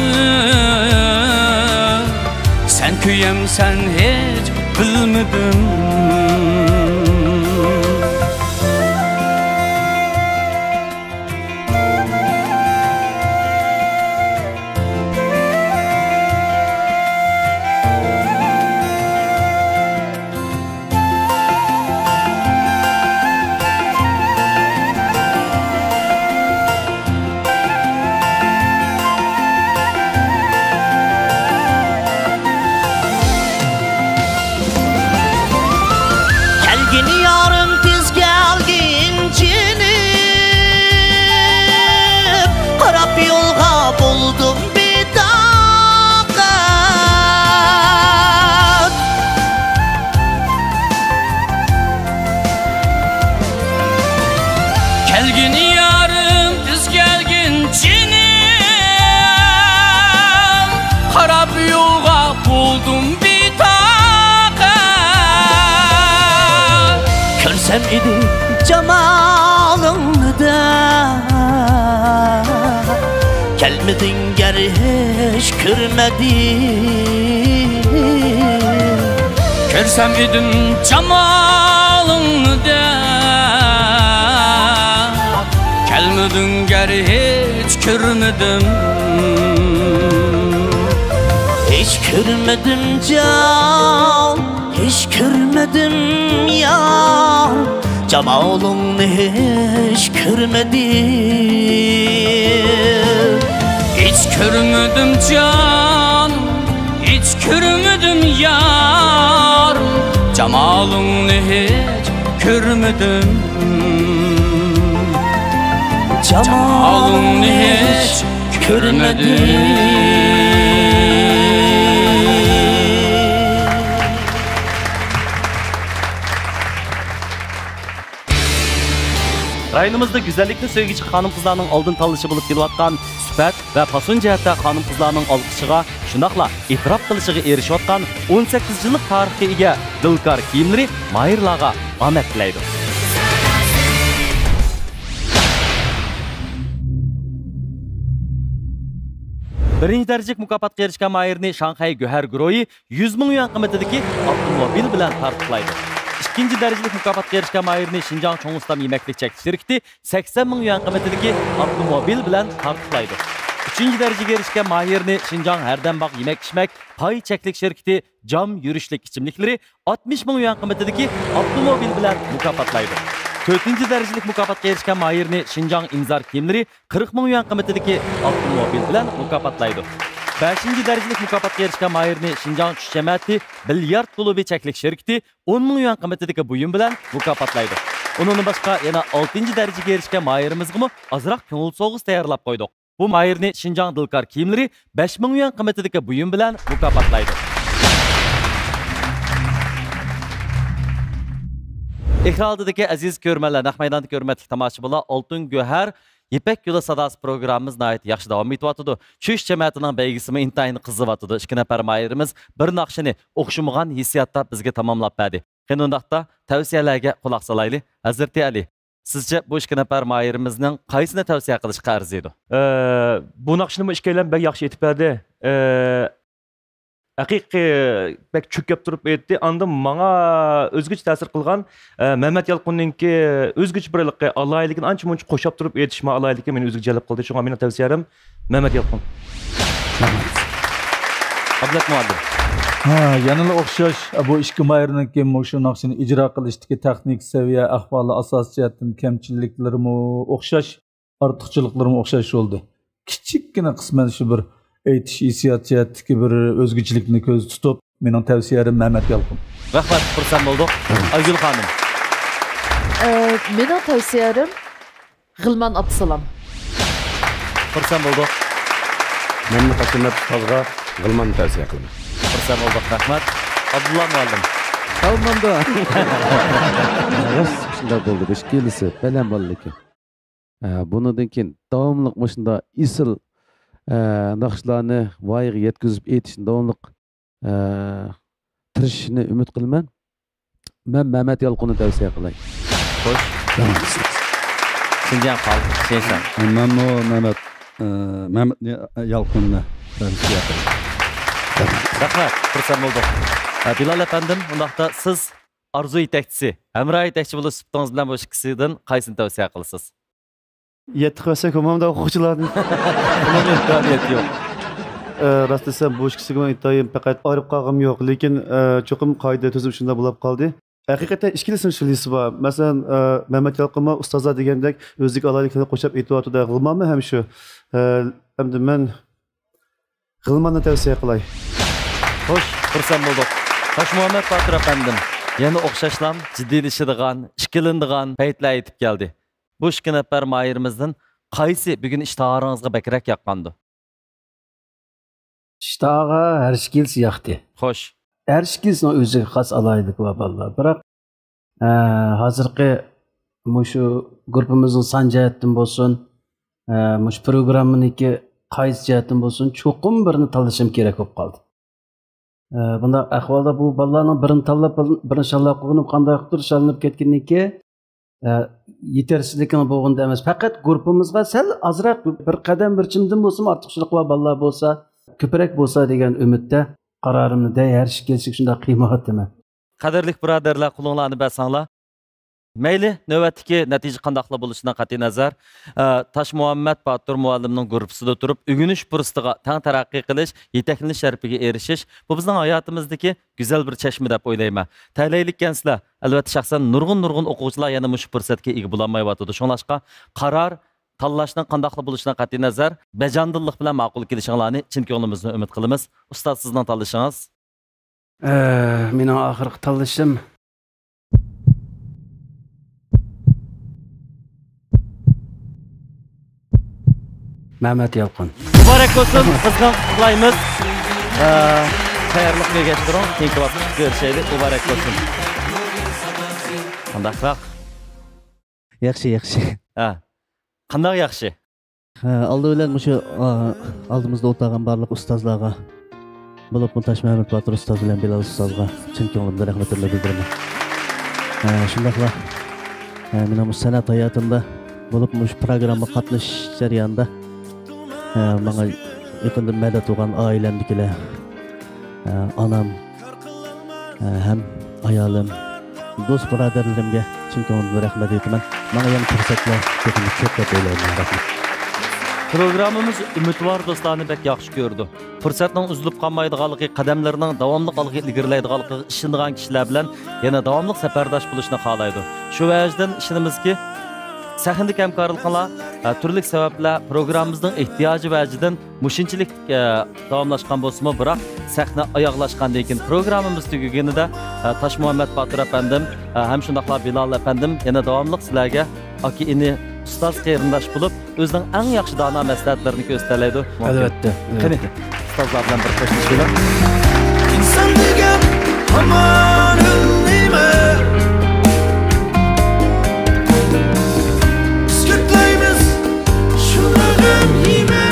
سەن كۆيەمسەن ھېچ بىلمىدىم. كەلگىن يارىم، تېز كەلگىن جېنىم، قاراپ يولغا بولدۇم بىتاقەت. كەلگىن يارىم، تېز كەلگىن جېنىم، قاراپ يولغا بولدۇم بىتاقەت. كۆرسەم ئىدى جامالىڭنى دە، كەلمىدىڭ گەر ھېچ كۆرمىدىم. كۆرسەم ئىدىم جامالىڭنى دە، كەلمىدىڭ گەر ھېچ كۆرمىدىم. ھېچ كۆرمىدىم جان، ھېچ كۆرمىدىم يار، جامالىڭنى ھېچ كۆرمىدىم. ھېچ كۆرمىدىم جان، ھېچ كۆرمىدىم يار، جامالىڭنى ھېچ كۆرمىدىم. جامالىڭنى ھېچ كۆرمىدىم. رايونىمىزدا گۈزەللىكنى سۆيگۈچى خانىم-قىزلارنىڭ ئالدىن تاللىشى بولۇپ كېلىۋاتقان سۈپەت ۋە پاسون جەھەتتە خانىم-قىزلارنىڭ ئالقىشىغا، شۇنداقلا ئېتىراپ قىلىشىغا ئېرىشىۋاتقان ئون سەككىز يىللىق تارىخقا ئىگە دىلكار كىيىملىرى ماھىرلارغا ئامەت تىلەيدۇ. بىرىنچى دەرىجىلىك مۇكاپاتقا ئېرىشكەن ماھىرنى شاڭخەي گۆھەر گۇرۇھى يۈز مىڭ يۈەن قىممىتىدىكى ئاپتوموبىل بىلەن تارتۇقلايدۇ. ئىككىنچى دەرىجىلىك مۇكاپاتقا ئېرىشكەن ماھىرنى شىنجاڭ چوڭ ئۇستام يېمەكلىك چەكلىك شىركىتى سەكسەن مىڭ يۈەن قىممىتىدىكى ئاپتوموبىل بىلەن تارتۇقلايدۇ. ئۈچىنچى دەرىجىگە ئېرىشكەن ماھىرنى شىنجاڭ ھەردەمباغ يېمەك-ئىچمەك پاي چەكلىك شىركىتى جام يۈرۈشلۈك ئىچىملىكلىرى ئاتمىش مىڭ يۈەن قىممىتىدىكى ئاپتوموبىل بىلەن مۇكاپاتلايدۇ. تۆتىنچى دەرىجىلىك مۇكاپاتقا ئېرىشكەن ماھىرنى شىنجاڭ ئىمزار كىيىملىرى قىرىق مىڭ يۈەن قىممىتىدىكى ئاپتوموبىل بىلەن مۇكاپاتلايدۇ. بەشىنچى دەرىجىلىك مۇكاپاتقا ئېرىشكەن ماھىرنى شىنجاڭ چۈش جەمەتى بىليارد كۇلۇبى چەكلىك شىركىتى ئون مىڭ يۈەن قىممىتىدىكى بۇيۇم بىلەن مۇكاپاتلايدۇ. ئۇنىڭدىن باشقا يەنە ئالتىنچى دەرىجىگە ئېرىشكەن ماھىرىمىزغىمۇ ئازراق كۆڭۈل سوۋغىسى تەييارلاپ قويدۇق. بۇ ماھىرنى شىنجاڭ دىلكار كىيىملىرى بەش مىڭ يۈەن قىممىتىدىكى بۇيۇم بىلەن مۇكاپاتلايدۇ. ئېكران ئالدىدىكى ئەزىز كۆرۈرمەنلەر، نەق مەيداندىكى ھۆرمەتلىك تاماشىبىنلار، ئالتۇن گۆھەر، يىپەك يولى ساداسى پروگراممىمىز ناھايىتى ياخشى داۋام ئېتىۋاتىدۇ. چۈش جەمەتىنىڭ بەيگىسىمۇ ئىنتايىن قىزىۋاتىدۇ. ئىككى نەپەر ماھىرىمىز بىر ناخشىنى ئوخشىمىغان ھېسسىياتتا بىزگە تاماملاپ بەردى. قېنى ئۇنداقتا تەۋسىيەلەرگە قۇلاق سالايلى. ھەزرىتى ئەلى، سىزچە بۇ ئىككى نەپەر ماھىرىمىزنىڭ قايسىنى تەۋسىيە قىلىشقا ئەرزىيدۇ؟ ئە، بۇ ناخشىنىمۇ ئىككىيلەن بەك ياخشى ئېيتىپ بەردى. ئە، ھەقىقىي بەك چۆكۈپ تۇرۇپ ئېيتتى. ئاندىن ماڭا ئۆزگىچە تەسىر قىلغان، ئە، مەمەت يالقۇننىڭكى ئۆزگىچە بىر ھېلىقى ئالاھىدىلىكىنى ئانچە مۇنچە قوشاپ تۇرۇپ ئېيتىش ما ئالاھىدىلىكى مېنى ئۆزىگە جەلپ قىلدى. شۇڭا مېنىڭ تەۋسىيەم مەمەت يالقۇن. ئابلەت مۇئەللىم. ھا، يەنىلا ئوخشاش. بۇ ئىككى ماھىرنىڭكى مۇشۇ ناخشىنى ئىجرا قىلىشتىكى تېخنىك سەۋىيە ئەھۋالى ئاساسىي جەھەتتىن كەمچىلىكلىرىمۇ ئوخشاش، ئارتۇقچىلىقلىرىمۇ ئوخشاش بولدى. كىچىككىنە قىسمەن شۇ بىر ئېيتىش ھېسسىيات جەھەتتىكى بىر ئۆزگىچىلىكنى كۆزدە تۇتۇپ، مېنىڭ تەۋسىيەلىرىم مەمەت يالقۇن. رەھمەت، خۇرسەن بولدۇق. ئايگۈل خانىم. ئە، مېنىڭ تەۋسىيەلىرىم غىلمان ئابدۇسالام. خۇرسەن بولدۇق. مەنمۇ قەشەمەت ئۇستازغا غىلماننى تەۋسىيە قىلىمەن. خۇرسەن بولدۇق، رەھمەت. ئابدۇللا مۇئەللىم. سالمامدا. راست شۇنداق بولدى، بۇ ئىككىلىسى بەلەن بالىلىكى. ئە، بۇنىڭدىن كېيىن داۋاملىق مۇشۇنداق ئېسىل، ئە، ناخشىلارنى ۋايىغا يەتكۈزۈپ ئېيتىشنى داۋاملىق ئە، تىرىشىشىنى ئۈمىد قىلىمەن. مەن مەمەت يالقۇننى تەۋسىيە قىلاي. خوش. شىنجاڭ خەلق، شىنشاڭ. مەنمۇ مەمەت، ئە، مەمەت يالقۇننى تەۋسىيە قىلاي. رەھمەت، خۇرسەن بولدۇق. ئە، بىلال ئەپەندىم، ئۇنداقتا سىز ئارزۇ يېتەكچىسى، ھەمراھ يېتەكچى بولۇش سۈپىتىڭىز بىلەن بۇ ئىككىسىدىن قايسىنى تەۋسىيە قىلىسىز؟ يەتتە قىلساك ئومۇمدا ئوقۇغۇچىلاردىن. ئومۇمىي ئىمكانىيەت يوق. ئە، راست دېسەم، بۇ ئىككىسىگە ئىنتايىن پەقەت ئايرىپ قالغۇم يوق، لېكىن، ئە، چوقۇم قائىدە تۈزۈم شۇنداق بولاپ قالدى. ھەقىقەتەن ئىككىلىسىنىڭ شىللىسى بار. مەسىلەن، ئە، مەمەت يالقۇنمۇ ئۇستازلار دېگەندەك ئۆزىدىكى ئالاھىدىلىكلەرنى قوشاپ ئېيتىۋاتىدۇ. غىلمانمۇ ھەم شۇ. ئە، ئەمدى مەن غىلماننى تەۋسىيە قىلاي. خوش، خۇرسەن بولدۇق. تاشمۇھەممەت باتۇر ئەپەندىم، يەنە ئوخشاشلام جىددىيلىشىدىغان، ئىككىلىنىدىغان پەيتلەر يېتىپ كەلدى. بۇ ئىككى نەپەر ماھىرىمىزدىن قايسى بۈگۈن ئىشتىھارىڭىزغا بەكرەك ياققاندۇ؟ ئىشتىھاغا ھەر ئىككىلىسى ياقتى. خوش. ھەر ئىككىلىسىنىڭ ئۆزىگە خاس ئالاھىدىلىكى بار، بالىلار. بىراق، ئە، ھازىرقى مۇشۇ گۇرۇپپىمىزنىڭ سان جەھەتتىن بولسۇن، ئە، مۇشۇ پروگراممىنىڭكى قايسى جەھەتتىن بولسۇن، چوقۇم بىرنى تاللىشىم كېرەك بولۇپ قالدى. ئە، بۇنداق ئەھۋالدا بۇ بالىلارنىڭ بىرنى تاللاپ، بىرنى شاللاپ قويغىنىم قانداقتۇر شاللىنىپ كەتكىنىكى، ئە، يېتەرسىزلىكىڭ بولغىنىدا ئەمەس، پەقەت گۇرۇپپىمىزغا سەل ئازراق بىر قەدەم بىر چىمدىن بولسىمۇ ئارتۇقچىلىق بار بالىلار بولسا، كۆپرەك بولسا دېگەن ئۈمىدتە قارارىمنى دەي ھەر ئىككىلىسىگە شۇنداق قىيمايۋاتىمەن. قەدىرلىك بۇرادەرلەر، قولۇڭلارنى بەرسەڭلار. مەيلى، نۆۋەتتىكى نەتىجە قانداقلا بولۇشىدىن قەتئىينەزەر، ئە، تاشمۇھەممەت باتۇر مۇئەللىمنىڭ گۇرۇپپىسىدا تۇرۇپ، ئۆگىنىش پۇرسىتىغا تەڭ تەرەققىي قىلىش، يېتەكلىنىش شەرىپىگە ئېرىشىش، بۇ بىزنىڭ ھاياتىمىزدىكى گۈزەل بىر چەشمە دەپ ئويلايمەن. تەلەيلىككەنسىلەر، ئەلۋەتتە، شەخسەن نۇرغۇن، نۇرغۇن ئوقۇغۇچىلار يەنە مۇشۇ پۇرسەتكە ئىگە بولالمايۋاتىدۇ. شۇڭلاشقا، قارار تاللاشنىڭ قانداقلا بولۇشىدىن قەتئىينەزەر، بەجانىدىللىق بىلەن ماقۇل كېلىشىڭلارنى چىن كۆڭلىمىزدىن ئۈمىد قىلىمىز. ئۇستاز، سىزنىڭ تاللىشىڭىز؟ ئە، مېنىڭ ئاخىرقى تاللىشىم. مەمەت يالقۇن. مۇبارەك بولسۇن، قىزغىن قۇتلۇقلايمىز. ئە، تەييارلىق كۆرگەچ تۇرۇڭ، كېيىنكى ۋاقىتتا كۆرۈشەيلى. مۇبارەك بولسۇن. قانداقراق؟ ياخشى، ياخشى. ھە. قانداق ياخشى؟ ھە، ئالدى بىلەن مۇشۇ، ئا، ئالدىمىزدا ئولتۇرغان بارلىق ئۇستازلارغا، بولۇپمۇ تاشمۇھەممەت باتۇر ئۇستاز بىلەن بىلال ئۇستازغا چىن كۆڭلۈمدىن رەھمىتىمنى بىلدۈرىمەن. ھە، شۇنداقلا، ھە، مېنىڭ مۇشۇ سەنئەت ھاياتىمدا، بولۇپمۇ مۇشۇ پروگراممىغا قاتنىشىش جەريانىدا، ھە، ماڭا يېقىندىن مەدەت بولغان ئائىلەمدىكىلەر، ئانام، ھەم ئايالىم، دوست بۇرادەرلىرىمگە چىن كۆڭلۈمدىن رەھمەت ئېيتىمەن. ماڭا يەنە پۇرسەتلەر تېخىمۇ كۆپ دەپ ئويلايمەن. رەھمەت. پروگراممىمىز ئۈمىدۋار دوستلارنى بەك ياخشى كۆرىدۇ. پۇرسەتنىڭ ئۈزۈلۈپ قالمايدىغانلىقى، قەدەملىرىنىڭ داۋاملىق ئالغا ئىلگىرىلەيدىغانلىقىغا ئىشىنىدىغان كىشىلەر بىلەن يەنە داۋاملىق سەپەرداش بولۇشنى خالايدۇ. شۇ ۋەجىدىن ئىشىنىمىزكى، سەھنىدىكى ھەمكارلىقىڭلار، ئە، تۈرلۈك سەۋەبلەر، پروگراممىمىزنىڭ ئېھتىياجى ۋەجىدىن مۇشۇنچىلىك، ئە، داۋاملاشقان بولسىمۇ، بىراق سەھنە ئاياغلاشقاندىن كېيىن، پروگراممىمىز تۈگىگىنىدە، ئە، تاشمۇھەممەت باتۇر ئەپەندىم، ئە، ھەم شۇنداقلا بىلال ئەپەندىم يەنە داۋاملىق سىلەرگە ئاكا-ئىنى، ئۇستاز قېرىنداش بولۇپ، ئۆزىنىڭ ئەڭ ياخشى دانا مەسلىھەتلىرىنى كۆرسىتەلەيدۇ. ئەلۋەتتە، قېنى، ئەلۋەتتە. ئۇستازلار بىلەن بىر خوشلىشىۋېلىڭ. ئىنسان دېگەن ھامان ئۈنلىمە. بىز كۆكلەيمىز شۇنى غەم يېمە.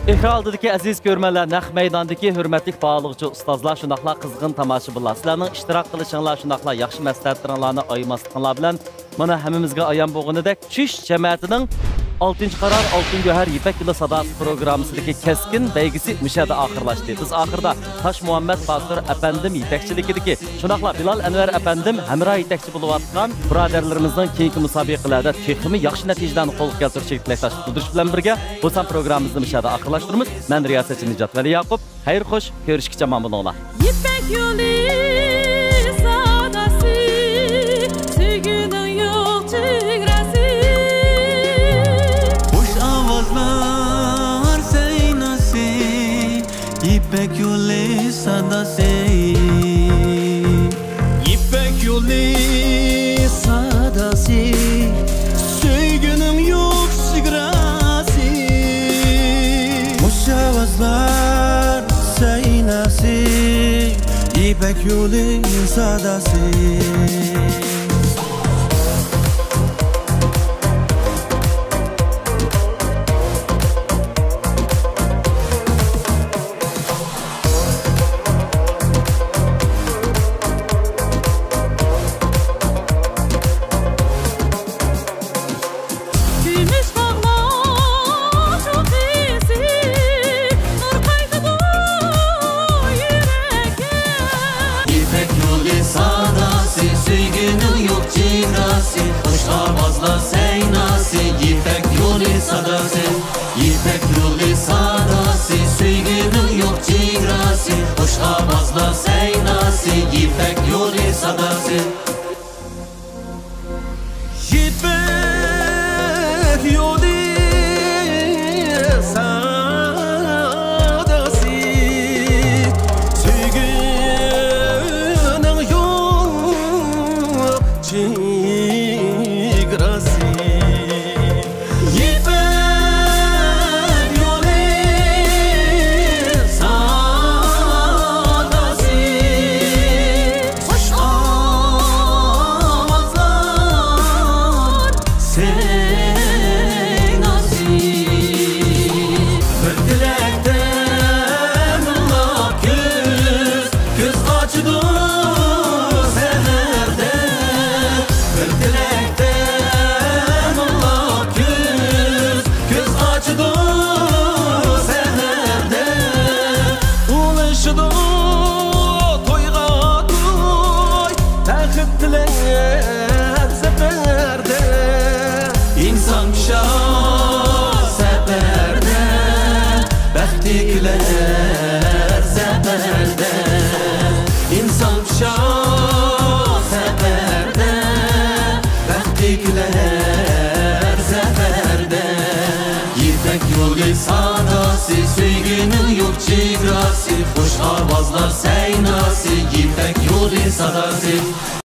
ئېكران ئالدىدىكى ئەزىز كۆرۈرمەنلەر، نەق مەيداندىكى ھۆرمەتلىك باھالىغۇچى ئۇستازلار، شۇنداقلا قىزغىن تاماشىبىنلار، سىلەرنىڭ ئىشتىراك قىلىشىڭلار، شۇنداقلا ياخشى مەسلىھەتلىرىڭلارنى ئايىماسلىقىڭلار بىلەن مانا ھەممىمىزگە ئايان بولغىنىدەك، چۈش جەمەتىنىڭ ئالتىنچى قارار، ئالتۇن گۆھەر، يىپەك يولى ساداسى پروگراممىسىدىكى كەسكىن بەيگىسى مۇشۇ يەردە ئاخىرلاشتى. بىز ئاخىرىدا تاش مۇھەممەت باتۇر ئەپەندىم يېتەكچىلىكىدىكى، شۇنداقلا بىلال ئەنۋەر ئەپەندىم ھەمراھ يېتەكچى بولۇۋاتقان بۇرادەرلىرىمىزنىڭ كېيىنكى مۇسابىقىلەردە تېخىمۇ ياخشى نەتىجىلەرنى قولغا كەلتۈرۈشىگە تىلەكداشلىق بىلدۈرۈش بىلەن بىرگە، بۇ سان پروگراممىمىزنى مۇشۇ يەردە ئاخىرلاشتۇرىمىز. مەن رىياسەتچى نىجات ۋەلى ياقۇپ. خەير خوش، كۆرۈشكىچە ئامان بولۇڭلار. يىپەك يولى ساداسى، سۆيگۈنىڭ يوق چېگراسى. خۇش ئاۋازلار سەيناسى، يىپەك يولى ساداسى. يىپەك يولى ساداسى، سۆيگۈنىڭ يوق چېگراسى. خۇش ئاۋازلار سەيناسى، يىپەك يولى ساداسى. كۈمۈش تاغلار چوققىسى، نۇر قايتىدۇ يۈرەككە. يىپەك يولى ساداسى، سۆيگۈنىڭ يوق چېگراسى، خۇش ئاۋازلار سەيناسى، يىپەك يولى ساداسى. يىپەك يولى ساداسى، سۆيگۈنىڭ يوق چېگراسى، خۇش ئاۋازلار سەيناسى، يىپەك يولى ساداسى. يىپەك يولى ساداسى، سۆيگۈنىڭ يوق چېگراسى. يىپەك يولى ساداسى، خۇش ئاۋازلار سەيناسى. بىر تىلەكتە مىڭلاپ كۈز، كۈز ئاچىدۇ سەھەردە. بىر تىلەكتە مىڭلاپ كۈز، كۈز ئاچىدۇ سەھەردە. ئۇلىشىدۇ تويغا توي، بەخت تىلەپ سەپەردە. ئىنسان كۈشا سەپەردە، بەختلىكلەر ھەر سەپەردە يىپەك يولى ساداسى، سۆيگۈنىڭ يوق چېگراسى، خۇش ئاۋازلار سەيناسى، يىپەك يولى ساداسى.